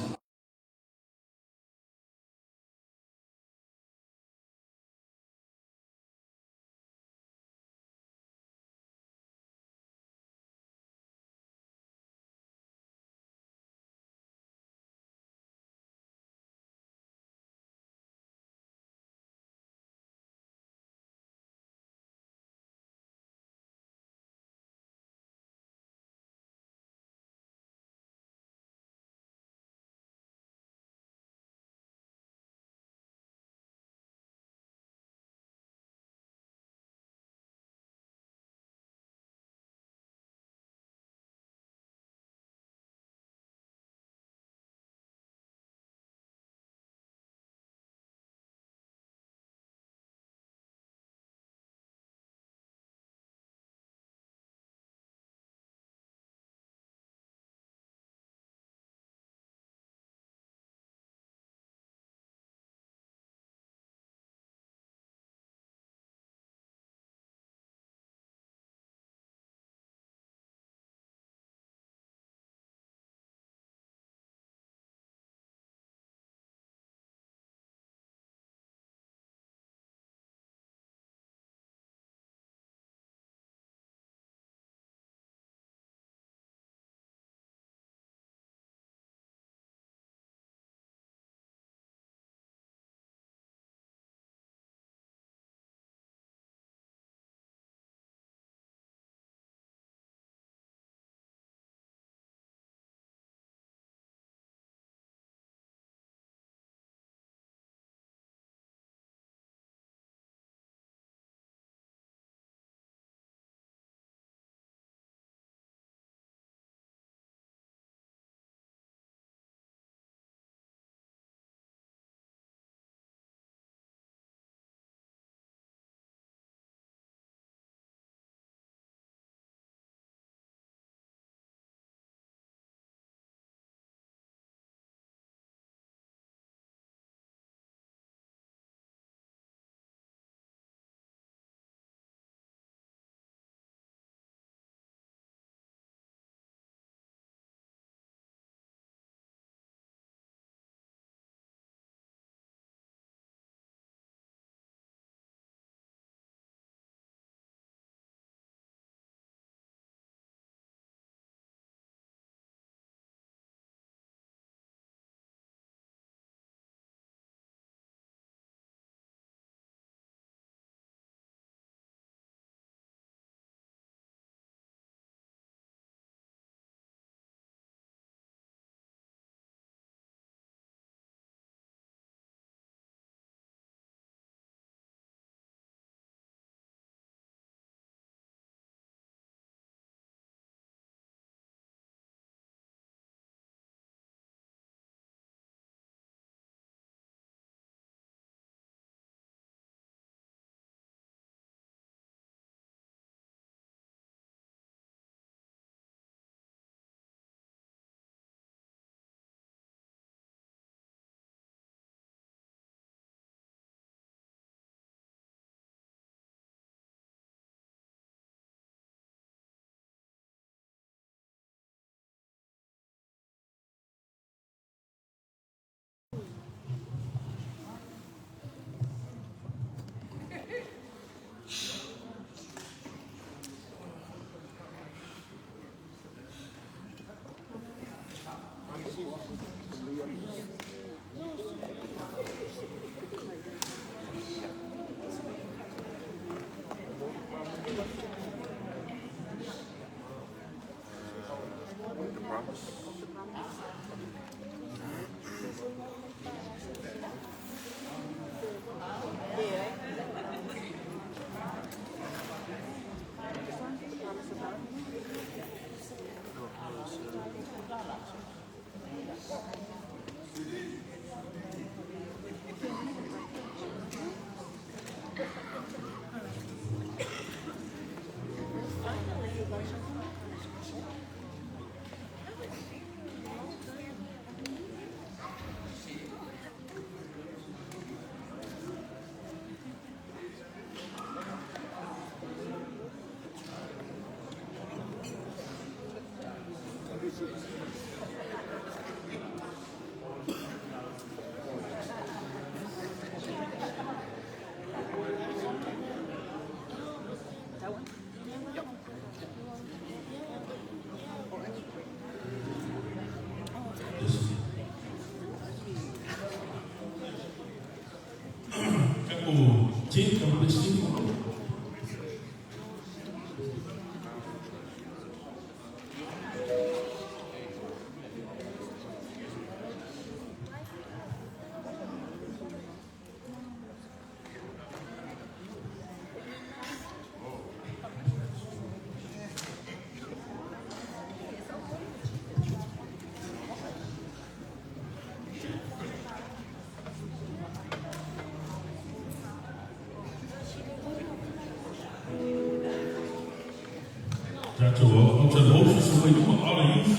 S1: Tatou to the hosts so you all the youth,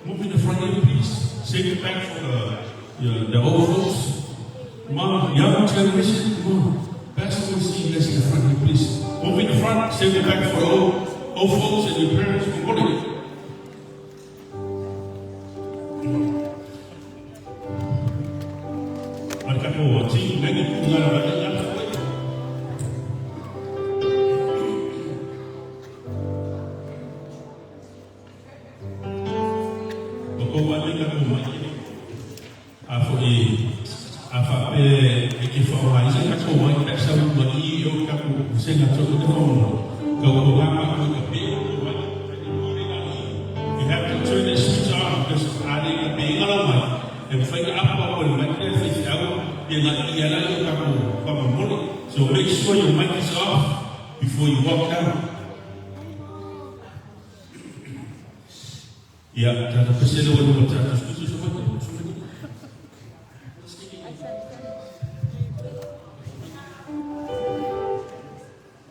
S1: move in the front here, please. Save it back for the old folks. Mom, young generation, come on. Pastor will see you guys in the front here, please. Move in the front, save it back for the old folks and your parents. Go to You have to turn that switch on because I didn't be So make sure your mic is off before you walk down. Ya, tata pesela wa ni tata susu susu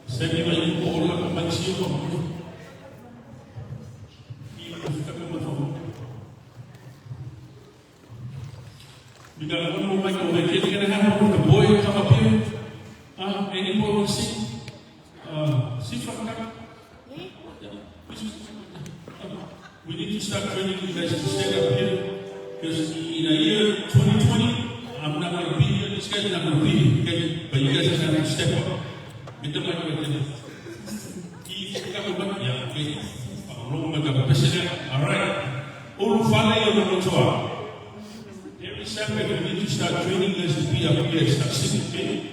S1: Send me my info all up my We got one more mic over here. Can I have one of the boy come up here? Any boy want to sing? Sing from the We need to start training you guys to stand up here, because in a year 2020, I'm not going to be here. These guys are not going to be here, okay? But you guys are going to step up. Get the mic right there. Yeah, okay. All right. Every Sabbath, we need to start training guys to be up here, start singing, okay?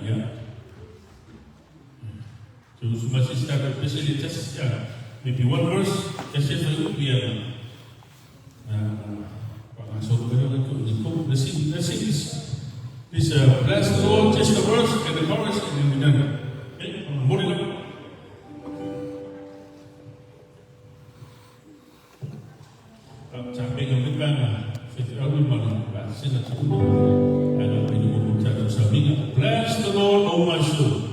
S1: Yeah. So, so my sister, especially just maybe one verse, just say for you, yeah. Let's sing, let's sing this. This bless the Lord, just the verse and the chorus, and then we're done. Okay, hold it up. Bless the Lord, O my soul.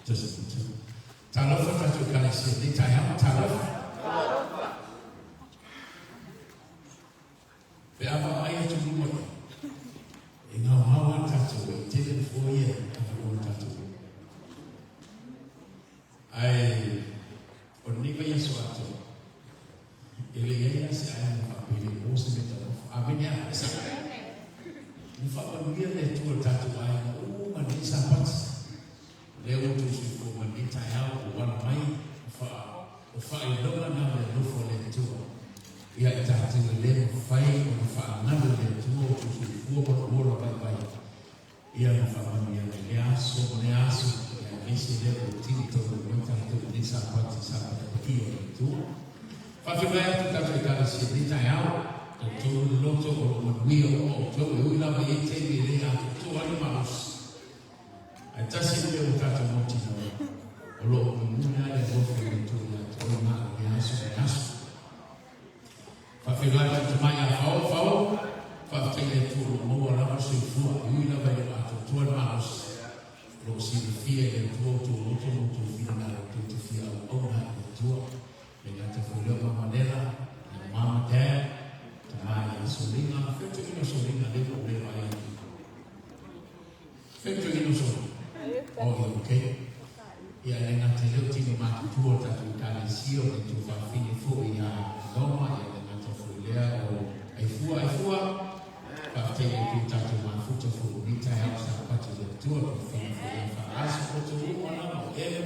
S1: Just a minute. Talofa tatou ekalesia i lenei taeao. Talofa. Pe a vaavaai atu i luma nei, e gaogao lava tatou, e tele nofoa ia e avanoa mo tatou uma. Ae o lenei vaiaso atoa, e le i ai lava se aiga faapea e le i maua se meataumafa. Amene a? E sao? Ua faamanuia le Atua i le tatou aiga uma i lenei Sapati. O lea ua outou soifua mai lenei taeao, ua ala mai, o faailoga na o le alofa o le Atua ia i tatou e le mafai ona faagalo e le Atua outou soifua ma lou ola vaivai ia na faamanuiaga i lea aso ma lea aso, ia aemaise lea ua tini taunuu mai tatou i lenei Sapati, Sapati paia o le Atua. Faafeiloai atu tatou Ekalesia i lenei taeao, talitonu le loto o lo o manuia uma outou e ui lava i ai taimi e le atoatoa ai le malosi. Ae tasi le mea ua tatou mautinoa, o lo o mulimuli lava le alofa o le Atua ia te oe ma au i lea aso ma lea aso. Faafeiloai atu i le Tamai ia Fao, Fao, faafetai i le Atua o lo o maua lava le soifua, e ui lava e le o atoatoa le malosi, o lo o silafia e le Atua outou loto ma outou finagalo tou te fia auauna ai i le Atua. Le gata foi lea o Mama Lela, ia Mama Dad, Tama ia Soliga, fea le toeaina o Soliga lea ua ou le vaai atu. Fea le toeaina o Soliga? Oh, ia ok. Ia e le gata i lea o tino matutua o le tatou Ekalesia, o le tuafafine foi ia Noma, ia le gata foi lea o Aifua, Aifua, faafetai i le Atua ua tatou mafuta foi i lenei taeao Sapati o le Atua, tuafafine foi ia Faaso, o outou uma lava o Elu,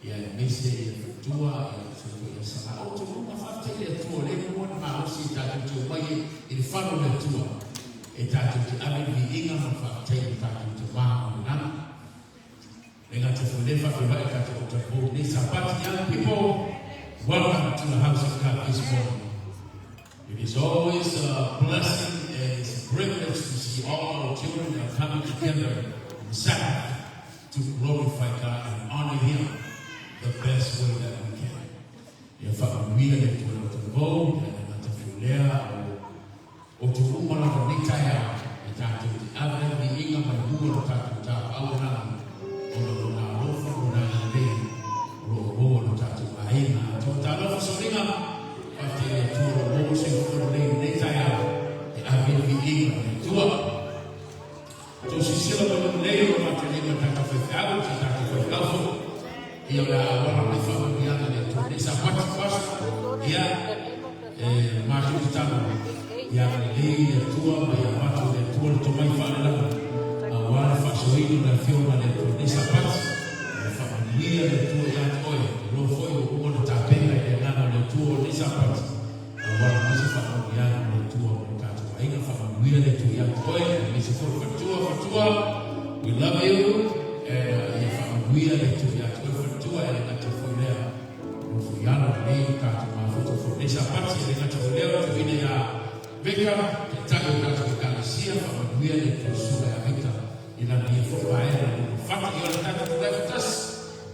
S1: Ia aemaise ia faletua, ia faletua ia Sala, o outou uma, faafetai i le Atua o lea ua maua le malosi e tatou te omai ai i le fale o le Atua e tatou te ave le viiga ma le faafetai i lo tatou Tama o le lagi. Le gata foi lea faafeiloai i tatou altar board nei Sapati. Young people, welcome to the house of God this morning. It is always a blessing and it's a privilege to see all our children that are coming together on the Sabbath to glorify God and honor Him the best way that we can. Ia faamanuia le Atua i le talavou, ia le gata foi lea o outou uma lava nei taeao e tatou te ave ai le viiga ma le mua o le tatou tapaau i lagi ona o Lona alofa ma Lona agalelei o lo o maua i lo tatou aiga. Atoa talofa soliga! Faafetai i le Atua ua maua le soifua lelei i lenei taeao e ave ai le viiga i le Atua. Tou silasila mai luma nei o lo matou nei ma tatou faifeau, si tatou faifeau foi. Ia o le a auala mai faamanuiaga le Atua nei Sapati Pastor. Ia e matou tatalo ia agalelei le Atua ma ia avatu e le Atua le tomai faalelagi aua le faasoaina o le Afioga a le Atua nei Sapati. Ia faamanuia le Atua ia te oe, iloa foi ua uma ona tapena i le Agaga o le Atua o lenei Sapati, auala mai se faamanuiaga o le Atua mo lo tatou aiga. Faamanuia le Atua ia te oe, aemaise foi le faletua. Faletua, we love you, and ia faamanuia le Atua ia te oe faletua, e le gata foi lea, nofo i alo lenei tatou mafuta foi lenei Sapati, e le gata foi lea, o le toeaina ia Veka, taitai o tatou Ekalesia, faamanuia le Atua i le susuga ia Veka, I lana ia foi vaega i lona fata, ia o le tatou tulai faatasi,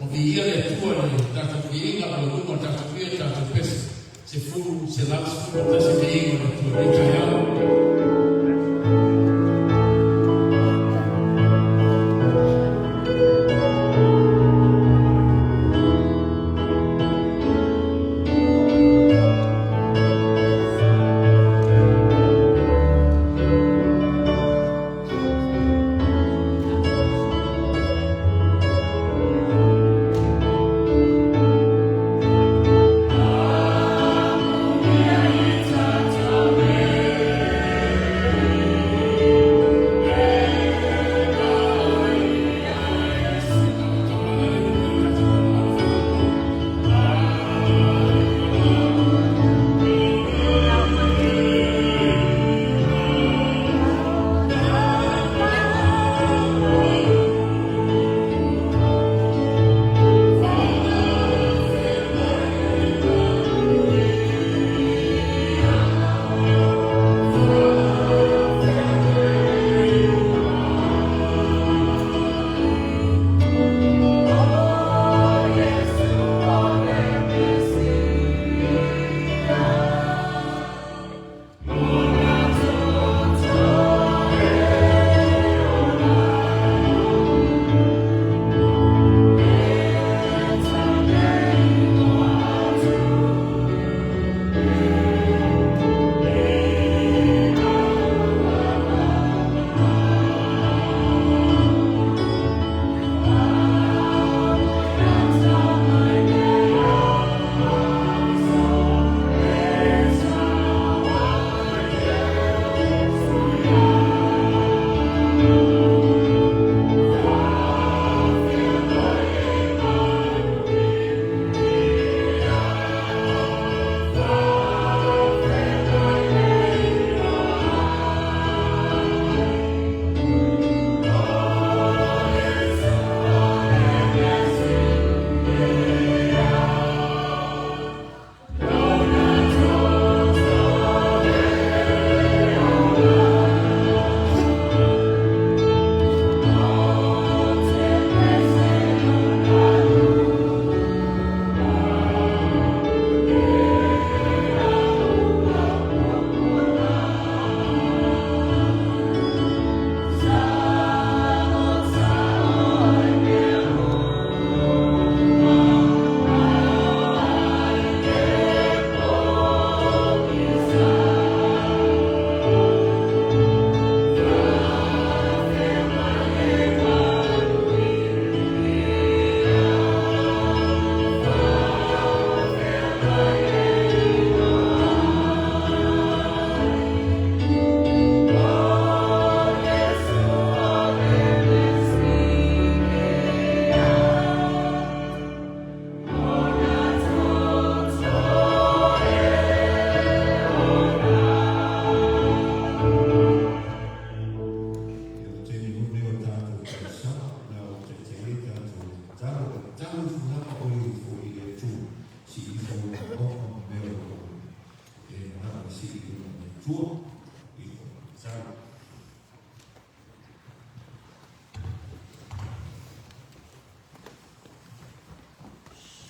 S1: ma viia le Atua i le tatou viiga ma le luma o le tatou viia, le tatou pese, 111 viiga o le Atua i lenei taeao.
S11: alofa lava oe ifo i le Atua, sii ifo ou manaoga ma mea o lo o e manao e sii i luga o le Atua, i lou tatalo.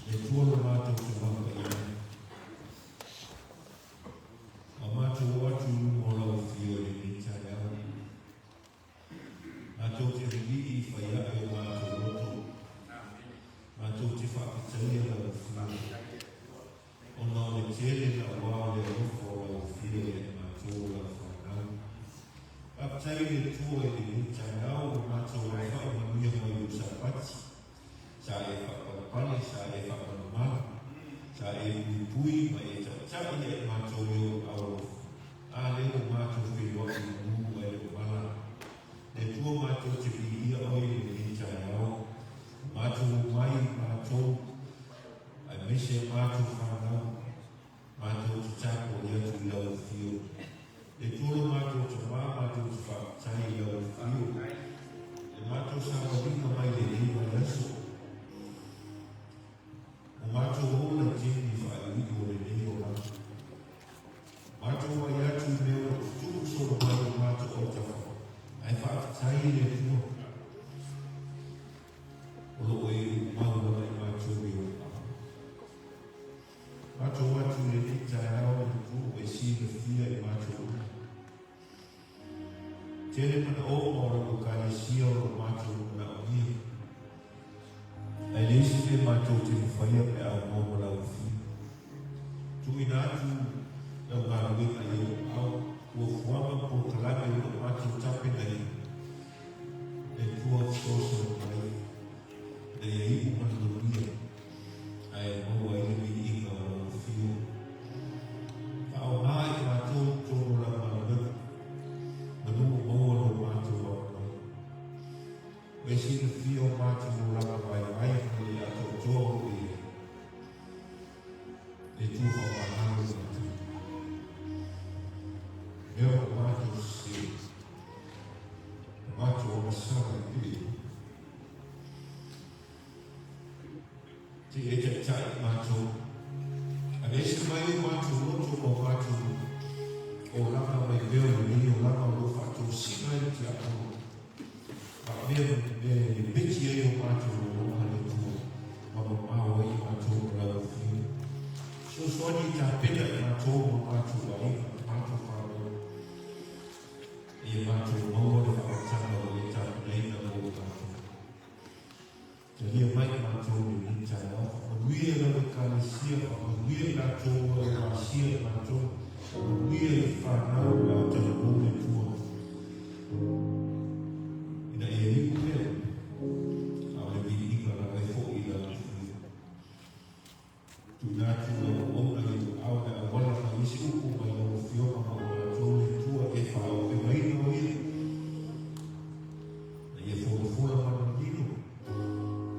S11: Le Atua lo matou tulaga i ai. Ua matou oo atu i luga o lau Afio i lenei taeao. Matou te lilii i fai ae o matou loto. Matou te faafetaia lau Afio. Ona o le tele naua o le alofa o lau Afio ia i matou o lau fanau. Faafetai i le Atua i lenei taeao ua matou alafai manuia mai i ou Sapati. Sa e faapalepale, sa e faamalumalu, sa e puipui ma e taitai ia i matou e ou aualofa. A lea ua matou feiloai i manu ae le o vala. Le Atua matou te viia oe i lenei taeao. Ua matou omai matou, aemaise a matou fanau, matou te tapuai atu i lau afio. Le Atua lo matou Tamā, matou te faafetai i lau afio, le matou savaliga mai lenei vaiaso. Ua matou ola i taimi faaiuiu o lenei olaga. Matou vaai atu i mea o lo o tutupu solo mai o matou autafa, ae faafetai i le Atua o lo o e uumau lava i matou i ou ao. Matou atu i lenei taeao i le Atua ua e silafia i matou uma. Tele manaoga o lau Ekalesia o lo o matou manaomia. Ae leai se mea matou te mafaia pe a omau ma lau afio. Tuuina atu lau galuega i ou aao, fuafuaga ma polokalame o lo o matou tapenaina. Le Atua fesoasoani mai ina ia iu ma le manuia ae maua ai le viiga o lau afio. Faaaoga i matou i totonu o lau galuega, manu o maua lo matou avanoa. Ua e silafia o matou olaga vaivai ma le atoatoa o lo o i ai. Le Atua faamagalo i matou. Mea o matou sese, o matou agasala i pili. Te e taitai i matou. Aveese mai o matou loto ma o matou olaga mai mea o lenei olaga o lo o faatosina ai le tiakono. A o mea e peti ai o matou olaga le Atua ma mamao ai i matou ma lau Afioga. Fesoasoani i tapena i matou ma matou aiga ma matou fanau. Ia matou maua le faamatanga ua e tapenaina mo i matou. Talia mai i matou i lenei taeao. Faamanuia i lau Ekalesia, faamanuia i latou ua e pasia i matou, faamanuia i fanau o le a talavou le Atua. Ina ia iu pea, a o le viiga lava e foi i lau Afioga. Tuuina atu lau auauna i ou aao le auala mai ai se upu mai lau Afioga mo i matou le Atua e faaopegaina o ia. Na ia folafola manulilo,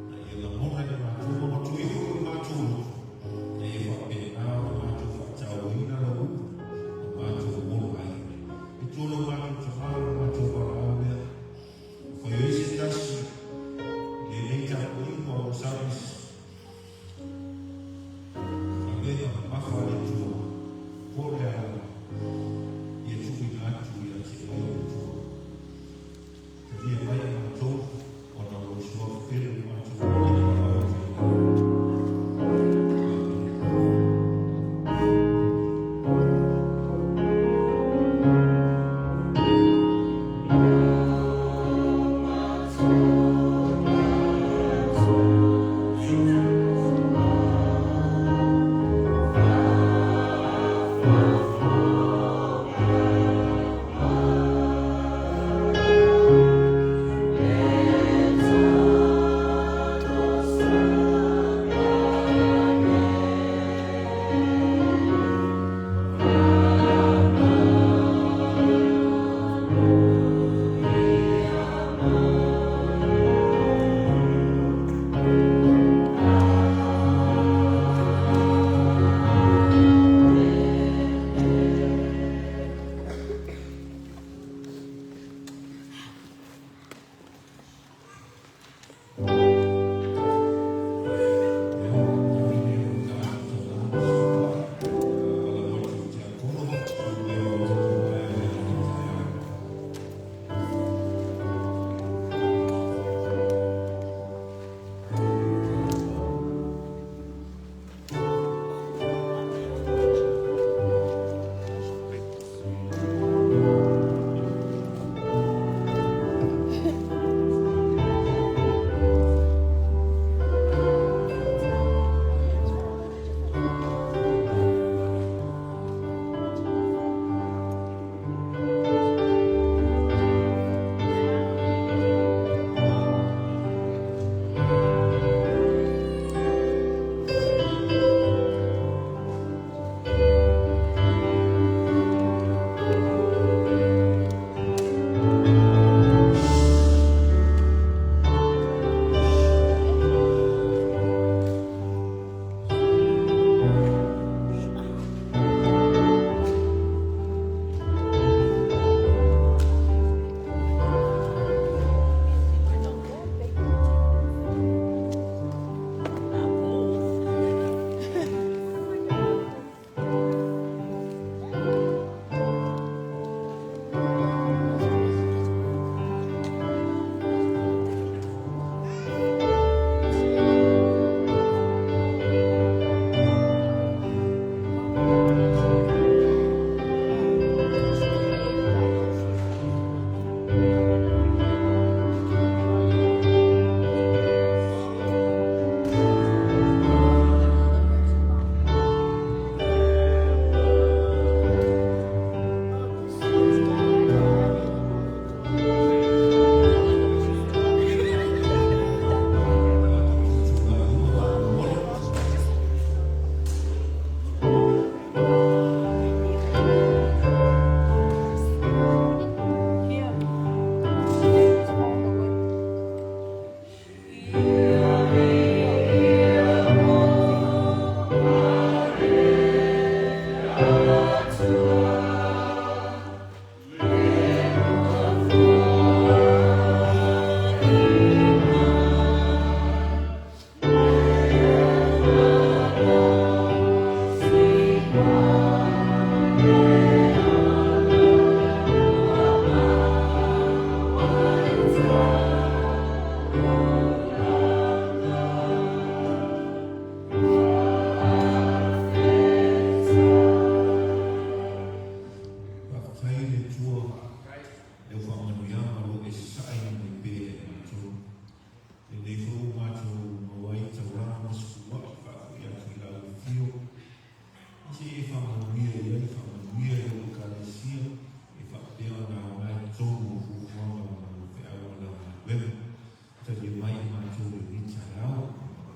S11: na ia lagona i matou ma matou ifo i matou loto, na ia faapena ona matou faatauaina lau upu ma matou ola ai. E tua lo matou tamā lo matou valaau lea. Ua fai ai se tasi i lenei tapuaiga o lou service. Avega mamafa a le Atua, po le ala.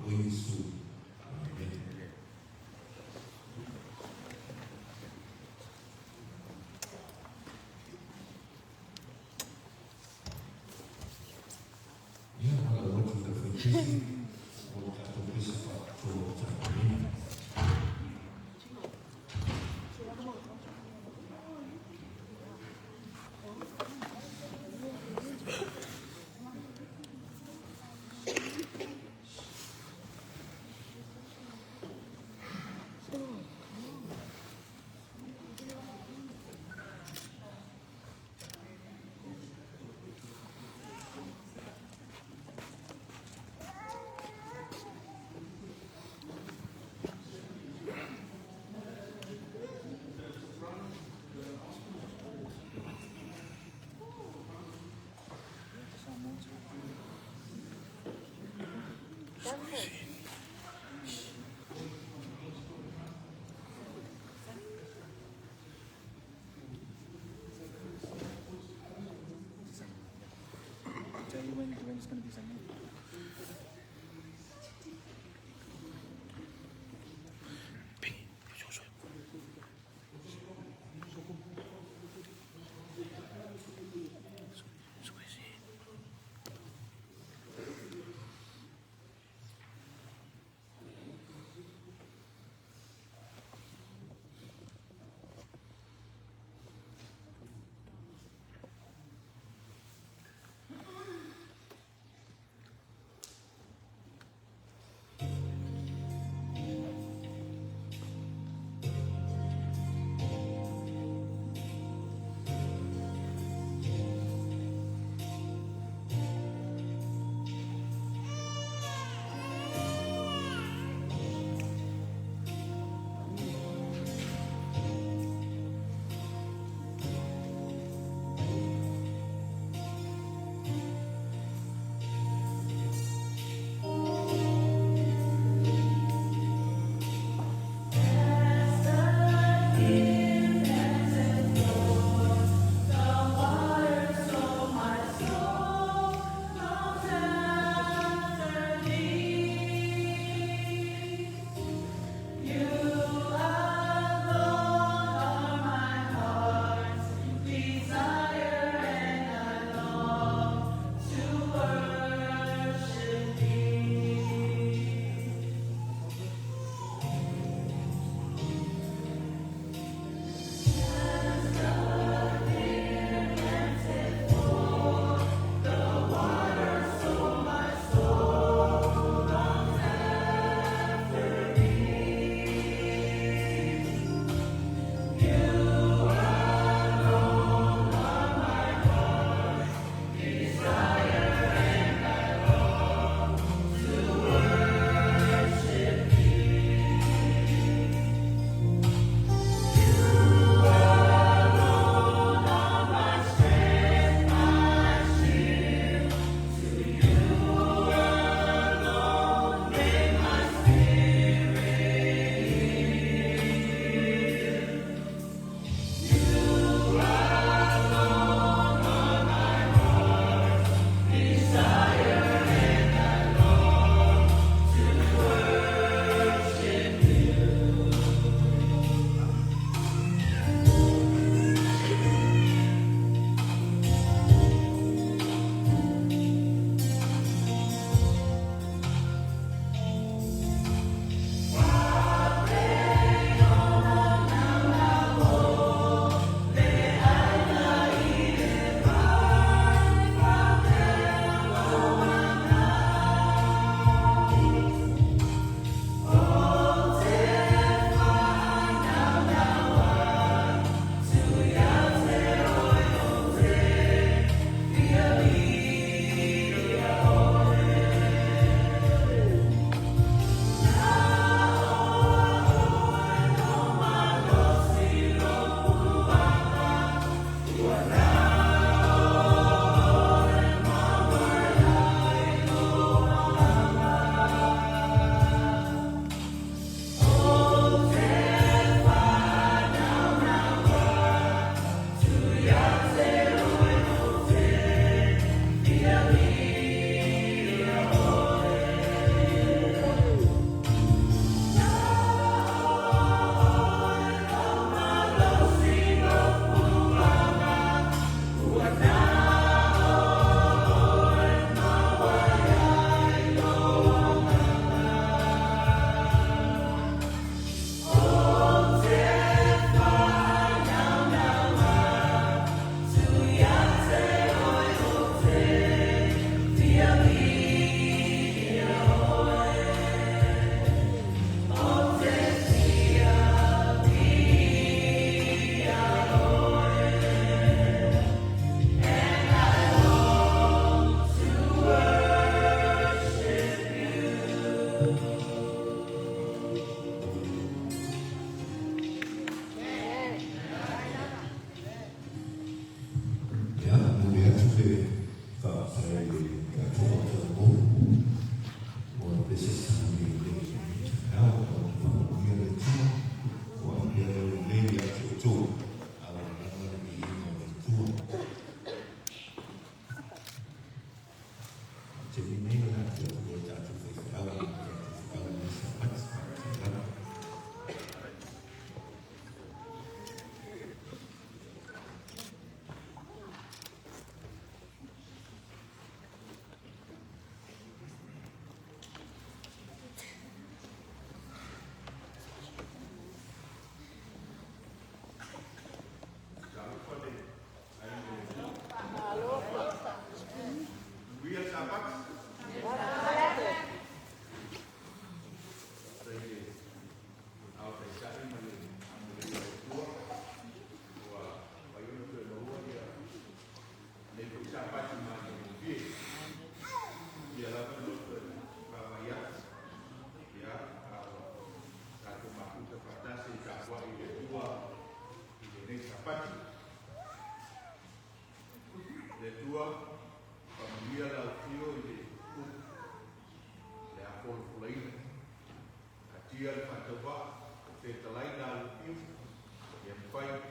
S11: o Iesu. Amene. Ia, wala watu le faipesi, o le tatou pese faapitoa o tapaina.
S3: Tell you when it's going to be sent.
S8: Taatia le faatauvaa, fetalai la Alofio, ia mafai ona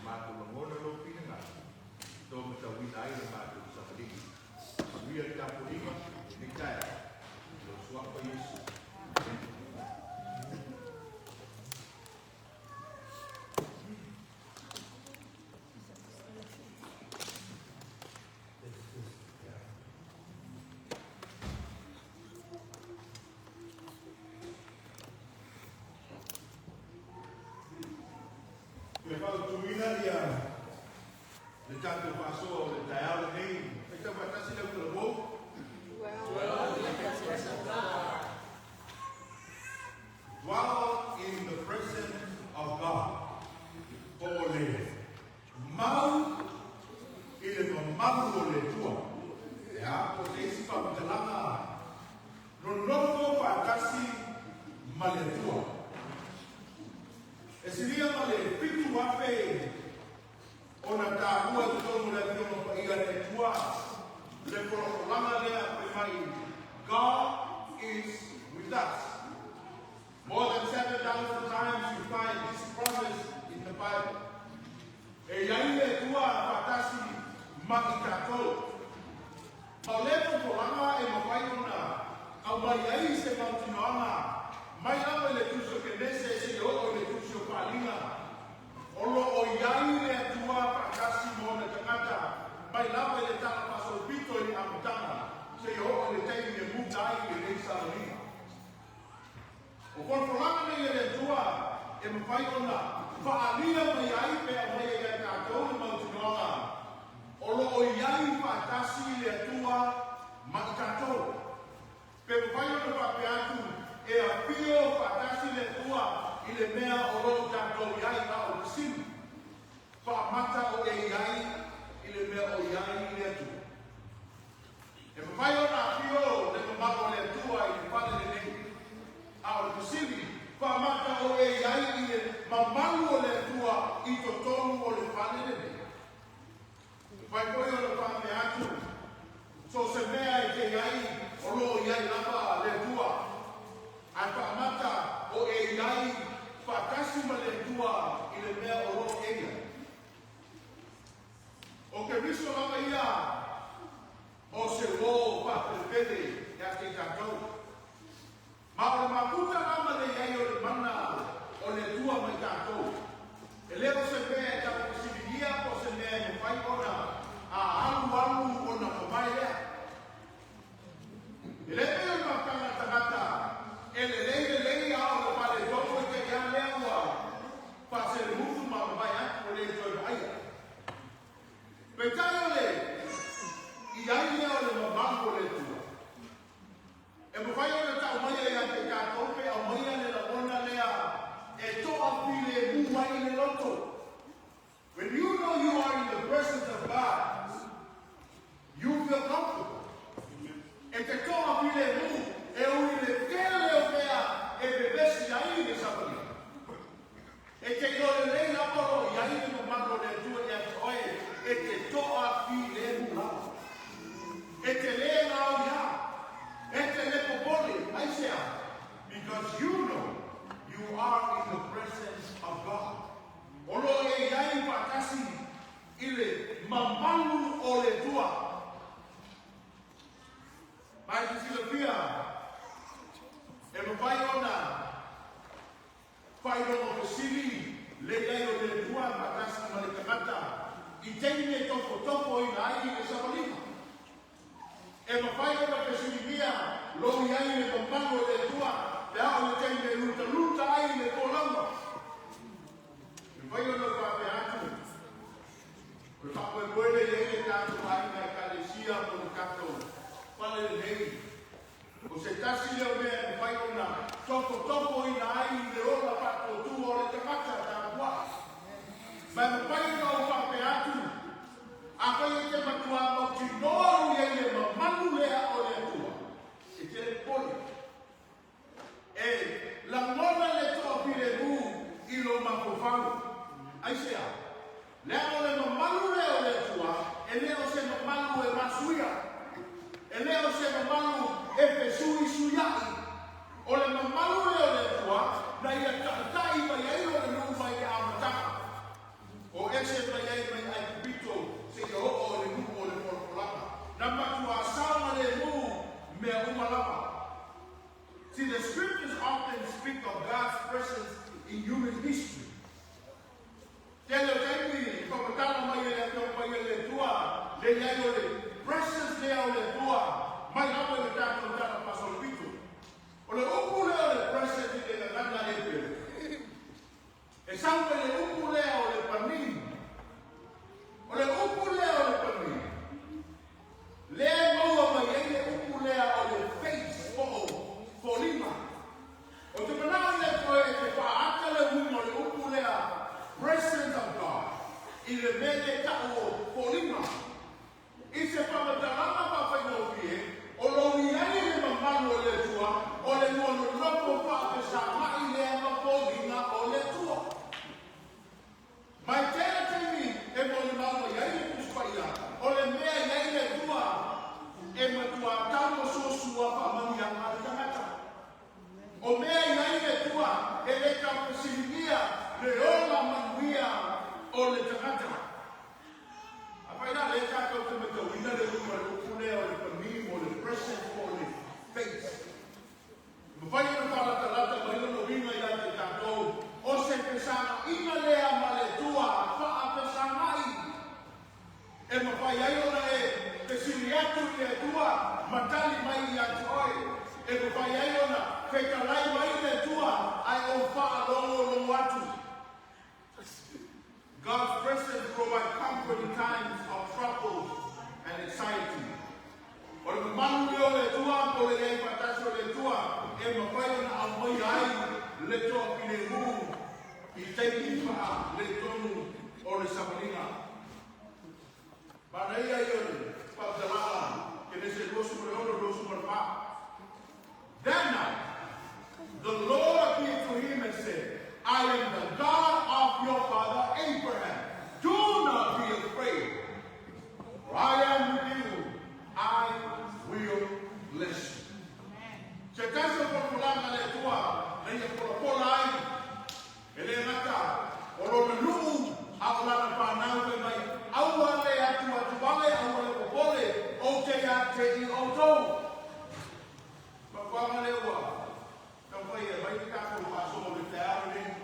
S8: matou lagona lou finagalo e taumatauina ai le matou savaliga. Manuia le tapuaiga i lenei taeao, i lou Suafa Iesu. Amene. Fia fautuina ia le tatou faasoa o le taeao lenei. Faitau faatasi le autalavou. Dwell in the presence of God. Po o le mau i le mamalu o le Atua. Ia, po o se isi faamatalaga nonofo faatasi ma le Atua. E silia ma le 7,000 ona taua i totonu o le Afioga Paia a le Atua le folafolaga lea fai mai, God is with us. More than 7,000 times you find this promise in the Bible. E i ai le Atua faatasi ma i tatou. Ma o lea folafolaga e mafai ona aumai ai se mautinoaga mai lava i le Tusi o Kenese seia oo i le Tusi o Faaaliga. O lo o i ai le Atua faatasi ma ona tagata mai lava i le tala faasolopito i le amataga seia oo i le taimi e muta ai lenei savaliga. O folafolaga nei a le Atua e mafai ona faaalia mai ai pe aumai ai ia tatou le mautinoaga o lo o i ai faatasi le Atua ma i tatou. Pe mafai ona faapea atu e afio faatasi le Atua i le mea o lo o tatou i ai, a o le fesili, faamata o e i ai i le mea o i ai le Atua? E mafai ona afio le mamalu o le Atua i le fale lenei, a o le fesili, faamata o e i ai i le mamalu o le Atua i totonu o le fale lenei? Mafai foi ona faapea atu, so o se mea e te i ai o lo o i ai lava le Atua, ae faamata o e i ai faatasi ma le Atua i le mea o lo o e i ai? O Keriso lava ia o se uō faapelepele ia te i tatou. Ma o le mafuta lava le i ai o le mana o le Atua ma i tatou. E le o se mea e taufesiligia po o se mea e mafai ona alualu ona mavae lea. E le pei o le mafutaga a tagata e lelei lelei a o le faaletonu e te i a lea ua faaselemutu ma mavae atu ua le toe vaaia. Peitai o le i ai lea o le mamalu o le Atua. E mafai ona tau maia ia te i tatou pe aumaia le lagona lea e toafilemu ai le loto. When you know you are in the presence of God, you feel comfortable. E te toafilemu e ui i le tele o mea e vevesi ai le savaliga. E te iloa lelei lava o lo o i ai le mamalu o le Atua ia te oe, e te toafilemu lava. E te le gaoiā, e te le popole, aisea? Because you know you are in the presence of God. O lo o e i ai faatasi i le mamalu o le Atua. Ma e te silafia, e mafai ona faailoga fesili le i ai o le Atua faatasi ma le tagata i taimi e tofotofoina ai le savaliga. E mafai ona fesiligia lou i ai i le mamalu o le Atua pe a o le taimi e lutaluta ai le folauga. E mafai ona ou faapea atu, o le faamoemoe lea e i ai le tatou aiga Ekalesia mo le tatou fale lenei, o se tasi lea o mea e mafai ona tofotofoina ai le ola faatuatua o le tagata tapuai. Ma e mafai ona ou faapea atu, afai e te matuā mautinoa lou i ai i le mamalu lea o le Atua, e te le popole. E lagona le toafilemu i lou mafaufau. Aisea? Leaga o le mamalu lea o le Atua, e le o se mamalu e masuia, e le o se mamalu e fesuisuiaʻi. O le mamalu lea o le Atua, Na ia ta'ita'i mai ai lona nu'u mai le amataga o ese mai ai mai Aikupito seia o'o i le nu'u o le polapolaga. Na matuā saogalēmū mea uma lava. See, the scriptures often speak of God's presence in human history. Tele o taimi i faamatala mai e le Afioga Paia i le Atua le i ai o le presence lea o le Atua mai lava i le tatou tala faasolopito. O le upu lea o le presence i le gagana Eperu, e sau mai le upu lea o le panim. O le upu lea o le panim, lea e maua mai ai le upu lea o le face po o foliga. Ou te manao i le toe e te faaata le uiga o le upu lea presence of God i le mea lea e ta'u o foliga. I se faamatalaga faafaigofie, o lou i ai i le mamalu o le Atua, o le lua nonofo faafesaga'i lea ma foliga o le Atua. Ma e tele taimi e molimau mai ai le Tusi Paia, o le mea e i ai le Atua e matuā tauosuosua faamanuiaga a le tagata. O mea i ai le Atua e le taufesiligia le ola manuia o le tagata. Afai la lea tatou te matauina le uiga o le upu lea o le panim o le present po o le face. E mafai ona faalatalata mai lona uiga ia te tatou, o se fesaga'iga lea ma le Atua faafesaga'i e mafai ai ona e fesili atu i le Atua ma tali mai ia te oe, e mafai ai ona fetalai mai le Atua ae ou faalogologo atu. God's presence provide comfort in times of trouble and anxiety. O le mamalu lea o le Atua po o le i ai faatasi o le Atua e mafai ona aumaia ai le toafilemu i taimi faaletonu o le savaliga. Manaia ia o le faamatalaga Kenese 26, 24. That night, the Lord appeared to him and said, I am the God of your father Abraham. Do not be afraid, for I am with you. I will bless you. Se tasi o polapolaga a le Atua na ia polapola ai, e le gata o lona nu'u a o lana fanau fai mai, Aua le atuatuvale, aua le popole, ou te iā te i outou. Mafuaaga lea ua taumafai e aumai le tatou faasoa o le taeao lenei.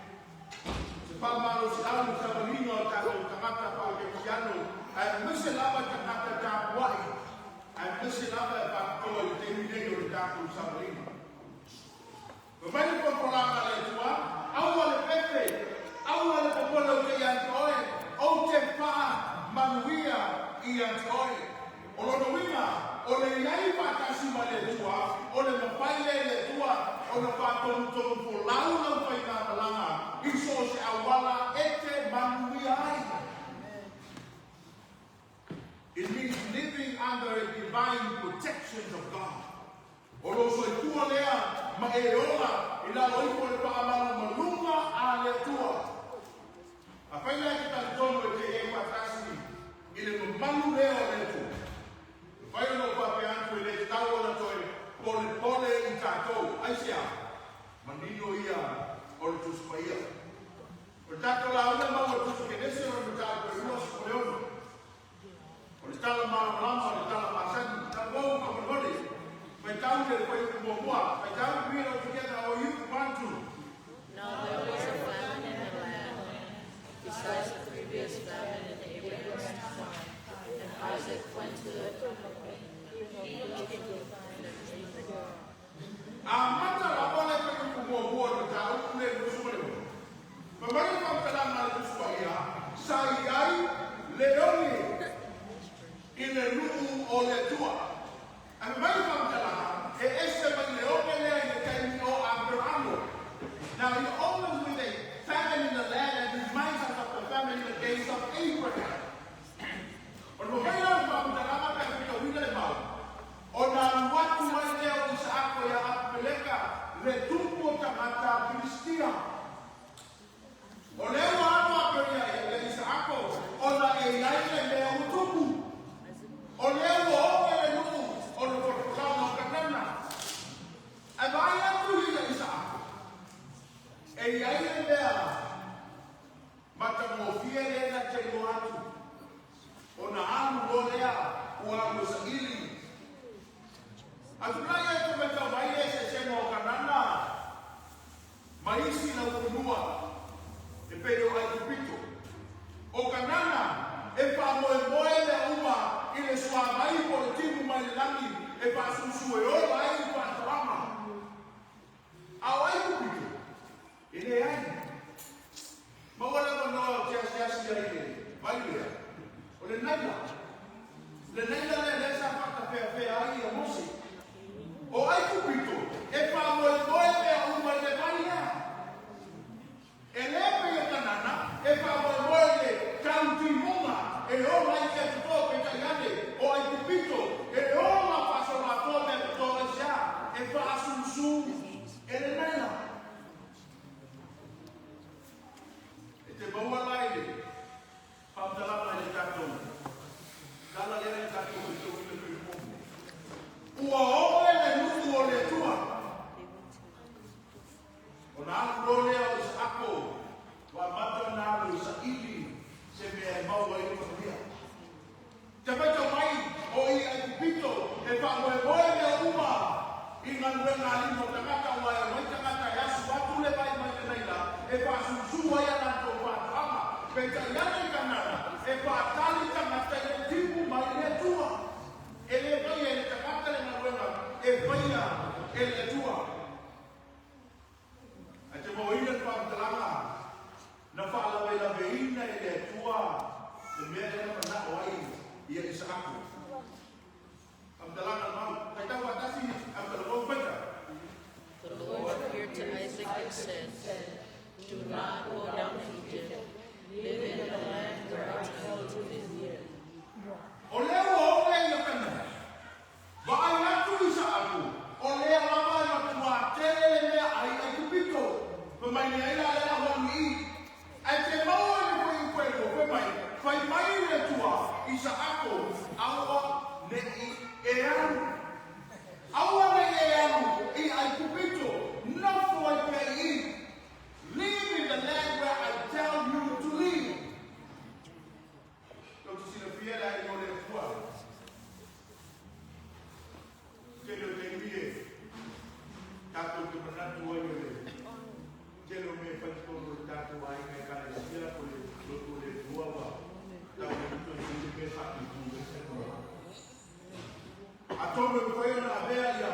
S8: Se faamalosiau i le savaliga o tatou tagata faakerisiano, aemaise lava tagata tapuai, aemaise lava e faapitoa i le taimi nei o le tatou savaliga. Fai mai le polapolaga a le Atua, Aua le fefe, aua le popole ou te ia te oe, ou te faamanuia ia te oe. O lona uiga, o le i ai faatasi ma le Atua, o le mafai lea e le Atua ona faatonutonu folau lau faigamalaga i so o se auala e te manuia ai. It means living under a divine protection of God. O lou soifua lea ma e ola i lalo ifo o le faamalumaluga a le Atua. Afai la e te talitonu e te i ai faatasi i le mamalu lea o le Atua, mafai ona ou faapea atu e le tatau ona toe polepole i tatou. Aisea? Manino ia o le Tusi Paia. O le tatou lauga maua i le Tusi Kenese o le mataupu e 26. O le tala malamalama o le tala masani. Talavou faamolemole. Faitau le fuaiupu muamua. Faitau, read all together or you want to.
S12: Now there was a famine in the land, besides the previous famine in Abraham's time. And Isaac went to the
S8: Amata lava le fuaiupu muamua o le mataupu lea 26. Fai mai le faamatalaga a le Tusi Paia, Sa i ai le oge i le nuu o le Atua. Ae fai mai le faamatalaga, e ese mai le oge lea i le taimi o Aperamo. Now it opens with a famine in the land and reminds us of the famine in the days of Abraham. O le mafai la o le faamatalaga pe a faitauina le mau, ona alu atu ai lea o Isaako ia Apimeleka le tupu o tagata Pilistia. O lea ua alu a Peria ia Isaako ona e i ai le mea ua tupu. O lea ua oge le nuu o le polapolaga o Kanana. Ae vaai atu ia ia Isaako. E E iai le mea matagofie lea na te iloa atu. Ona alu loa lea ua alu e saili. Atu la ia e te matau mai le eseesega o Kanana ma isi laufanua e pei o Aikupito. O Kanana e faamoemoe mea uma i le suavai po o le timu mai le lagi e faasusu e ola ai faatoaga. A o Aikupito, e leai. Maua le avanoa ou te asiasi ai i le vai lea, o le Naila. Le Naila lea lea sa faatafeafea ai ia Mose. O Aikupito, e faamoemoe mea uma i le vai lea. E le pei o Kanana, e faamoemoe i le tautimuga e ola ai mea toto, peitai ane, o Aikupito, e ola faasoloatoa mea toto aisea? E faasusu e le Naila. E te maua la i le faamatalaga i le tatou tala lea na tatou faitauina i le po. Ua oe le nuu o le Atua. Ona alu loa lea o Isaako, ua amata ona alu e saili se mea e maua ai le manuia. Te matau mai o i Aikupito e faamoemoe mea uma i galuega a lima o tagata, aua e omai tagata e asu atu le vai mai le Naila e faasusu ai a latou faatoaga. Peitai ane i Kanana e faatali tagata i le timu mai le Atua. E le faia e le tagata le galuega, e faia e le Atua. Ae te mauaina le faamatalaga na faalavelaveina e le Atua le mea lea na manao ai ia Isaako. Faamatalaga mau, faitau faatasi Absalom faita.
S12: The Lord appeared to Isaac and said, Do not go down to Egypt. Live in the land where I tell you to live.
S8: O lea ua oo ia Kanana. Vaai atu Isaako, o lea lava e matua tele le meaai Aikupito. Fai mai leai la lea ua alu i i. Ae te maua i le fuaiupu e lua, fai mai, Fai mai le Atua, Isaako, aua ne i e alu. Aua ne i e alu i Aikupito, nofo ai pea i i. Live in the land where I tell you to live. Tou te silafia le aiga o le Atua. Tele o taimi e tatou te manatu ai o le tele o mea e fai totonu o le tatou aiga ekalesia po o le lotu o le Atua ua tau ai toe i le mea faatutu ai se atunuu. Atonu e mafai ona avea ia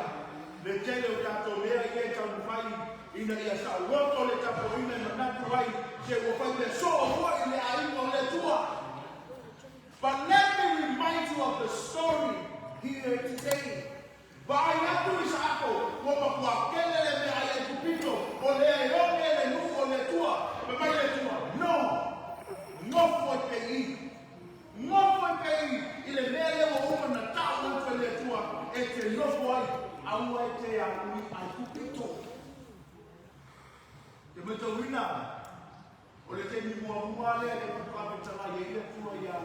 S8: le tele o tatou mea ia e taumafai ina ia saoloto le tapuaiga e manatu ai se ua fai mea soo foi i le aiga o le Atua. But let me remind you of the story here today. Vaai atu Isaako, ua matua kele le meaai Aikupito, o lea e oge le nuu o le Atua. Fai mai le Atua, No! Nofo ai pea i i. Nofo ai pea i i le mea lea ua uma na tau atu e le Atua e te nofo ai, aua e te alu i Aikupito. Te matauina, o le taimi muamua lea le faatoa fetalai ai le Atua ia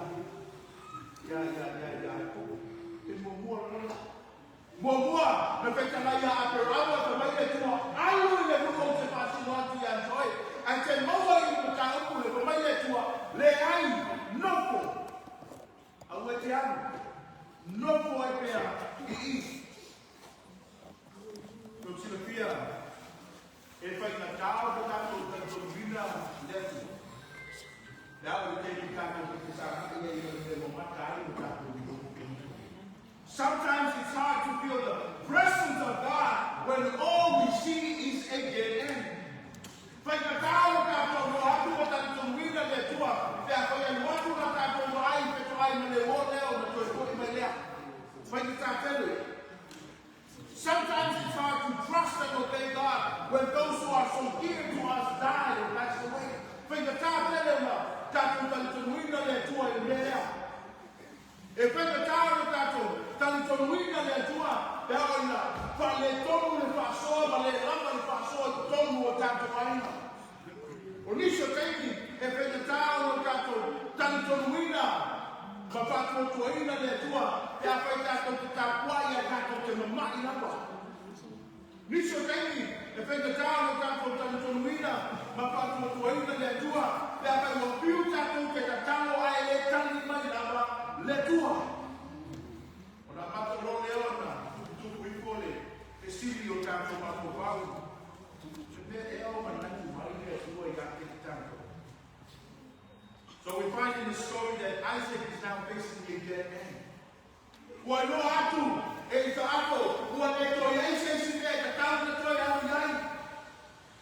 S8: ia ia ia ia Iakopo. Te muamua lava. Muamua na fetalai ia Aperama fai mai le Atua, alu i le nuu ou te faasino atu ia te oe. Ae te maua i le mataupu le fai mai le Atua, leai, nofo. Aua e te alu. Nofo ai pea i i. Tou silafia, e faigata o le tatou talitonuina le Atua. Le a o le taimi tatou te fesagai ai ma le mea mamata ai lo tatou iloa. Sometimes it's hard to feel the presence of God when all we see is a dead end. Faigata lo tatou iloa atu ma talitonuina le Atua pe afai alu atu la tatou vaai fetoai ma le uo lea ona toe foi mai lea. Faigata tele. Sometimes it's hard to trust and obey God when those who are so dear to us die or pass away. Faigata tele ona tatou talitonuina le Atua i le mea lea. E faigata ona tatou talitonuina le Atua pe a oo ina faaletonu le faasoa ma le lava le faasoa i totonu o tatou aiga. O nisi o taimi e faigata ona tatou talitonuina ma faatuatuaina le Atua pe afai tatou te tapuai ae tatou te mama'i lava. Nisi o taimi e faigata ona tatou talitonuina in this story that Isaac is now facing a dead man. Ua iloa atu e Isaako, ua le toe i ai se isi mea e tatau ona toe alu i ai.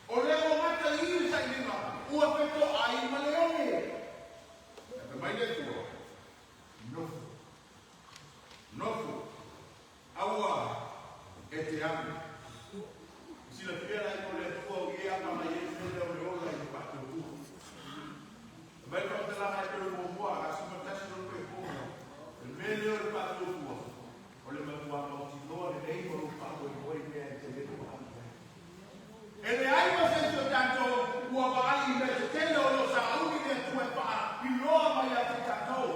S8: O lea ua gata i i le sailiga, ua fetoai ma le oge. Ae fai mai le Atua, Nofo. Nofo. Aua e te alu. E silafia la i o le Atua o i e apana i ai le mea lea o le ola i le faatuatua. Fai mai le faamatalaga e pei o le muamua, 11 loto e koga. O le mea lea o le faatuatua, o le matua mautinoa lenei ma lou faamoemoe i mea e te le vaai i ai. E leai ma se isi o tatou ua vaai i mea tetele o lo o sauni le Atua e faailoa mai ia te tatou.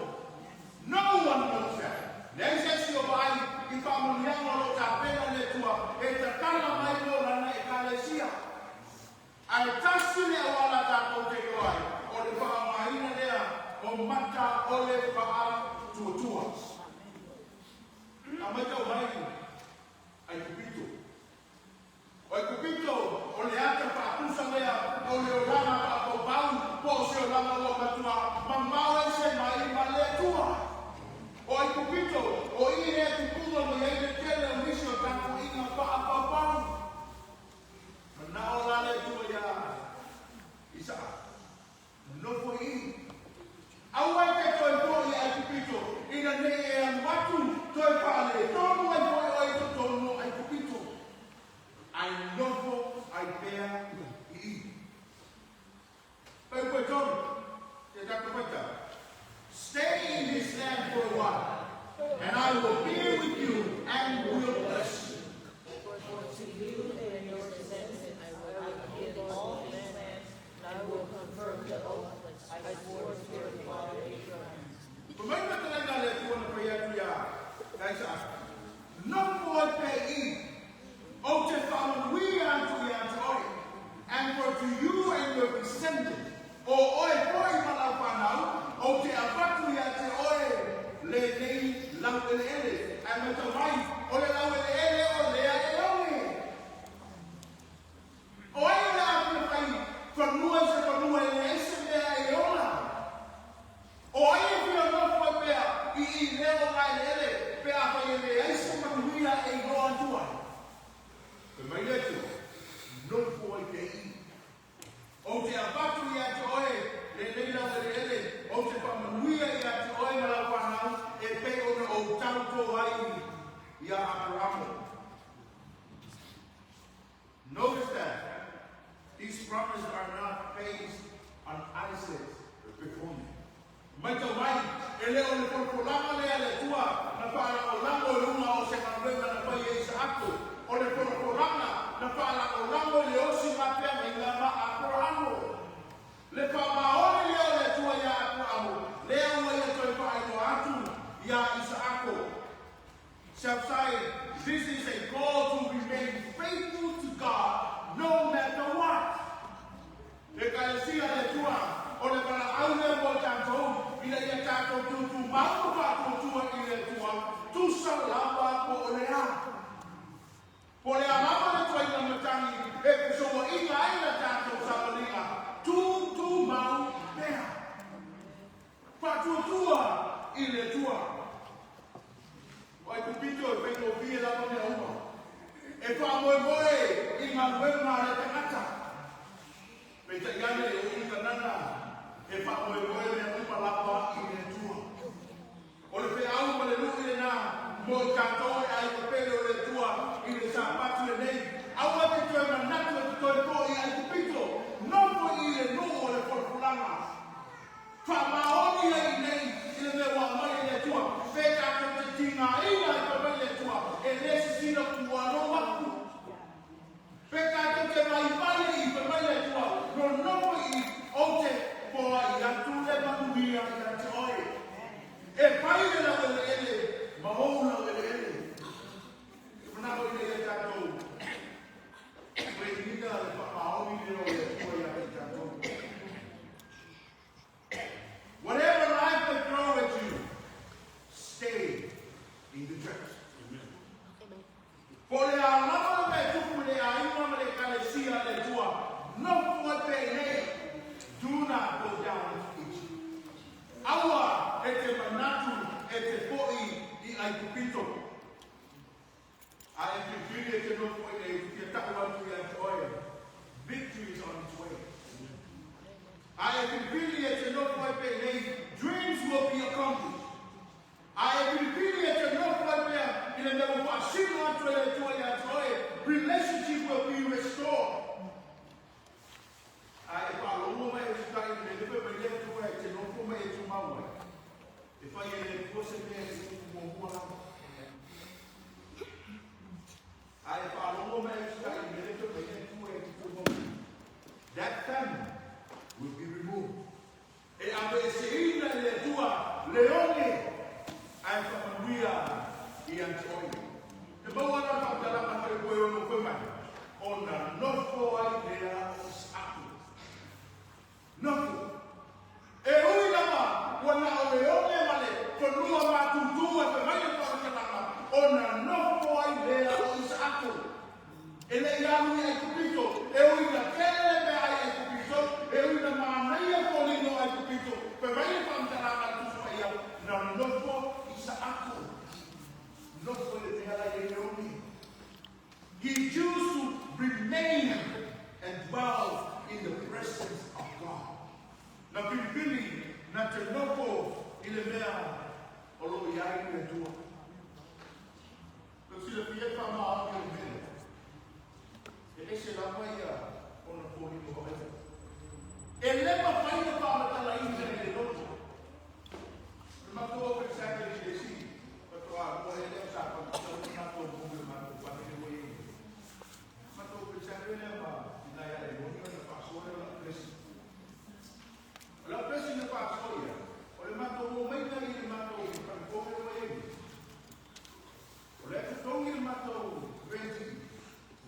S8: No one knows that. Leai se isi o vaai i faamanuiaga o lo o tapena le Atua e tatala mai mo Lana Ekalesia. Ae tasi le auala tatou te iloa ai, o le faaaogaina lea o mata o le faatuatua. A matau mai Aikupito. O Aikupito, o le ata faatusa lea o le olaga faapaupau po o se olaga ua matua mamao ese mai ma le Atua. O Aikupito, o i lea e tupuga mai ai le tele o nisi o tapuaiga faapaupau. Manao la le Atua iā Isaaka, Nofo i i. Aua e te toe foi i Aikupito, ina nei e alu atu, toe faaletonu ai foi oe i totonu o Aikupito. Ae nofo ai pea i i. Fuaiupu e tolu, se tatou faitau. Stay in this land for a while, and I will be with you and will bless you.
S12: For to you and your descendants I will give all these lands, and I will confirm the oath I swore to your father Abraham.
S8: Fai mai le fetalaiga a le Atua na fai atu iā Isaaka, Nofo ai pea i i, ou te faamanuia atu ia te oe, and for to you and your descendants, o oe foi ma lau fanau, ou te avatu ia te oe lenei laueleele. Ae matau mai, o le laueleele o lea e oge. O ai o le a fia fai fanua i se fanua e leai se mea e ola? O ai e fia nofo ai pea i i lea o ngā eleele pe afai e leai se manuia e iloa atu ai? Fai mai le Atua, Nofo ai pea i i. Ou te avatu ia te oe lenei laueleele, ou te faamanuia ia te oe ma lau fanau e pei ona ou tautō ai iā Aperamo. Notice that these promises are not based on Isaac's performance. Matau mai, e le o le folafolaga lea a le Atua na faalagolago i luga o se galuega na fai e Isaako, o le folafolaga na faalagolago i le osiga feagaiga ma Aperahamo. Le faamaoni lea o le Atua iā Aperahamo, lea ua ia toe faailoa atu iā Isaako. Self-side, this is a call to remain faithful to God no matter what. Ekalesia le Atua, o le valaau lea mo i tatou, ina ia tatou tutumau ma faatuatua i le Atua, tusa lava po o le a. Po o le a lava le ituaiga matagi e fesouaina ai la tatou. A e pilipili e te nofo ai pe nei, dreams will be accomplished. A e pilipili e te nofo ai pea i le mea ua faasino atu e le Atua ia te oe, relationship will be restored. A e faalogo ma e usitai i le mea le fai mai le Atua e te nofo ma e tumau ai. E fai e le Atua se mea e tupu muamua lava. A e faalogo ma e usitai i le mea le fai mai le Atua e te tumau ai. That family will be removed. E ave e se ina i le Atua le one ae faamanuia ia te oe. Te maua na faamatalaga fale koe ono fai mai. Ona nofo ai lea o Isaako. Nofo. E ui lava, ua na o le one ma le fanua matutu e fai mai le faamatalaga. Ona nofo ai lea o Isaako. E le i alu i Aikupito, e ui na tele le mea ai Aikupito, e ui na manaia foliga o Aikupito, fai mai le faamatalaga a le Tusi Paia, na nofo Isaako. Nofo i le mea la i le one. He chose to remain and dwell in the presence of God. Na pilipili na te nofo i le mea o lo o i ai le Atua. Lo silafia e faamaoni o le mea. E ese lava ia ona foliga vaaia. E le mafai ona faamatalaina i le loto. Le matou ofisa i le isi, faatoa lua ea lea sa faamatala le matou nuu le matou family ua i ai. Matou ofisa lea ma ina ia e moni ona faasoa lea o lau blessing. O lau blessing na faasoa ia, o le matou omaiga i le matou falefono ua i ai. O lea totogi le matou rent,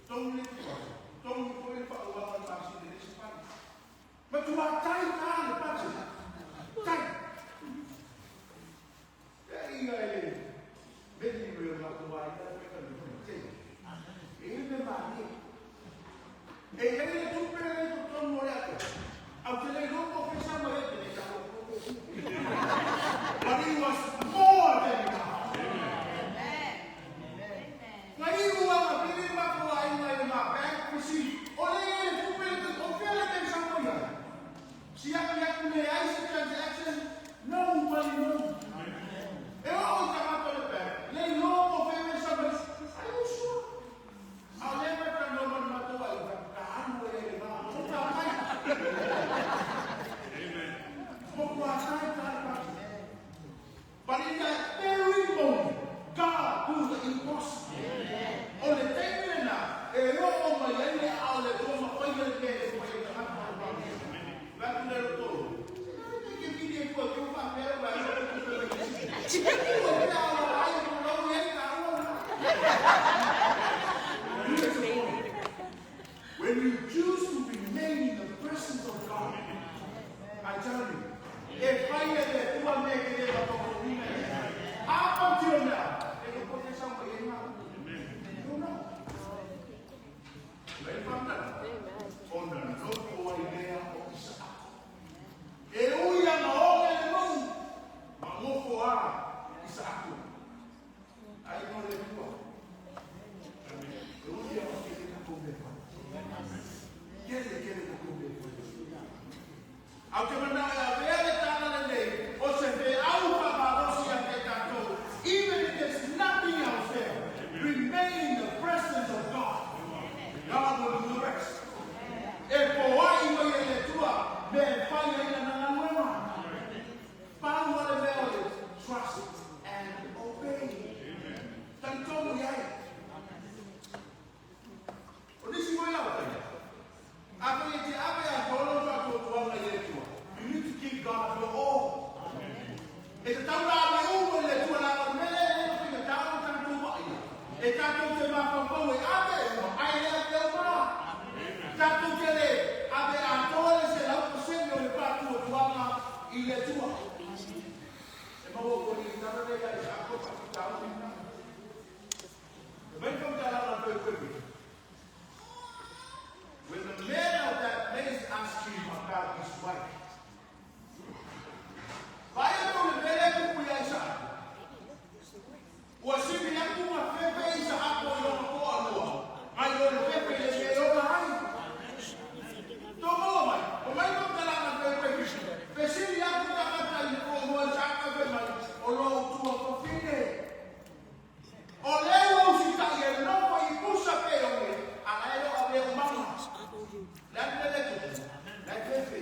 S8: totogi le deposit, totogi foi le faauaga o le masina i le isi fale. Matua tai ta le budget. Tai. E ia e le meli mai o matou aiga e ka le te. E le me mani. E ia le tupe le totonu o le ato. Au te le loko fesa mai e te le talo. But it was more than enough. Na iu anga pili matou aiga i le ma bank receipt. O le le tupe le o fea le te sa mai ai. Siaki aku le ai se transaction, nobody knows. E o o tagata le bank, le loko fe me sa mai. Are you sure? A le ma ka no man matou aiga, ka alu e le ma. O ka mai. Mo kua tai tai tai. But in that very moment, God do the impossible. O le taimi lena, e oo mai ai le ao le tua mafai le mea e fai e tagata o le pākia. Vai ku le roto. Ke vili e kua, ke wha pera wa e ku pe mai kisi. Ua pera o ai ko lau i ai ka ua. When you choose to remain in the presence of God, I tell you, e fai e le tua mea ke le whakakohina e. Up until now, e ko pote sa mai e ngā. No, no. Lei whamtana. Ona nofo ai lea o Isaako. E ui ana ole le mau, ma ngofo a Isaako. Ai no le tua. E ui ana kele ka kome whai. Kele kele ka kome whai. Au te mana e avea le tana le nei, o se fe au whamarosi a te tātou, even if there's nothing else there, remain in the presence of God. God will do the rest. E po ai mai e le tua, me e whai ai na nanga nuema. Pau le mea o le trust and obey. Talitonu i ai. O nisi mo iau tai. A ko i te ave a tolo ta tuanga i le tua. You need to give Le a le tupu, le fefe.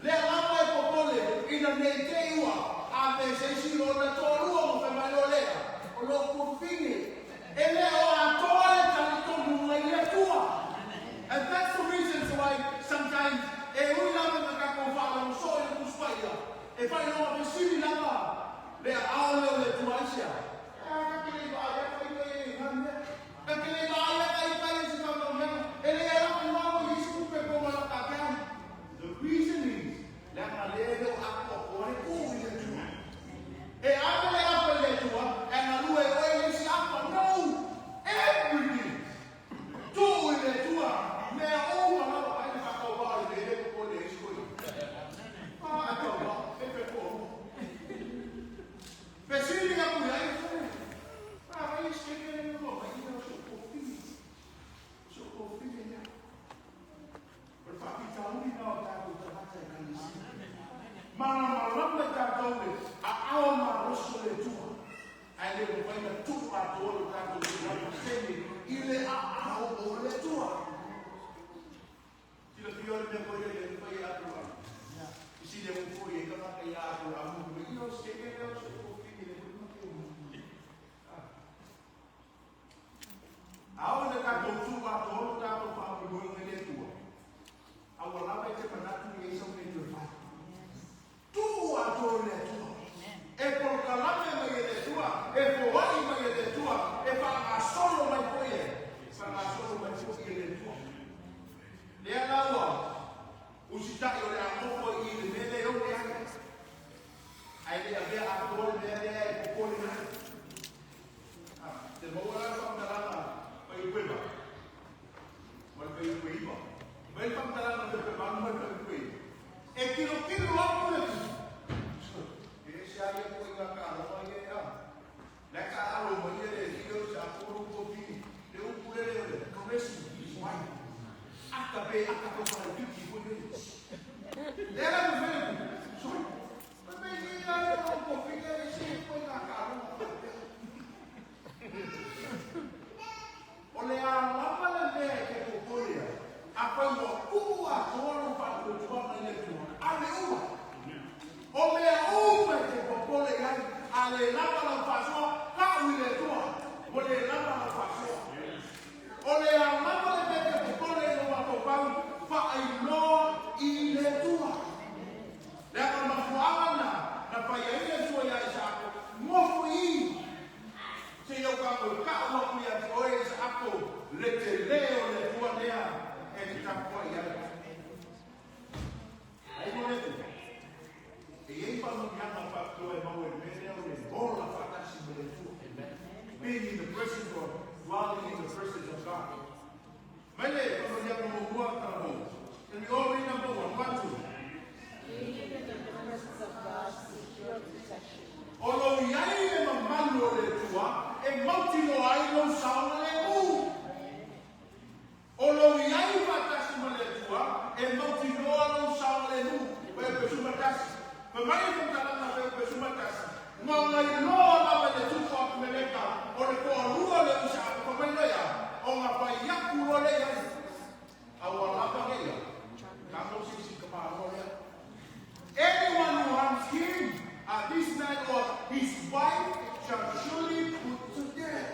S8: Le lava e popole, ina nei te iwa, a me se isi lo na toalua mo fe mai lo lea, o lo kufine. E le o a toa le talitonu ngai le tua. And that's the reason why sometimes e ui lava na kako whaala so e kuspaia. E whai loa pe sili lava, le a ao leo le tua aisea. E a kakele i vaai a kai kai e ngā mea. Kakele i vaai a kai kai e se whanau E le ala maua i isi kupe ko malaka ke ai. The reason is, le anga le leo ako ko le ku i le tua. E ame le apa le tua, e ngā lua e oe le isi apa. No! Everything! Tu i le tua, mea o malawa ai le whakau i le le ko le isi koi. Ah, a tau wa, e pe ko. Pe sili nga kui ai, ah, ai se ke le mo mai o so ko fini. So ko fini ya. O le whakitauri na o tātou tagata e kanisi. Mana malama i tātou le a ao maroso le tua. Ai le mawhai na tu a toa le tātou te wapasene i le a ao o le tua. Tila whio le mea koe le whai a tua. I si le mufo i e kangata i a tua a mungu me io se ke leo se ko fini le kuma ke o mungu. Ao le tātou tu a toa le tātou whakamui le tua. Aua lava e te manatu i eisa o nei whai. Tu a toa le tua. E polokalame mai e le tua, e foai mai e le tua, e whangasolo mai koe e. Whangasolo mai koe e le tua. Lea laua, usitai o le angofo i le mele o le ai. Ai le avea a toa le mea lea e popole mai. Te maua la whamtalanga pai upepa. Ma le pai upeipa. Mai whamtalanga pe pe manu mai pai upeipa. E kilo kilo aku le tu. E se ai e koe ngā kāroa i e a. Le ka alo mai e le tio sa kuru ko pini. Le upu le le le karesi is white. Aka pe aka ko whai piki ko le. Le ala me whele ku. Sorry. Me me i a le o ko pini e se koe ngā kāroa whai pea. O le a lapa le mea e ke kokorea. A pai ua kuu a toa lo whātua mai le tua. A le ua. O mea uma e te popole ai. A le lapa lau whātua, ka ui le tua. O le lapa lau whātua. O le a lapa le mea te popole i lo wātou whaailoa i le tua. Le aka mafuanga na, na pai ai le tua ia Isaako, mofu i. Se iau ka koe ka ua kui a te oe Isaako, le te leo le tua nea e te tapua i ai. Ai mo le tua. E iei whanonianga whakatoa e mau e mele o le ola whakasi me le tua. Being in the presence or dwelling in the presence of God. Mai le whanonianga mo mua karamo. Can we all read number 1? 1, 2.
S12: Being in the presence of God, secure protection.
S8: O lo iai e mamalu o le tua, e mautino ai lo saona le mu. O lo iai whakasi ma le tua, e mautino ai lo saona le mu. Wei pe sumatasi. Pa mai e whantalanga wei pe sumatasi. Ngā ngai loa lava le tupu a meleka, o le koa lua le usa a pa mai loia, o ngā pai aku loa le iai. Aua lava ngeia, ka mo sisi ka pāroa lea. Anyone who harms him, this man or his wife shall surely put to death.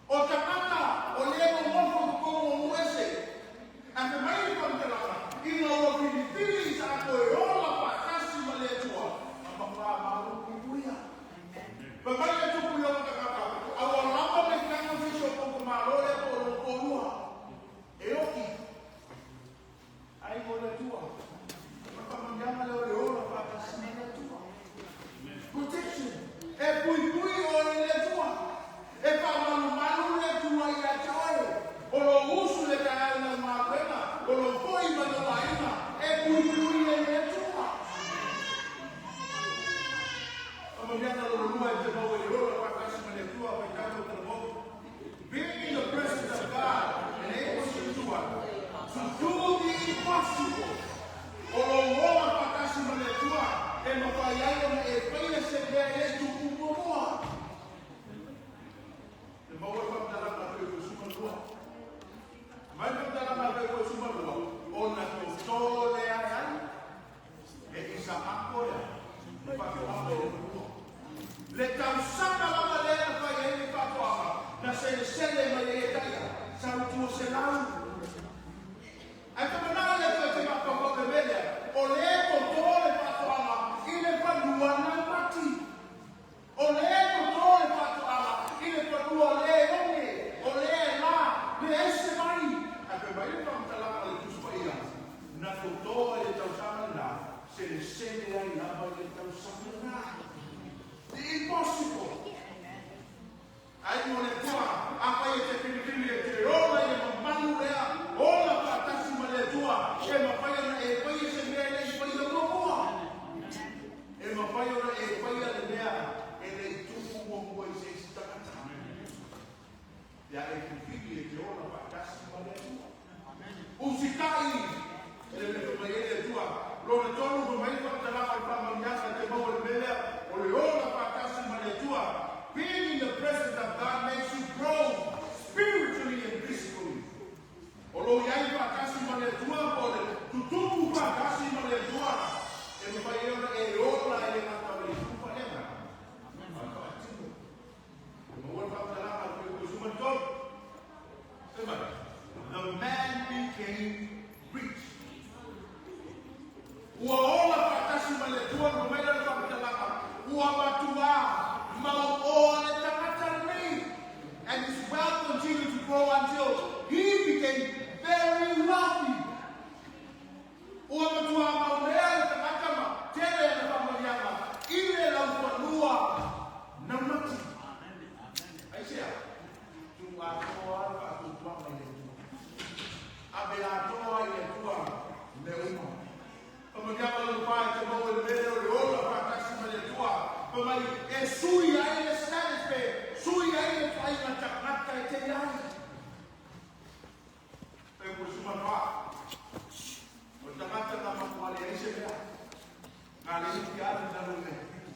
S8: O takata, o leo mofo kukongo muese. A te mai i whantalanga, i ngā ua pilipili i sa ako e ola whakasi ma le tua. A maka maru kuikuia. Pa mai le tupu i o takata, aua lapa me kanga fiso koko malo le po o loko lua. E oki. Ai mo le tua. Makamandianga le o le ola whakasi ma le tua. Protection. E pui pui o le tua. E pa malu malu le tua i a te oe. O lo usu le kae na maapena. O lo poi mana waina. E pui pui e le tua. Kamandianga lo lua e te mau e le ola whakasi ma le tua. Pai tātou te mo. Being in the presence of God enables you to what? To do the impossible. O lo ola whakasi ma le tua. E mawhai ai ona e paia se mea e tupu momoa. Te maua whamtalanga koe koe suma lua. Mai whamtalanga koe koe suma E mafai ona e faia se mea e le i faia muamua. E mafai ona e faia le mea e le i tupu muamua i se isi tagata. Ia e filifili e te ola faatasi ma le Atua. Usitai i le mea fai mai ai le Atua. Lona tolu fai mai le faamatalaga o le faamanuiaga e te maua i le mea lea, o le ola faatasi ma le Atua. Being in the presence of God makes you grow spiritually and physically. O lou i ai faatasi ma le Atua po o le tutupu faatasi ma le Atua, e mafai ai ona e ola e le gata o le itu faaleagaga, a o le faatino. E maua le faamatalaga a le 13. Fai mai, The man became rich. Ua ola faatasi ma le Atua, na fai mai lea o le faamatalaga, ua matuā mauoa le tagata lenei. And his wealth continued to grow until he became very wealthy. Ua matuā maumea le tagata ma tele ana faamanuiaga i le laufanua naunati. Aisea? Tuu atoa le faatuatuaga i le Atua. Ave atoa i le Atua mea uma. Faamanuiaga lona fa e te maua i le mea lea o le ola faatasi ma le Atua. Fai mai, e sui ai le status pe sui ai le ituaiga tagata e te i ai. Fai ua suma fa. O le tagata na matua leai se mea. Na le iti lava le lalo i le pitu.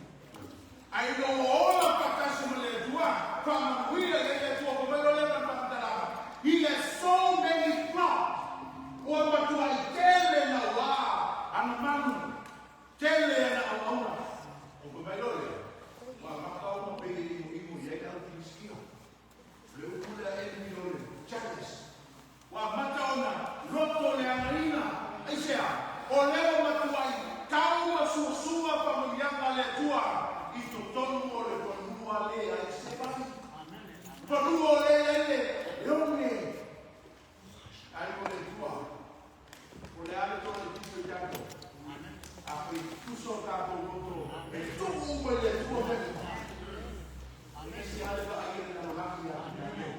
S8: Ae ina ua ola faatasi ma le Atua, faamanuia i ai le Atua, fai mai loa lea ma le faamatalaga, He has so many flocks. Ua matuai tele naua ana manu, tele ana auauna. Ona fai mai loa lea, Ua amata ona pei e imoimo i ai le au Pilisitia. O le upu lea enemy o le jealous. Ua amata ona loto leagaina. Aisea? O lea ua matuai tau ma suasua faamanuiaga a le Atua i totonu o le fanua leai se vai. Fanua o lea e i ai le leone. Ai mo le Atua, o le a le toa le pito i tatou? Afai tusa o tatou loto e tuu uma i le Atua mea uma. E ese lava le vaai a le lalolagi ia te tatou.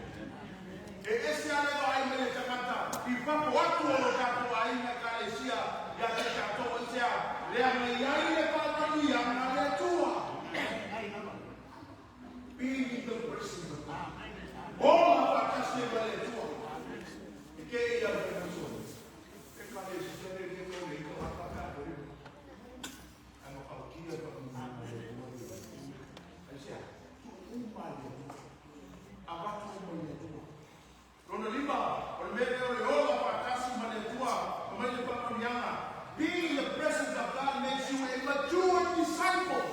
S8: E ese lava le vaai mai le tagata i fafo atu o lo tatou aiga Ekalesia ia te tatou aisea? Leaga i ai le faamanuiaga a le Atua. Being in the presence of God. Ola faatasi ai ma le Atua. E kēia mea uso. Ekalesia le le o le ika whakaka e Ai matautia le whakamutunga o le Atua i le Aisea, tuu uma i le Atua. Avatu uma i le Atua. Lona lima, o le mea lea o le ola faatasi ma le Atua, fai mai le faamanuiaga, Being in the presence of God makes you a mature disciple.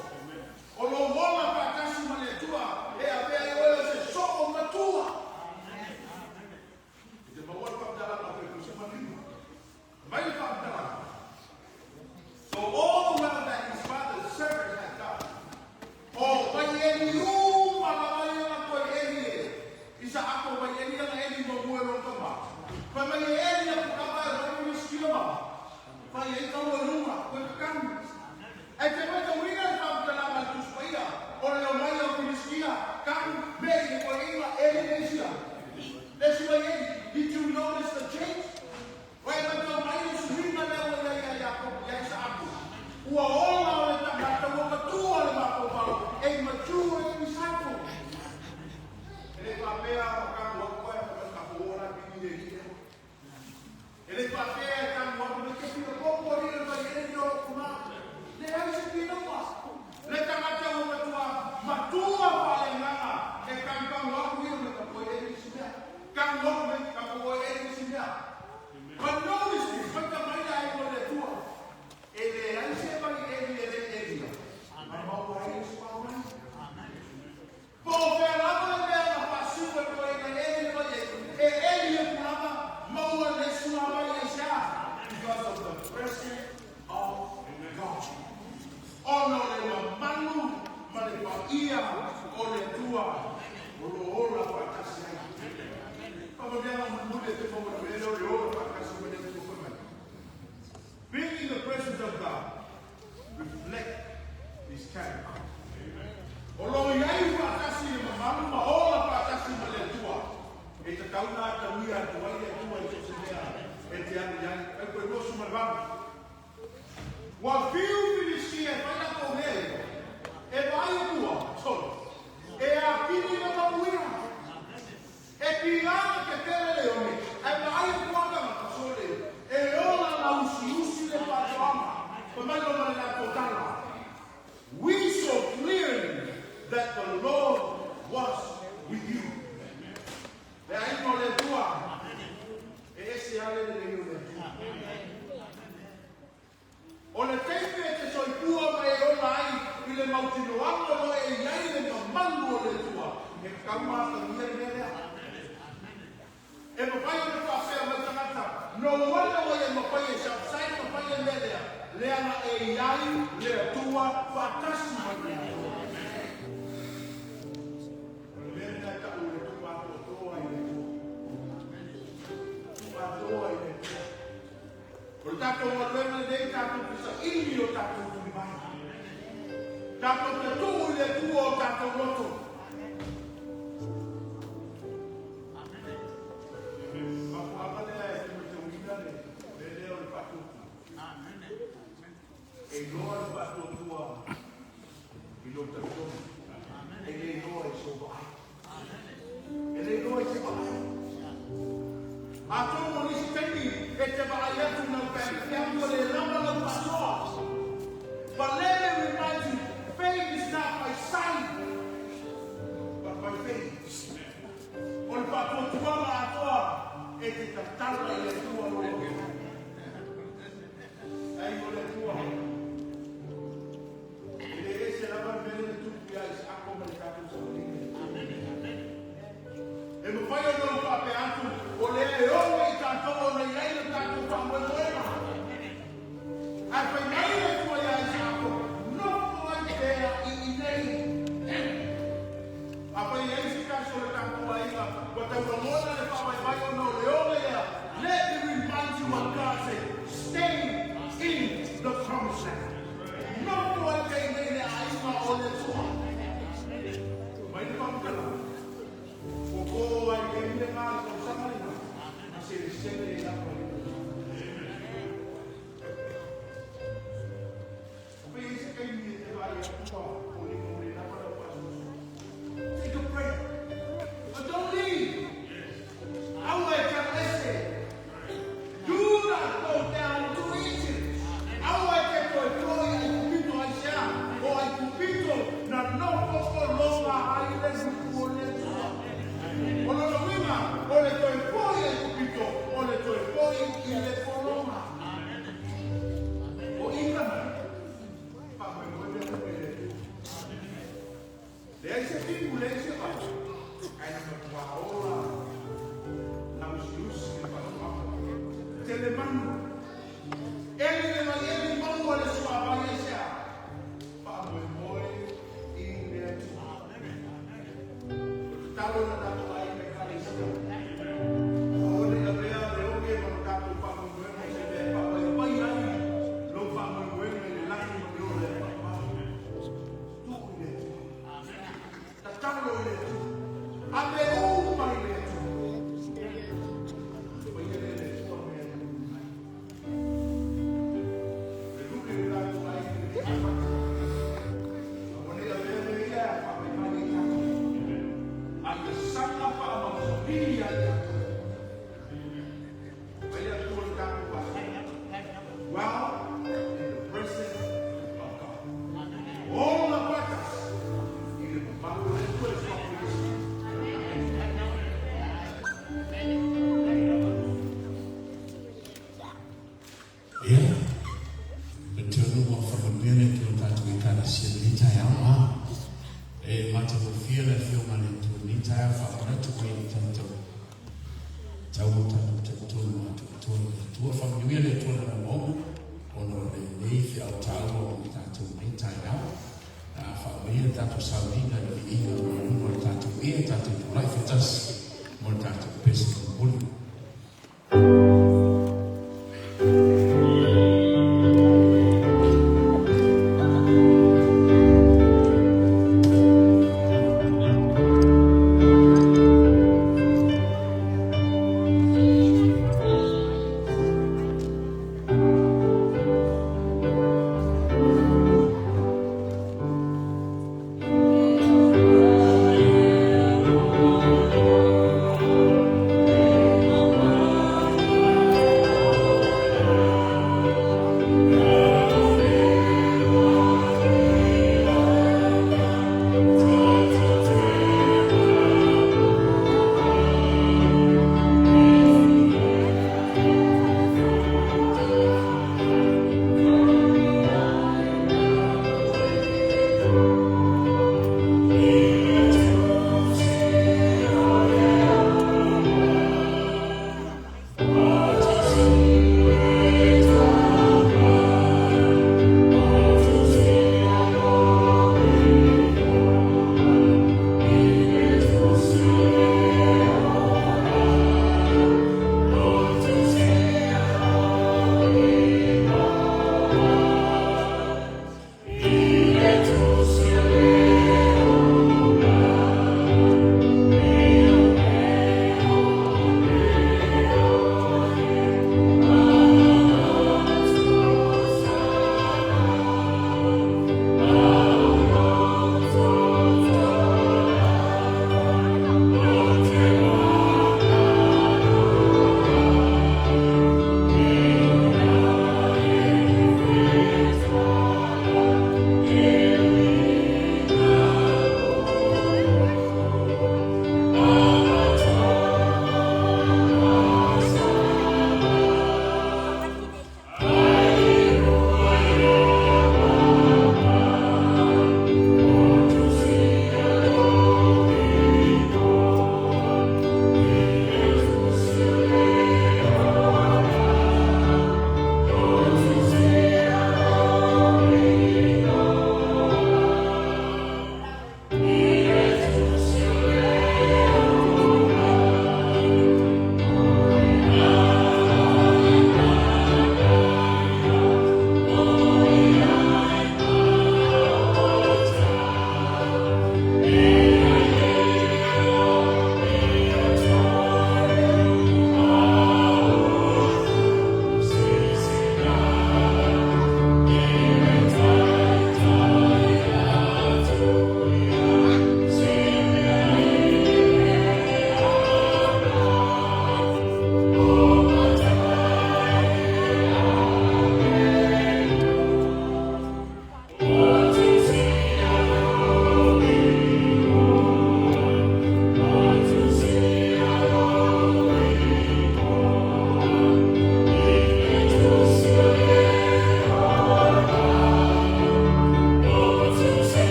S8: O lou ola faatasi ma le Atua, e avea ai oe o se soo matua. E te maua le faamatalaga o Fepusi ma lima. Fai mai le faamatalaga, So all the wealth that his father's servants had got, O vai eli uma lava ia na toe eli e Isaako vai eli ana eli muamua e lona tama. Fai mai e eli aku tama e vai ni sikila ma fai ai taua i luga, koe kakanu. Ae te matauina le faamatalaga a le Tusi Paia, o le omai o Filistia, kanu, me i le koeina eli le isi a. Le isi vai eli, did you notice the change? Ua e matau mai le suiga lea ua i ai ia Iakopo, ia Isaako. Ua ola o le tagata, ua matua le mafaufau, a mature disciple. E le faapea ma kanu aku ae fai mai ka ola e pili le alii lea. E le faapea e kanu aku me te pila popo alii le vai ele ni o lou tama. Leai se pinoa. Le tagata ua matua matua faaleagaga e kanukanu aku ia me ka poe ele isi mea. Kanu aku me ka poe ele isi mea. But notice this, maita mai le aiga o le Atua, e leai se vai eli e le Elia, ma maua ai le suaumai. Po o fea lava le mea na faasiu e koe i nai eli le vai eli, e eli aku lava, maua le suaumai aisea? Because of the presence of God. Ona o le mamalu ma le paia o le Atua o lo o ola faatasi ai. Faamanuiaga mulimuli e te maua i le mea lea o le ola faatasi ma le Atua fai mai. Being in the presence of God reflect His character. O lo o i ai faatasi i le mamalu ma ola faatasi ma le Atua. E tatau ona atagia atu ai le Atua i so o se mea e te alu i ai. Fai koe lua. 8. Ua fiu Filistia e fai latou mea ia, e vaai atua, solo, e atili le manuia. E pilaga ke tele le one, ae vaai atua tagata, sole, e ola lausiusi le faatoaga, fai mai lona le latou tala, We saw clearly that the Lord was with you. Le aiga o le Atua, e ese lava le lelei o le Atua. O le taimi e te soifua ma e ola ai i le mautinoaga o lo o e i ai le mamalu o le Atua, e tatau ma atagia le mea lea. E mafai ona faapea mai tagata, No wonder ua ia mafai e Southside ona fai le mea lea, leaga e i ai le Atua faatasi ma i latou. O le mea lena e tau o le tupa atoatoa i le Atua. Tupa atoa i le Atua. O le tatou galuega lenei tatou te saili i o tatou tulimai. Tatou te tuu i le Atua o tatou loto. Mafuaaga lea e te matauina le mea lea o le faatuatua. E iloa le faatuatua i lou talitonu. E le iloa i sou vaai. E le iloa i se vaai. Atonu o nisi taimi e te vaai atu i lau bank account ua le lava lau faasoa. But let me remind you, faith is not by sight, but by faith. O le faatuatuaga atoa e te tatala i le Atua lou loto. Ai o le Atua. E le ese lava le mea lea na tupu ia Isaako ma le tatou savaliga. E mafai ona ou faapea atu, o lea e oge i tatou ona i ai le tatou faamoemoega. Ae fai mai le Atua ia Isaako, Nofo ai pea i inei. Afai e i ai se tasi o le tatou aiga ua tau lagona le faavaivai ona o le oge lea, let me remind you what God said, Stay in the promised land. Nofo ai pea i inei le aiga o le Atua. Mai le faamatalaga, Ua po ai le taimi lena le tausaga lena, na selesele ai lava i le Atua. Afai e i ai se taimi e te vaai atu ua foliga ua le lava lau faasoasoa, take a break, but don't leave. Aua e te alu ese. Do not go down to Egypt. Aua e te toe foi i Aikupito. Aisea? O Aikupito na nofo pologa ai le nu'u o le Atua. O lona uiga, o le toe foi i Aikupito, o le toe foi i le pologa. O i lana, faamoemoe mea uma i le Atua. Leai se timu, leai se vai, ae na matuā ola lausiusi le faatoaga. Tele manu, eli le vai eli maua le suavai aisea? Faamoemoe i le Atua. O le tatalo na tatou aiga Ekalesia, aua ne i avea le oge ma lo tatou faamoemoega i se mea e faapaipai ai lou faamoemoega i le lagi ma le ola e faavavau. Tuu i le Atua. Tatalo i le Atua. Ave uma i le Atua. Faia lea e le Atua mea e mulimuli mai. Le luli le tatou aiga i le fati. Aua ne i avea mea ia e faapaipai ai tatou. A ia saga faamausali ia i tatou. Mai le Atua le tatou faasoa. Dwell in the presence of God. Ola faatasi i le mamalu o le Atua e suafa Iesu.
S1: Ia, le taunuuga o faamanuia le Atua i le tatou Ekalesia i lenei taeao. A e matagofie le Afioga a le Atua i lenei taeao faamanatu mai i le tatou tau o tatou talitonu atoatoa i le Atua. Faamanuia le Atua i lana mauga ona o lenei feau taua mo i tatou i lenei taeao. A faaumaia le tatou sauniga i le viiga maualuga o le tatou ea, tatou tulai faatasi mo le tatou pese mulimuli.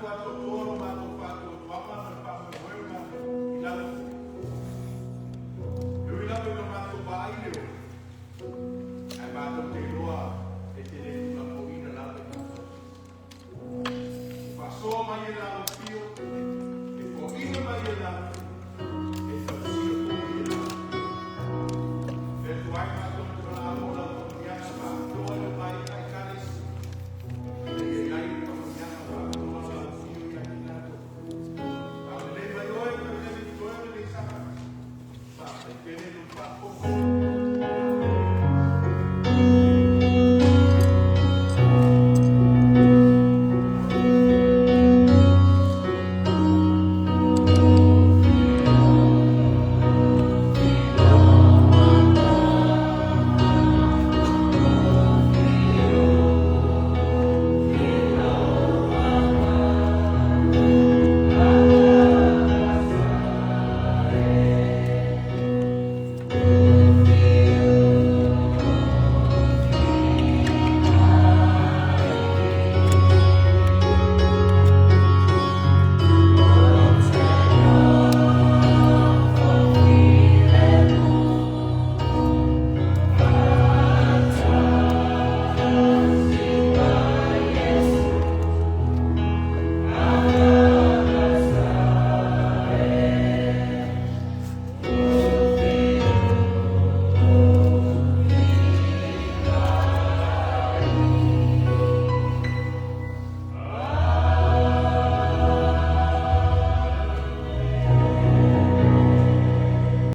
S8: manatu atoatoa lo matou faatuatuaga ma le faamoemoe o matou i lau Afioga. E ui lava ina matou vaai le oo, ae matou te iloa e te le tuulafoaiina lava i lau tausiga. E faasoa mai e lau Afio, e foaiina mai e lau Afio.